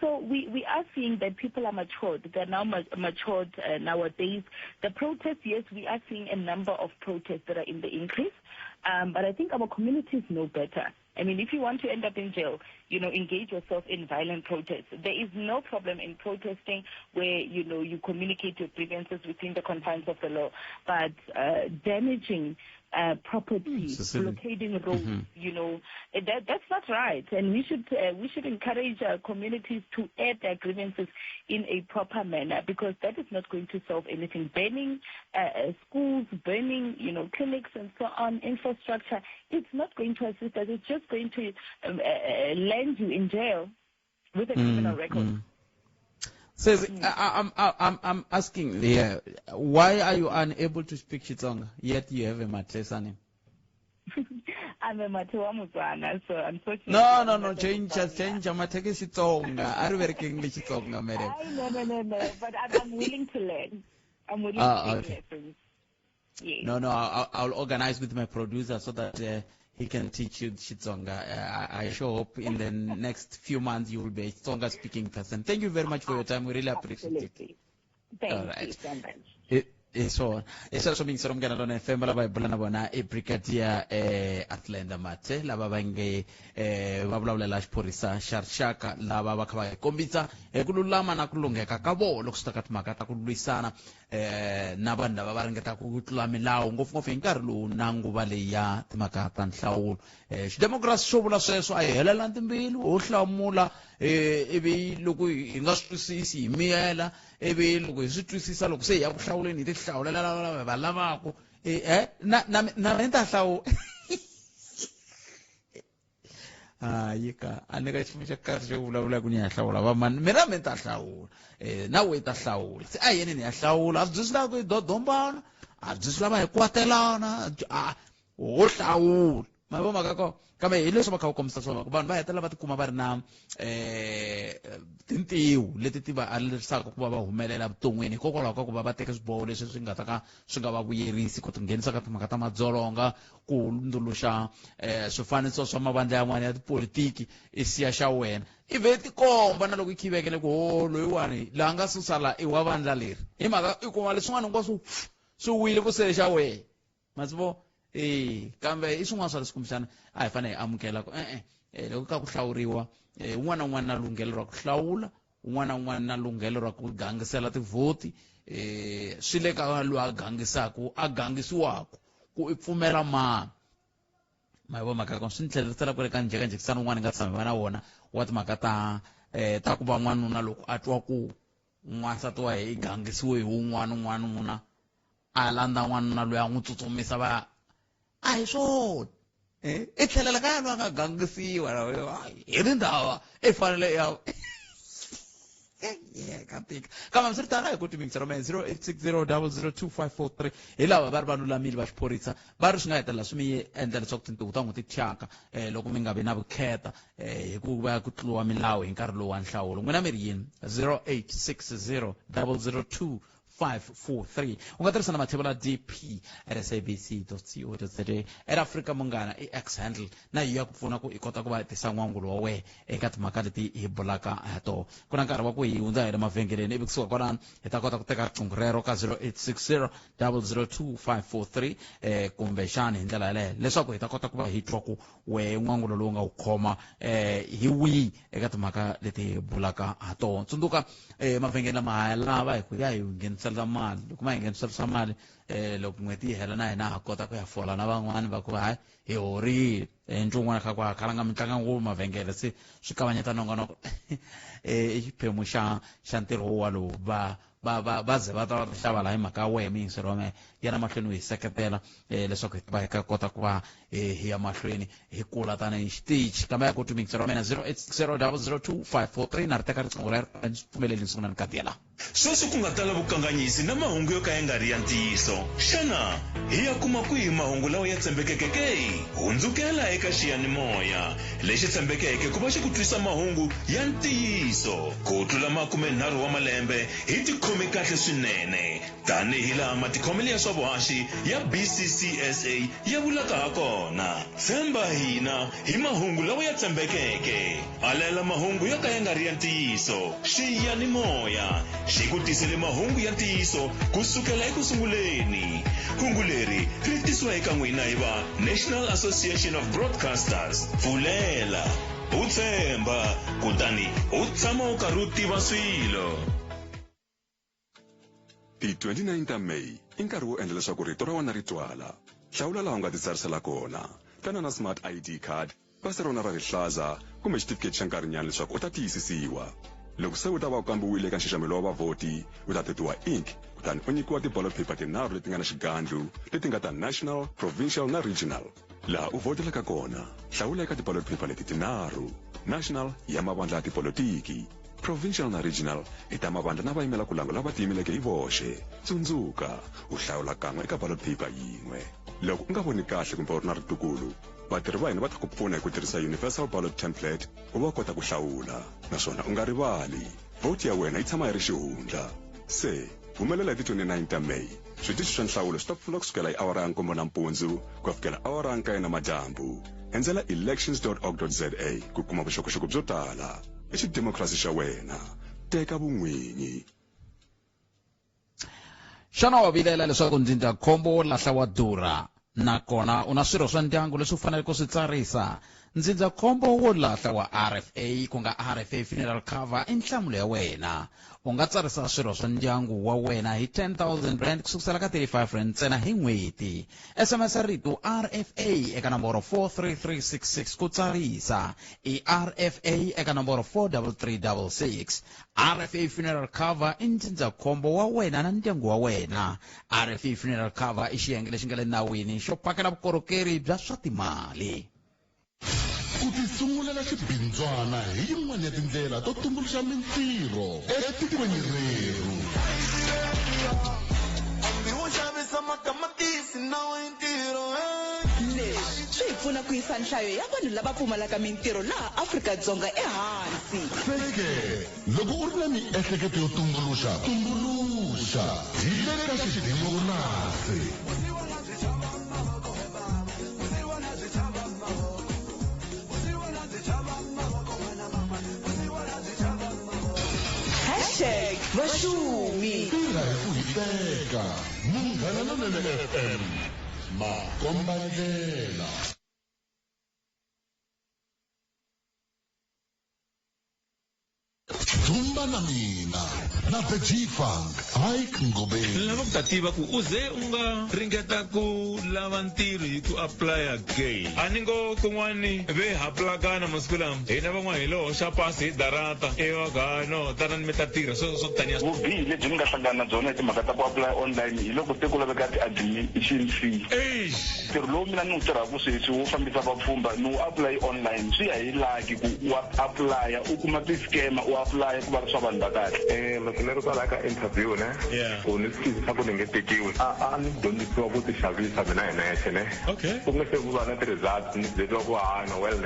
D: So we are seeing that people are matured. They're now matured nowadays. The protests, yes, we are seeing a number of protests that are in the increase. But I think our communities know better. I mean, if you want to end up in jail, engage yourself in violent protests. There is no problem in protesting where, you communicate your grievances within the confines of the law. But damaging property, blockading roads, that's not right. And we should encourage our communities to air their grievances in a proper manner, because that is not going to solve anything. Burning schools, burning, clinics and so on, infrastructure, it's not going to assist us. It's just going to land you in jail with a criminal record.
A: Says, I'm asking here, why are you unable to speak Xitsonga, yet you have a Mathe surname?
D: I'm a Mathe wa Motswana, so unfortunately...
A: No, change, Mathe ke Xitsonga. A re berekeng le Xitsonga, madam.
D: No, but I'm willing to learn. I'm willing to take lessons. Yes.
A: No, I'll organize with my producer so that... he can teach you Xitsonga. I sure hope in the next few months you will be a Xitsonga-speaking person. Thank you very much for your time. We really appreciate it.
D: Thank you so much.
A: Sweswo mingisero Munghana Lonene FM lava hi bula na vona i Brigadier Athlenda Mathe lava va nge va vulavulela xiphorisa xa rixaka lava va kha va hi kombisa hi ku lulama na ku lungheka ka vona loko swi ta ka timhaka ta ku lwisana na vanhu lava va ringetaka ku tlula milawu ngopfungopfu hi nkarhi lowu na nguva leyi ya timhaka ta nhlawulo. Xidemokirasi xo vula sweswo a hi helela timbilu ho hlamula ivi loko hi nga swi twisisi hi miyela ivi loko hi swi twisisa loko se hi ya ku hlawuleni hi ti hlawulela lava va lavaka na na ta hlawula hayi ka a ni ka xiyimo xa kahle xo vulavula ku ni ya hlawula va mani mina mi ta hlawula na we ta hlawula se a yeni ni ya hlawula a byi swi lava ku hi dodombana a byi swi lava hi kwatelana ho hlawula ma vo mhaka ko kambe hi leswi va kha va kombisa swona vanhu va hetelela va tikuma va ri na tintiho leti ti va alerisaka ku va va humelela vuton'wini hikokwalaho ka ku va va teke swiboho leswi swi nga ta ka swi nga va vuyerisi ku tinghenisa ka timhaka ta madzolonga ku hundzuluxa swifaniso swa mavandla yan'wana ya tipolitiki i siya xa wena i vhe tikomba na loko i khivekele ku ho loyiwani laha nga susa la i wa vandla leri hi mhaka i kuma leswin'wana hinkwaswo swi wile ku sele xa wena masivo kambe i swin'wana swa leswi kumbexana a hi fanele hi amukela ku loko ka ku hlawuriwa un'wana na un'wana na lunghelo ra ku hlawula un'wana na un'wana na lunghelo ra ku gangisela tivhoti swi le ka loyi a gangisaka a gangisiwaka ku i pfumela mani ma hi vo mhaka kona swi ni tlhelerisela kwale ka njhekanjhekisano un'wana nga tshama va na wona wa timhaka ta ta ku va n'wanuna loko a twa ku n'wansati wa yena i gangisiwe hi wun'wana n'wanuna a landza n'wanuna loyi a n'wi tsutsumisa va a hi swona i tlhelela ka yena a nga gangisiwa hi ri ndhawa i fanele ya ka tika kambe hambiswiritano a hi koti mingisero me 0860002543 hi lava va ri va lulamile va xiphorisa va ri swi nga hetelela swi mi endla leswaku tintiho ta n'wi ti thyaka loko mi nga vi na vukheta hi ku va ku tluwa milawu hi nkarhi lowu wa nhlawulo. N'wina mi ri yini? 0860002543 u nga tirhisa na mathevula dp at sabc.co.za at Africa Munghana i X handle na yi ya ku pfuna ku i kota ku va tisa n'wangulo wa wena eka timhaka leti hi bulaka ha tona. Ku na nkarhi wa ku hi hundza hi le mavhengeleni ivi kusuka kwalano hi ta kota ku teka riqingho rero ka 0860002543 kumbexani hi ndlela yaleyo leswaku hi ta kota ku va hi twa ku we n'wangulo lowu nga wu khoma hi wihi eka timhaka leti hi bulaka ha tona. Tsundzuka mavhengele lama ha lava hi ku ya hi nghenisa nghenisela mali loko ma hi nghenisela swa mali um loko n'hweti yi hela na hina ha kota ku ya fola na van'wani va ku hayi hi horile ndzi un'wana kha ku ha khalanga mi tlanga ngopfu mavhengele se swi kavanyeta nongonoko i xiphemu xa xa ntirho walowu va va va va ze va ta va ta xava laha hi mhaka ya wehe muyingiseri wa mehe yana mahlweni u hi seketela um leswaku hi va hi ka kota ku va hi ya mahlweni hi kula tanihi xitichi kambe ya ku ti muyingiseri wa mina 0860 002 543 na ri teka riqingho ra ndzi pfumeleli ni sungula ni kadiyela
F: Sweswi ku nga tala vukanganyisi na mahungu yo ka ya nga ri ya ntiyiso. Xana hi ya kuma kwihi mahungu lawa ya tshembekeke ke? Hundzukela eka xiyanimoya lexi tshembekeke ku va xi ku twisa mahungu ya ntiyiso. Ku tlula makumenharhu wa malembe hi tikhome kahle swinene tanihi laha matikhomelo ya swa vuhaxi ya BCCSA ya vulaka ha kona. Tshemba hina hi mahungu lawa ya tshembekeke. Alela mahungu yo ka ya nga ri ya ntiyiso. Xiyanimoya xi ku tisele mahungu ya ntiyiso ku sukela eku sunguleni. Hungu leri ri tisiwa eka n'wina hi va National Association of Broadcasters. Pfulela, u tshemba, kutani u tshama u karhi u tiva swilo.
I: Ti 29 ta May i nkarhi wo endla leswaku rito ra wena ri twala. Hlawula laha u nga titsarisela kona. Tana na Smart ID card, pasi ra wena ra rihlaza kumbe xitifiketi xa nkarhinyana leswaku u ta tiyisisiwa. Loko se u ta va u kambiwile eka nxaxamelo wa vavhoti, u ta totiwa ink kutani u nyikiwa ti-ballot paper tinharhu leti nga na xigandlu leti nga ta national, provincial na regional. Laha u vhotelaka kona, hlawula eka ti-ballot paper leti tinharhu, national ya mavandla ya tipolotiki, provincial na regional i ta mavandla na vayimela ku langu lava tiyimeleke hi voxe. Tsundzuka, u hlawula kan'we eka ballot paper yin'we. Loko u nga voni kahle kumbe u ri na ritukulu, vatirhi va hina va ta ku pfuna hi ku tirhisa Universal Ballot Template ku va u kota ku hlawula. Naswona u nga rivali, vhoti ya wena yi tshama yi ri xihundla. Se, humelela hi ti 29 ta May. Switichi swa nhlawulo swi ta pfula kusukela hi awara ya nkombo nampundzu ku ya fikela awara ya nkaye namadyambu. Endzela elections.org.za ku kuma vuxokoxoko byo tala. I xidemokirasi xa wena. Teka vun'winyi.
A: Xana wa vilela leswaku ndzindzakhombo wo lahla wa durha? Nakona u na swirho swa ndyangu leswi u faneleke ku swi tsarisa? Ndzindzakhombo wo lahla wa RFA, ku nga RFA Funeral Cover, i nhlamulo ya wena. U nga tsarisa swirho swa ndyangu wa wena hi R10,000 ku sukusela ka R35 ntsena hi n'hweti. SMS rito RFA eka nomboro 43366 ku tsarisa. I RFA eka nomboro 43366. RFA Funeral Cover i ndzindzakhombo wa wena na ndyangu wa wena. RFA Funeral Cover i xiyenge lexi nga le nawini xo phakela vukorhokeri bya swa timali.
W: Ku tisungulela xibindzwana hi yin'wana ya tindlela to tumbuluxa mintirho etikweni rerhu.
H: Leswi swi hi pfuna ku yisa nhlayo ya vanhu lava pfumalaka mintirho laha Afrika-Dzonga ehansi.
W: Se ke, loko u ri na miehleketo yo tumbuluxa, tumbuluxa! Hi le ka xidemokirasi.
H: Hashtag vaxumi.
W: Tirha hi ku hiteka. Munghana Lonene FM. Makombandlela. Dzumba na mina na The G-Funk, Ike Ngobeni.
X: Ni lava ku ta tiva ku u ze u nga ringeta ku lava ntirho hi ku applya ke? A ni ngo kun'wani ve ha plakana masiku lama, hina van'wana hi lo hoxa pasi hi darata ivi va ku hayi no tanani mi ta tirha, sweswo swa ku taniya.
Y: Vubihi lebyi ni nga hlangana na byona hi timhaka ta ku apply online hi loko se ku laveka ti-admission fee.
X: Eish!
Y: Ntirho lowu mina ni wu tirhaka sweswi wo fambisa vapfhumba ni wu apply online, swi ya hi lucky ku wa apply u kuma ti-scammer u apply ku va ri swa vanhu va kahle.
Z: Loko ni ri kwalaya ka interview ne ku ni swi twisisa ku ni nge tekiwi a a ni dyondzisiwa ku ti xavisa mina hi nexe ne ku nga se ku va na ti-results ni byeriwa ku ha no well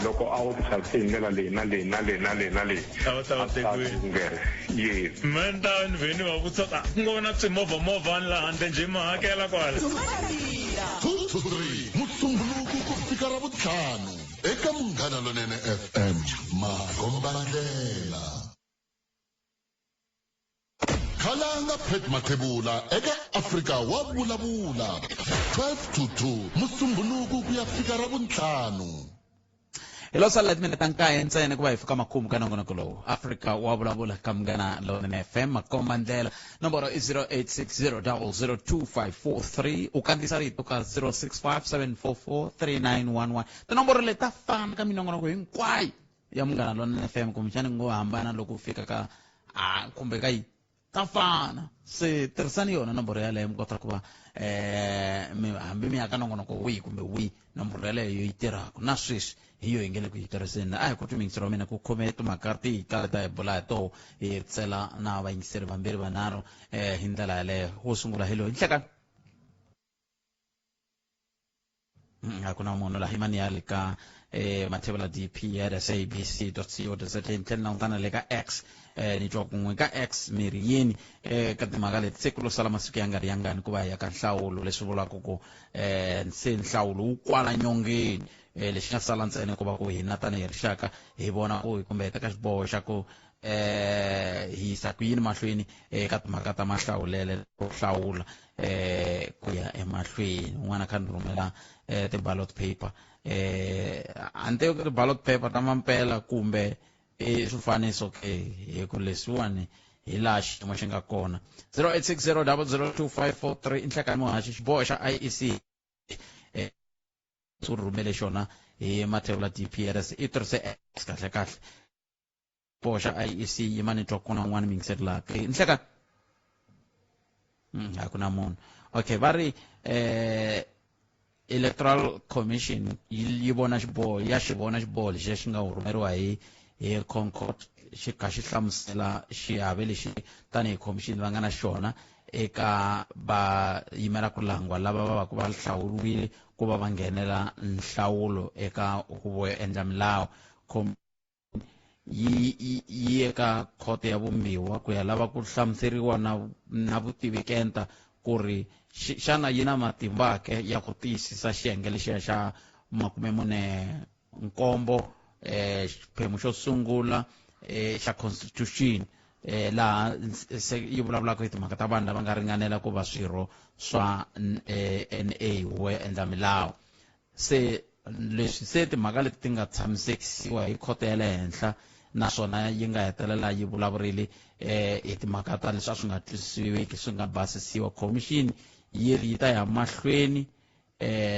Z: loko a wu ti xavise hi ndlela leyi na leyi na leyi na leyi na leyi
X: A wu ta va tekiwile.
Z: ngere yes.
X: Me ni ta ni vhe ni va vutisa ku, ku ngo va na swimovha-movhani laha handle njhe ma hakela kwala?
W: 2 to 3 Musumbhunuku ku fika Ravuntlhanu eka Munghana Lonene FM Makombandlela. Khalanga Pat Mathebula eka Afrika wa Vulavula 12 to 2 Musumbhunuku ku ya fika Ravuntlhanu.
A: Hi lo sala timinete ta nkaye ntsena ku va hi fika makumu ka nongonoko lowu. Afrika wa vulavula ka Munghana Lonene FM, makomba ndlela. Nomboro i 0860002543. U kandziyisa rito ka 0657443911. Tinomboro leti ta fana ka minongonoko hinkwayo ya Munghana Lonene FM, kumbexani ngo hambana loko u fika ka a kumbe ka yi ta fana. Se tirhisani yona nomboro yaleyo, mi kota ku va mi hambi mi ya ka nongonoko wihi kumbe wihi, nomboro yaleyo yi tirhaka na sweswi hi yo hi nge le ku yi tirhiseni. A hi ku twi wa mina ku khome timhaka tihi ka ta hi bula hi toho, hi tsela na vayingiseri vambirhi vanharhu hi ndlela yaleyo. Wo sungula hi loyi. Nhlekani, a ku na munhu laha imani ya le ka Mathebula DP at sabc co za. Ni tlhela langutana le ka X, ni twa kun'we ka X mi ri yini ka timhaka leti. Se ku lo sala masiku ya nga ri yangani ku va hi ya ka nhlawulo, leswi vulaka ku se nhlawulo wu kwala nyongeni. Lexi nga sala ntsena ku va ku hina tanihi rixaka hi vona ku kumbe hi teka xiboho xa ku hi yisa ku yini mahlweni eka timhaka ta mahlawulele, ku hlawula ku ya emahlweni. Un'wana kha ni rhumela ti-ballot paper, a ni tivi ku ti-ballot paper ta mampela kumbe i swifaniso ke, hi ku leswiwani hi laha xiyimo xi nga kona. 0860002543. Nhlekani muhaxi, xiboho xa IEC u rhumele xona hi Mathevula DPRS, i tirhise X. Kahle kahle, xiboho xa IEC, yima ni twa kuna un'wana miyingiseri laha ke. Nhlekani, a ku na munhu. Okay, va ri Electoral Commission yi vona xiboho, ya xi vona xiboho lexiya xi nga rhumeriwa hi Concord, xi kha xi hlamusela xiave lexi tanihi commission va nga na xona eka va yimela ku langwa lava va va ku va hlawuriwile ku va va nghenela nhlawulo eka huvo yo endla milawu. Yi eka khoto ya vumbiwa ku ya lava ku hlamuseriwa na vutivikenta ku ri xana yi na matimba ke ya ku tiyisisa xiyenge lexiya xa 47, xiphemu xo sungula, xa constitution, laha se yi vulavulaka hi timhaka ta vanhu lava nga ringanela ku va swirho swa NA, huvo yo endla milawu. Se leswi se timhaka leti ti nga tshamisekisiwa hi khoto ya le henhla, naswona yi nga hetelela yi vulavurile hi timhaka ta leswi a swi nga twisisiwiki, swi nga basisiwa. Khomixini yi ri yi ta ya mahlweni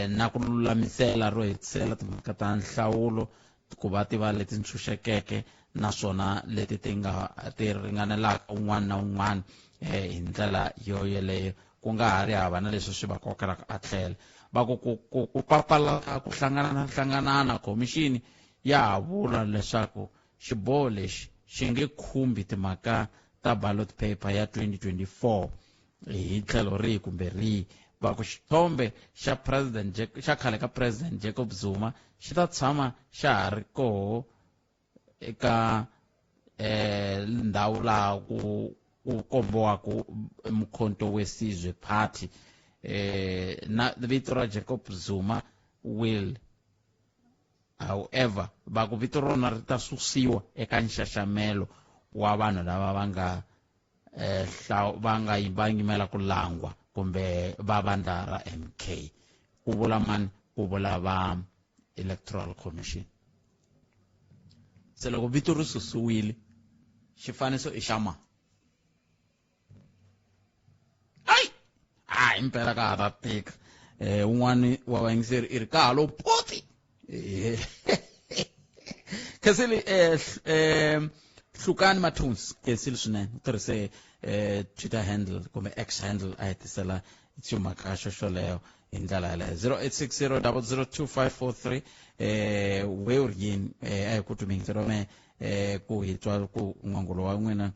A: na ku lulamisela ro hetisela timhaka ta nhlawulo ku va ti va leti ntshunxekeke, naswona leti ti nga ti ringanelaka un'wana na un'wana hi ndlela yo yeleyo, ku nga ha ri hava na leswi swi va kokelaka a tlhela. Va ku ku papalata ku hlangana hlanganana, khomixini ya ha vula leswaku xiboho lexi xi nge khumbi timhaka ta ballot paper ya 2024 hi tlhelo rihi kumbe rihi. Va ku xithombe xa president, xa khale ka President Jacob Zuma, xi ta tshama xa ha ri koho eka ndhawu laha ku kombiwaku Mkhonto weSizwe Party, na vito ra Jacob Zuma will however, va ku vito rona ri ta susiwa eka nxaxamelo wa vanhu lava va nga va nga va yimela ku langwa kumbe va vandla ra MK. Ku vula mani? Ku vula va Electoral Commission. Se loko vito ri susiwile, xifaniso i xa ma ai a impela ka ha ta tika. Un'wani wa vayingiseri i ri ka ha lo poti. Khensile Hlukani Mathunzi, khensile swinene, u tirhise Twitter handle kumbe X handle a hetisela ximhaka xo xoleyo hi ndlela yaleyo. 0860002543. We u ri yini? A hi ku twi miyingiselo me ku hi twa ku n'wangulo wa n'wina.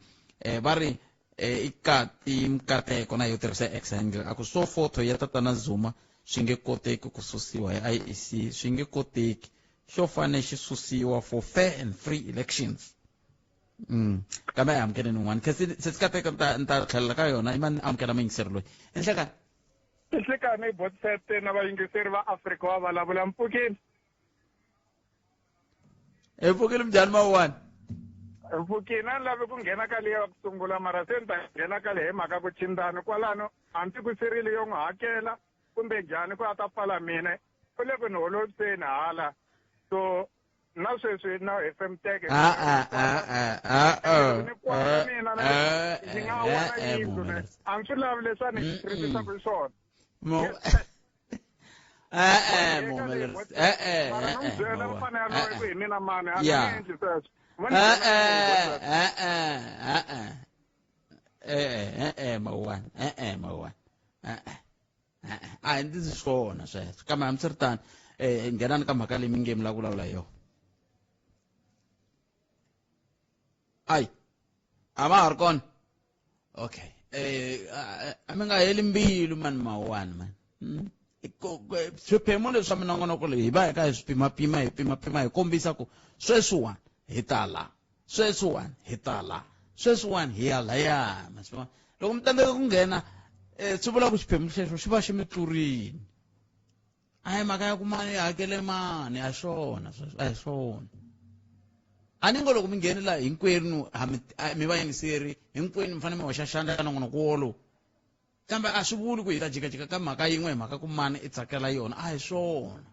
A: Va ri i kati Mkateko na yo tirhisa X handle, a ku so photo ya tatana Zuma swi nge koteki ku susiwa hi IEC, swi nge koteki, xo fane xi susiwa for fair and free elections. Kambe a hi amukeleni un'wana. Se Sikateko, ni ta tlhelela ka yona. I mani? Amukela muyingiseri loyi enhlekani.
U: Nhlikani Botset na vayingiseri va Afrika wa vulavula, mpfukile?
A: Hi pfukile, mujhani Mawuwani?
U: Mpfukile. A ni lavi ku nghena ka leyi ya ku sungula, mara se ni ta nghena ka leyi hi mhaka ku chindani kwalano hambi ku sirile yo n'wi hakela kumbe njhani ku a ta pfala mina, u le ku ni holoviseni hala. So
J: Na sweswi na hefemuteke.
A: A a a a a
J: Ni kwata mina
A: a
J: ni nga wana yindlu ne. A ni swi lavi leswi a ni tirhisaka swona.
A: Mo e-e muhumelerisi e-e
J: Mara ni n'wi byela mfana yaloye ku hi mina mani a
A: Yeah.
J: nga endli sweswo. Vo ni
A: e-e
J: byela ku hi
A: e-e e-e e-e e-e mawuwani e-e mawuwani e-e e-e a hi ndzi swona sweswo kambe hambiswiritano um nghenani ka mhaka leyi mi nge mi lava ku vulavula hi yona ayi a va ha ri kona okay eh a mi nga heli mbilu mani mawani mani hmm? Swiphemu leswi swa minongonoko leyi hi va hi ka hi swi pimapima hi pimapima hi kombisa ku sweswiwani hi ta la sweswiwani hi ta la sweswiwani hi ya laya ma swi vona loko mi tsandzeka ku nghena um swi vula ku xiphemu xexo xi va xi mi tlurile a hi mhaka ya ku mani hakele mani a swona sweswo a hi swona a ni ngo loko mi ngheni laha hinkwenu mi va yingiseri hinkwenu mi fanele mi hoxa xandla ka nongonoko wolowo kambe a swi vuli ku hi ta jikajika ka mhaka yin'we hi mhaka ku mani i tsakela yona a hi swona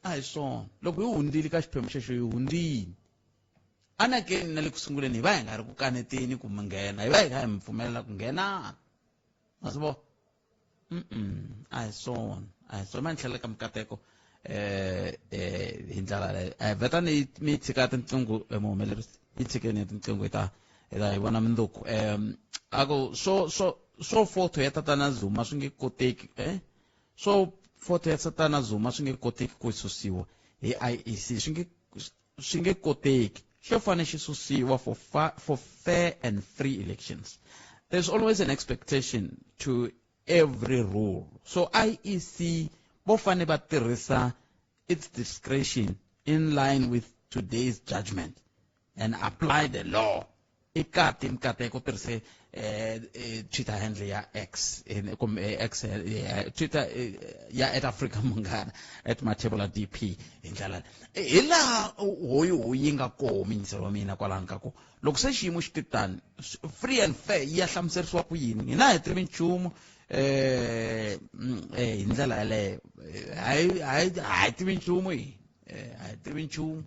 A: a hi swona loko hi hundzile ka xiphemu xexo hi hundzile anakeni na le ku sunguleni hi va hi nga ri ku kaneteni ku mi nghena hi va hi kha hi mi pfumelela ku nghena ma swi vona Mm a hi swona a hi swona ma ni tlhela ka mikateko eh eh hi ndlela leyo eh veta ni mi tshika tinqingho muhumelerisi yi tshikeni ya tinqingho hi ta hi ta hi vona mundzuku um a ku swo swo swo foto ya tatana Zuma swi nge koteki eh swo foto ya tatana Zuma swi nge koteki ku susiwa hi IEC swi nge swi nge koteki xo fane xi susiwa for, fa, for fair and free elections there's always an expectation to every rule so IEC vo fane va tirhisa its discretion in line with today's judgment and apply the law i kati mikateko tirhise eh, eh, Twitter handle ya X eh, kumbe X Twitter ya at Africa Munghana at Mathebula DP hi ndlela hi laha hoyi hoyi yi nga koho minyiselo wa mina kwalano ka ku loko se xiyimo xi titani free and fair yi ya hlamuserisiwa ku yini hina hi tivi nchumu eh hi ndlela yaleyo hayi hayi a hi tivi nchumu hi a hi tivi nchumu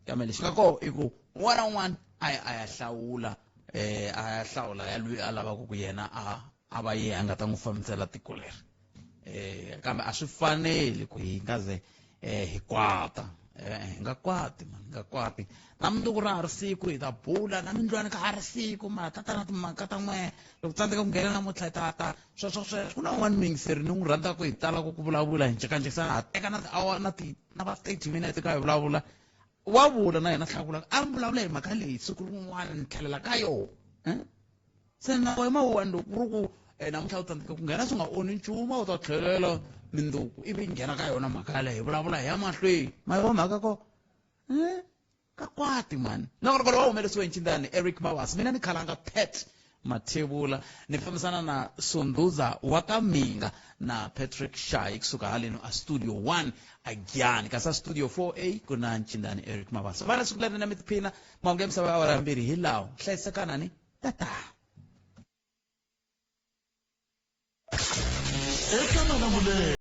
A: kambe lexi nga koho i ku un'wana na un'wana a ya a ya hlawula eh a ya hlawula ya loyi a lavaka ku yena a a va ye a nga ta n'wi fambisela tiko leri eh kambe a swi faneli ku hi nga ze eh hi kwata eh hi nga kwati man hi nga kwati na mundzuku ra ha ri siku hi ta bula na mindlwani ka ha ri siku ma ta ta na timhaka ta n'we loko tsandzeka ku nghena namuntlha hi ta ta sweswo sweswo ku na un'wana muyingiseri ni n'wi rhandzaka hi talaka ku vulavula hi njhekanjhekisana ha teka na tiawara na ti na va 30 minutes ka hi vulavula wa vula na yena tlhela a mi vulavula hi mhaka leyi siku rin'wana ni tlhelela ka yona eh? Se na wena mawuwani loko ku ri ku namuntlha u tsandzeka ku nghena swi nga onhi nchumu a wu ta tlhelela mindzuku ivi nghena ka yona mhaka yaleyo hi vulavula hi ya mahlweni ma yi mhaka ko eh? Ka kwati mani nongonoko lowu humelerisiwe hi ncindani Eric Mawasi mina ni khalanga Pat Mathebula ni fambisana na Sunduza wa ka Minga na Patrick Shayi kusuka haleno a Studio 1 a Giyani kasi a Studio 4A ku na ncindani Eric Mabasa vana siku leri na mi tiphina mahungu ya misava ya awara ya mbirhi hi lawo hlayisekanani tata.
W: Eka Malamulele.